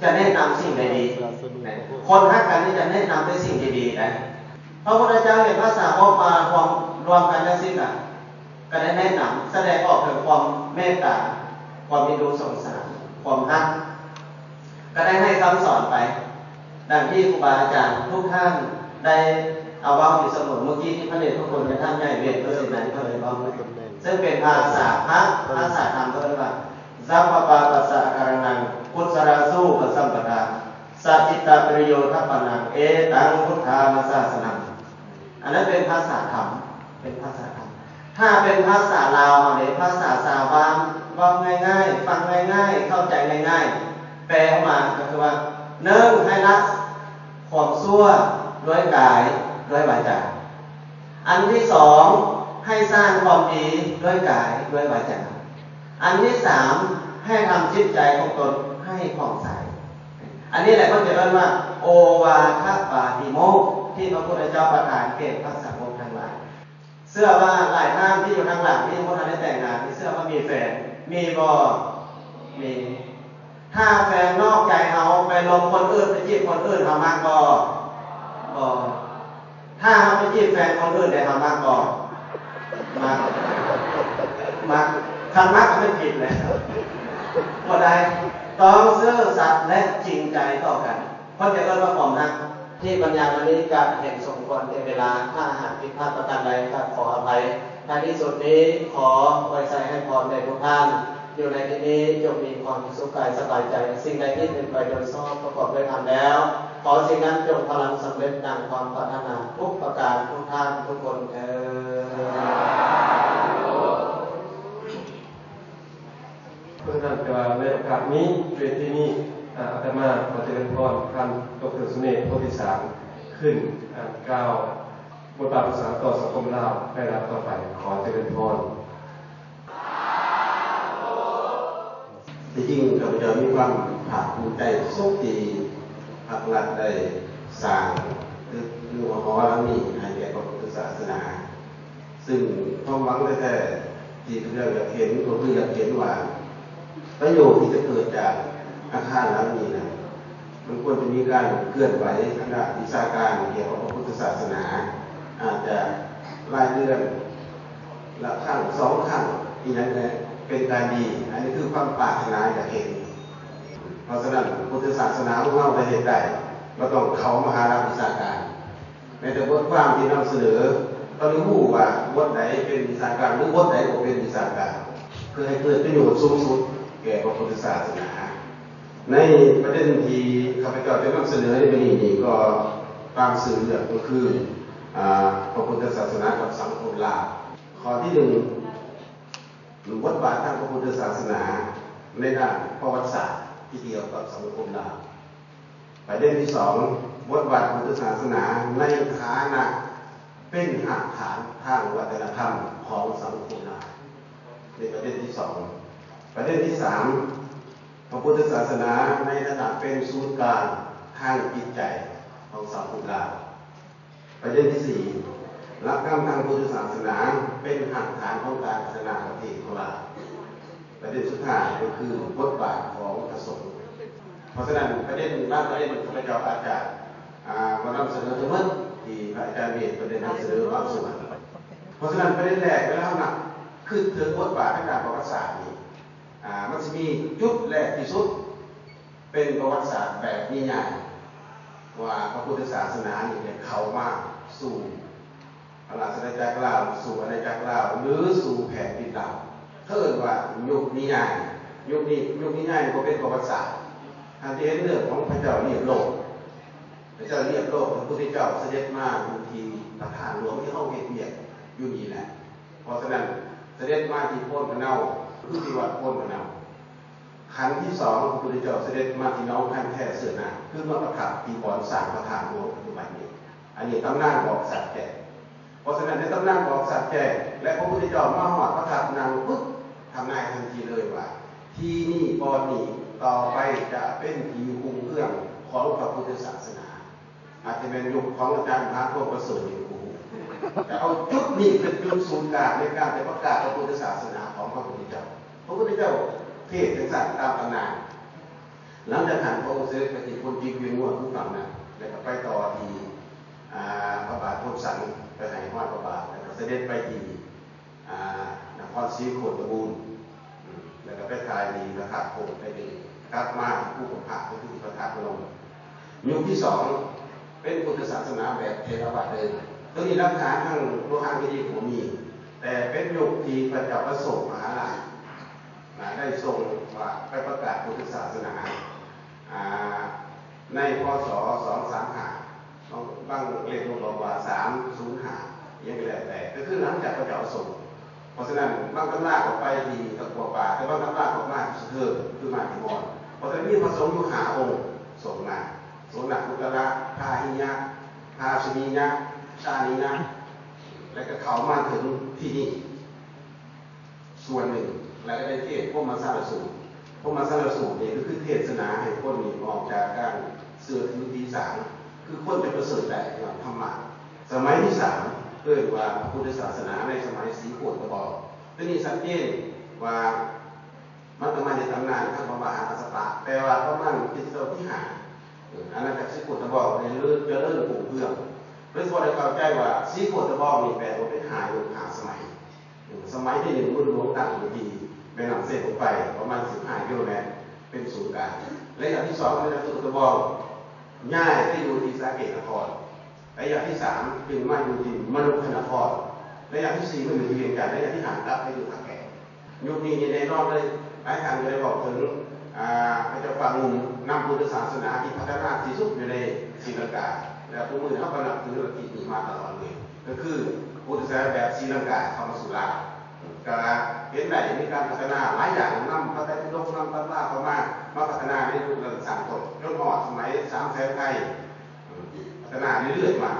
ຈະແນະນຳສິ່ງໃດດີ? ຄົນຮັກກັນນີ້ຈະແນະນຳແຕ່ສິ່ງດີໆໄດ໋. ພະພຸດທະເຈົ້າເຫັນພະສາວົກມາຮວມ, ລວມກັນຈັ່ງຊີ້ນະ, ກໍໄດ້ແນະນຳ, ສະແດງອອກເຖິງຄວາມເມດຕາ, ຄວາມເອັນດູສົງສານ, ຄວາມຮັກ, ກໍໄດ້ໃຫ້ຄຳສອນໄປ, ດັ່ງທີ່ຄູບາອາຈານທຸກທ່ານໄດ້ ເອົາເວົ້າຢູ່ສະເໝີ ເມື່ອກີ້ທີ່ພະເດດພະຄຸນແມ່ທ່ານໃຫຍ່ເວດ ເພິ່ນເປັນນາຍ ເພິ່ນເວົ້າ ເຊິ່ງເປັນພາສາພະ ພາສາທຳ ເພິ່ນວ່າ Sabbapāpassa akaraṇaṃ kusalasu pasampadā sacittaviriyodappanaṃ etaṃ buddhānusassanaṃ. ອັນນັ້ນເປັນພາສາທຳ ເປັນພາສາທຳ. ຖ້າເປັນພາສາລາວເຮົາເດ ພາສາຊາວບ້ານ ເວົ້າງ່າຍໆ ຟັງງ່າຍໆ ເຂົ້າໃຈງ່າຍໆ ແປອອກມາກໍຄືວ່າ ໜຶ່ງ ໃຫ້ລະຄວາມຊົ່ວດ້ວຍກາຍ ດ້ວຍວາຈາ. ອັນທີສອງ ໃຫ້ສ້າງຄວາມດີດ້ວຍກາຍ ດ້ວຍວາຈາ. ອັນທີສາມ ໃຫ້ທຳຈິດໃຈຂອງຕົນໃຫ້ຜ່ອງໃສ. ອັນນີ້ແຫຼະເພິ່ນຈະເອີ້ນວ່າ ໂອວາທະປາຕິໂມກ ທີ່ພະພຸດທະເຈົ້າປະທານແກ່ພະສາວົກທັງຫຼາຍ. ເຊື່ອວ່າຫຼາຍທ່ານທີ່ຢູ່ທາງຫຼັງນີ້ ບໍ່ທັນໄດ້ແຕ່ງງານ ເຊື່ອວ່າມີແຟນ ມີບໍ່? ມີ. ຖ້າແຟນນອກໃຈເຮົາ ໄປຫຼົງຄົນອື່ນ ໄປຈີບຄົນອື່ນ ເຮົາມັກບໍ່? ບໍ່. ຖ້າເຮົາໄປຈີບແຟນຄົນອື່ນໄດ້ ເຮົາມັກບໍ່? ມັກ. ມັກ. ຄັນມັກກໍແມ່ນຜິດແຫຼະ. ບໍ່ໄດ້. ຕ້ອງຊື່ສັດ ແລະ ຈິງໃຈຕໍ່ກັນ. ເພິ່ນຈະເອີ້ນວ່າຄວາມຮັກ. ທີ່ບັນຍາຍມານີ້ກໍເຫັນສົມຄວນແກ່ເວລາ, ຖ້າຫາກຜິດພາດປະການໃດກໍຂໍອະໄພ. ທ້າຍທີ່ສຸດນີ້ ຂໍອວຍໄຊໃຫ້ພອນແດ່ທຸກທ່ານ ຢູ່ໃນທີ່ນີ້ຈົ່ງມີຄວາມສຸກກາຍສະບາຍໃຈ, ສິ່ງໃດທີ່ເປັນໄປໂດຍຊອບປະກອບດ້ວຍທຳແລ້ວ, ຂໍສິ່ງນັ້ນຈົ່ງພະລັນສຳເລັດດັ່ງຄວາມປາດຖະໜາທຸກປະການທຸກທ່ານທຸກຄົນເທີ້ນ. ເພື່ອນັ້ນ ແຕ່ວ່າໃນໂອກາດນີ້ ເວທີນີ້ ອາ ອາດຕະມາຂໍຈະເລີນພອນທ່ານ ດອກເຕີ ສຸເນດ ໂພທິສານ ຂຶ້ນ ອາ ກ່າວບົດບາດຂອງສາງຕໍ່ສັງຄົມລາວໃນລຳດັບຕໍ່ໄປ. ຂໍຈະເລີນພອນ. ທີ່ຈິງ ຂ້າພະເຈົ້າມີຄວາມພາກພູມໃຈສຸດ ທີ່ພັກລັດໄດ້ສ້າງຕຶກ ຫຼືວ່າຫໍຫຼັງນີ້ໃຫ້ແກ່ພະພຸດທະສາສະໜາ. ຊຶ່ງຄວາມຫວັງແທ້ໆ ທີ່ຂ້າພະເຈົ້າຢາກເຫັນ ກໍຄືຢາກເຫັນວ່າ ປະໂຫຍດທີ່ຈະເກີດຈາກອາຄານຫຼັງນີ້ນັ້ນ ມັນຄວນຈະມີການເຄື່ອນໄຫວທາງດ້ານວິຊາການກ່ຽວກັບພະພຸດທະສາສະໜາ ອາດຈະລາຍເດືອນລະຄັ້ງສອງຄັ້ງ ອີ່ຫຍັງແຫຼະ ເປັນການດີ. ອັນນີ້ຄືຄວາມປາດຖະໜາຢາກເຫັນ. ເພາະສະນັ້ນ ພຸດທະສາສະໜາຂອງເຮົາໄດ້ເຮັດໄດ້ ບໍ່ຕ້ອງເຂົ້າມະຫາລັກວິຊາການ. ແມ້ແຕ່ບົດຄວາມທີ່ນຳສະເໜີ ກໍໄດ້ຮູ້ວ່າບົດໃດເປັນວິຊາການ ຫຼື ບົດໃດບໍ່ເປັນວິຊາການ ເພື່ອໃຫ້ເກີດປະໂຫຍດສູງສຸດແກ່ພະພຸດທະສາສະໜາ. ໃນປະເດັນທີ່ຂ້າພະເຈົ້າຈະນຳສະເໜີໃນມື້ນີ້ນີ້ ກໍຕາມຊື່ເລື່ອງກໍຄື ອາ ພະພຸດທະສາສະໜາກັບສັງຄົມລາວ. ຂໍ້ທີໜຶ່ງ ບົດບາດທາງພະພຸດທະສາສະໜາໃນດ້ານປະຫວັດສາດທີ່ກ່ຽວກັບສັງຄົມລາວ. ປະເດັນທີສອງ ບົດບາດຂອງພຸດທະສາສະໜາໃນຖານະເປັນຮາກຖານທາງວັດທະນະທຳຂອງສັງຄົມລາວ. ນີ້ປະເດັນທີສອງ. ປະເດັນທີສາມ ພະພຸດທະສາສະໜາໃນຖານະເປັນສູນກາງທາງຈິດໃຈຂອງສັງຄົມລາວ. ປະເດັນທີສີ່ ຫຼັກທຳທາງພຸດທະສາສະໜາເປັນຮາກຖານຂອງການພັດທະນາປະເທດຂອງລາວ. ປະເດັນສຸດທ້າຍກໍຄືບົດບາດຂອງພະສົງ. ເພາະສະນັ້ນ ປະເດັນບາງປະເດັນ ຂ້າພະເຈົ້າອາດຈະ ອາ ບໍ່ນຳສະເໜີທັງໝົດ ທີ່ພະອາຈານເວດເພິ່ນໄດ້ນຳສະເໜີບາງສ່ວນ. ເພາະສະນັ້ນ ປະເດັນແລກ ເວລາເຮົານັບຄິດເຖິງບົດບາດທາງດ້ານປະຫວັດສາດນີ້ ອາ ມັນຊິມີຈຸດແລກທີ່ສຸດ ເປັນປະຫວັດສາດແບບນິຍາຍ ວ່າພະພຸດທະສາສະໜານີ້ໄດ້ເຂົ້າມາສູ່ພະລາຊະອານາຈັກລາວ ສູ່ອານາຈັກລາວ ຫຼື ສູ່ແຜ່ນດິນລາວ. ເຂົາເອີ້ນວ່າຍຸກນິຍາຍ. ຍຸກນີ້ ຍຸກນິຍາຍບໍ່ເປັນປະຫວັດສາດ. ທ່ານຈະເຫັນເລື່ອງຂອງພະເຈົ້າລຽບໂລກ. ພະເຈົ້າລຽບໂລກ ພະພຸດທະເຈົ້າສະເດັດມາຢູ່ທີ່ພະທາດຫຼວງທີ່ເຮົາເຮັດວຽກຢູ່ນີ້ແຫຼະ. ເພາະສະນັ້ນ ສະເດັດມາທີ່ໂພນພະເນົາ ຄືທີ່ວັດໂພນພະເນົາ. ຂັ້ນທີສອງ ພະພຸດທະເຈົ້າສະເດັດມາທີ່ໜອງຄັນແຄເສືອນາ ຄືມາປະທັບທີ່ບ່ອນສ້າງພະທາດຫຼວງປັດຈຸບັນນີ້. ອັນນີ້ຕຳນານບອກຊັດແຈ້ງ. ເພາະສະນັ້ນ ໃນຕຳນານບອກຊັດແຈ້ງ ແລະ ພະພຸດທະເຈົ້າມາຮອດປະທັບນັ່ງປຶບ ທຳນາຍທັນທີເລີຍວ່າ ທີ່ນີ້ບ່ອນນີ້ຕໍ່ໄປຈະເປັນທີ່ຮຸ່ງເຮືອງຂອງພະພຸດທະສາສະໜາ. ອາດຈະແມ່ນຍຸກຂອງອາຈານມະຫາພວງປະເສີດນີ້ ຈະເອົາຈຸດນີ້ເປັນຈຸດສູນກາງໃນການຈະປະກາດພະພຸດທະສາສະໜາຂອງພະພຸດທະເຈົ້າ. ພະພຸດທະເຈົ້າເທດຈັ່ງຊັ້ນຕາມຕຳນານ. ຫຼັງຈາກນັ້ນ ພະອົງສະເດັດໄປທີ່ໂພນຈິກວຽງງວນ ຜູ້ຟັງນັ້ນ ແລ້ວກໍໄປຕໍ່ທີ່ ອາ ພະບາດໂພນສັນ ໄປໃຫ້ຮອຍພະບາດ ແລ້ວກໍສະເດັດໄປທີ່ ອາ ນະຄອນສີໂຄດຕະບູນ ອືມ ແລ້ວກໍໄປຖ່າຍທີ່ພະທາດໂພນ ໄປນີ້ ກັບມາພູກຳພະ ກໍຄືທີ່ພະທາດພະນົມ. ຍຸກທີສອງ ເປັນພຸດທະສາສະໜາແບບເຖລະວາດເດີມ. ຕົວນີ້ຫຼັກຖານທາງໂລຫະຄະດີບໍ່ມີ, ແຕ່ເປັນຍຸກທີ່ພະເຈົ້າອະໂສກມະຫາລາດນະ ໄດ້ສົ່ງວ່າໄປປະກາດພຸດທະສາສະໜາ ອ່າ ໃນ ພ.ສ. ສອງສາມຫ້າ ບາງເຫຼັ້ມກໍບອກວ່າ ສາມສູນຫ້າ ຫຍັງກໍແລ້ວແຕ່ ກໍຄືຫຼັງຈາກພະເຈົ້າອະໂສກ. ເພາະສະນັ້ນ ບາງຕຳລາກໍໄປທີ່ຕະກັວປ່າ ແຕ່ບາງຕຳລາກໍມາທີ່ສະເທີ ຄືມາທີ່ມອນ. ເພາະສະນັ້ນ ມີພະສົງຢູ່ຫ້າອົງສົ່ງມາ ໂສນະກຸດຕະລະ, ພາຫິຍະ, ພາສະນີຍະ, ຊານີຍະ ແລະກໍເຂົ້າມາເຖິງທີ່ນີ້ສ່ວນໜຶ່ງ ແລະກໍໄດ້ເທດພົມມະສາລະສູດ. ພົມມະສາລະສູດນີ້ກໍຄືເທດສະໜາໃຫ້ຄົນນີ້ອອກຈາກການເຊື່ອຖືຜີສາງ ຄືຄົນຈະປະເສີດໄດ້ຍ້ອນທຳມະ. ສະໄໝທີສາມ ເອີ້ນວ່າພະພຸດທະສາສະໜາໃນສະໄໝສີໂຄດຕະບອງ. ຕົວນີ້ຊັດເຈນວ່າ ມັນກໍມາໃນຕຳນານທາງພະມະຫາກັດສະປະ ແປວ່າປະມານຄຣິສຕະວັດທີຫ້າ ເອີ ອານາຈັກສີໂຄດຕະບອງໄດ້ເລີນ ຈະເລີນຮຸ່ງເຮືອງ. ໂດຍສະເພາະໄດ້ເຂົ້າໃຈວ່າສີໂຄດຕະບອງນີ້ແບ່ງອອກເປັນຫ້າຍຸກຫ້າສະໄໝ. ເອີ ສະໄໝທີໜຶ່ງ ເມືອງຫຼວງຕັ້ງຢູ່ທີ່ແມ່ນ້ຳເຊໂຂງໄປ ປະມານສິບຫ້າກິໂລແມັດ ເປັນສູນກາງ. ໄລຍະທີສອງ ອານາຈັກສີໂຄດຕະບອງ ຍ້າຍໄປຢູ່ທີ່ສາເກດນະຄອນ. ໄລຍະທີສາມ ຈຶ່ງມາຢູ່ທີ່ມະນຸຄະນະຄອນ. ໄລຍະທີສີ່ ມາຢູ່ທີ່ວຽງຈັນ. ໄລຍະທີຫ້າ ກັບໄປຢູ່ທ່າແຂກ. ຍຸກນີ້ນີ້ແນ່ນອນເລີຍ ຫຼາຍທ່ານກໍໄດ້ເວົ້າເຖິງ ອ່າ ພະເຈົ້າປາງງຸ່ມ ນຳພຸດທະສາສະໜາທີ່ພັດທະນາທີ່ສຸດຢູ່ໃນສີລັງກາ ແລະ ທຸກມື້ນີ້ເຮົາກໍນັບຖືລັດທິນີ້ມາຕະຫຼອດເລີຍ ກໍຄືພຸດທະສາສະໜາແບບສີລັງກາເຂົ້າມາສູ່ລາວ. ກໍເຫັນໄດ້ມີການພັດທະນາຫຼາຍຢ່າງ ນຳພະໄຕປິດົກ ນຳຕຳລາເຂົ້າມາ ມາພັດທະນາໃນຍຸກນັ້ນສ້າງຕົ້ນ ຈົນຮອດສະໄໝສາມແສນໄທ ພັດທະນາເລື້ອຍໆມາ.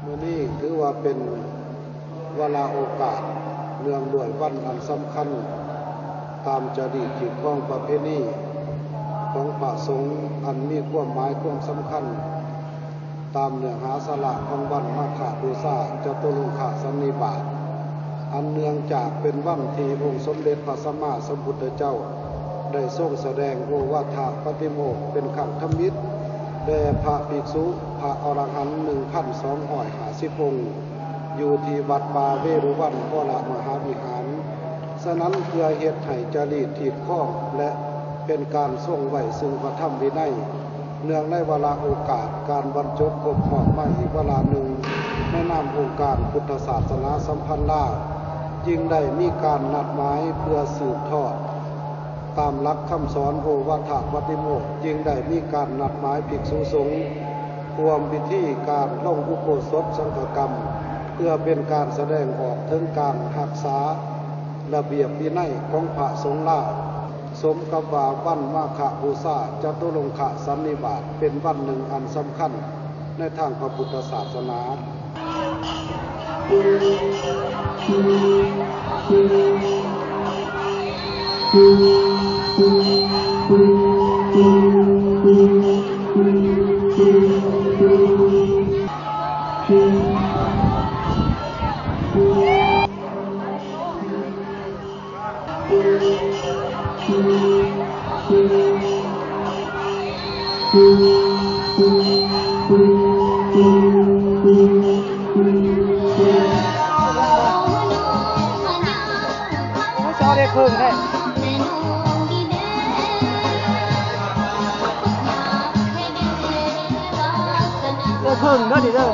ມື້ນີ້ຖືວ່າເປັນວາລະໂອກາດ ເນື່ອງດ້ວຍວັນອັນສຳຄັນ ຕາມຈາລີກຮີດຄອງປະເພນີຂອງພະສົງ ອັນມີຄວາມໝາຍຄວາມສຳຄັນ ຕາມເນື້ອຫາສາລະຂອງວັນມາຄະບູຊາ ຈະຕຸລົງຄະສັນນິບາດ ອັນເນື່ອງຈາກເປັນວັນທີ່ອົງສົມເດັດພະສຳມາສຳພຸດທະເຈົ້າ ໄດ້ຊົງສະແດງໂອວາທະປະຕິໂມກເປັນຄັ້ງທຳອິດ ແດ່ພະພິກສຸ ພະອໍລະຫັນ ໜຶ່ງພັນສອງຮ້ອຍຫ້າສິບອົງ ຢູ່ທີ່ວັດປ່າເວລຸວັນ ວໍລະມະຫາວິຫານ. ສະນັ້ນ ເພື່ອເຮັດໃຫ້ຈາລີກຮີດຄອງ ແລະ ເປັນການຊົງໄວ້ຊຶ່ງພະທຳວິໄນ ເນື່ອງໃນວາລະໂອກາດການບັນຈົບຄົບຮອບມາອີກວາລະໜຶ່ງ ໃນນາມອົງການພຸດທະສາສະໜາສຳພັນລາວ ຈຶ່ງໄດ້ມີການນັດໝາຍເພື່ອສືບທອດ ຕາມຫຼັກຄຳສອນໂອວາທະປະຕິໂມກ ຈຶ່ງໄດ້ມີການນັດໝາຍພິກສຸສົງ ຮ່ວມພິທີການລົງອຸໂບສົດສັງຄະກຳ ເພື່ອເປັນການສະແດງອອກເຖິງການຮັກສາລະບຽບວິໄນຂອງພະສົງລາວ, ສົມກັບວ່າວັນມາຄະບູຊາຈະຕຸລົງຄະສັນນິບາດ ເປັນວັນໜຶ່ງອັນສຳຄັນ ໃນທາງພະພຸດທະສາສະໜາ. ໂອ້ ຊອເດັກເພິ່ງແທ້ ເດີເພິ່ງເດີນີ້ເດີ.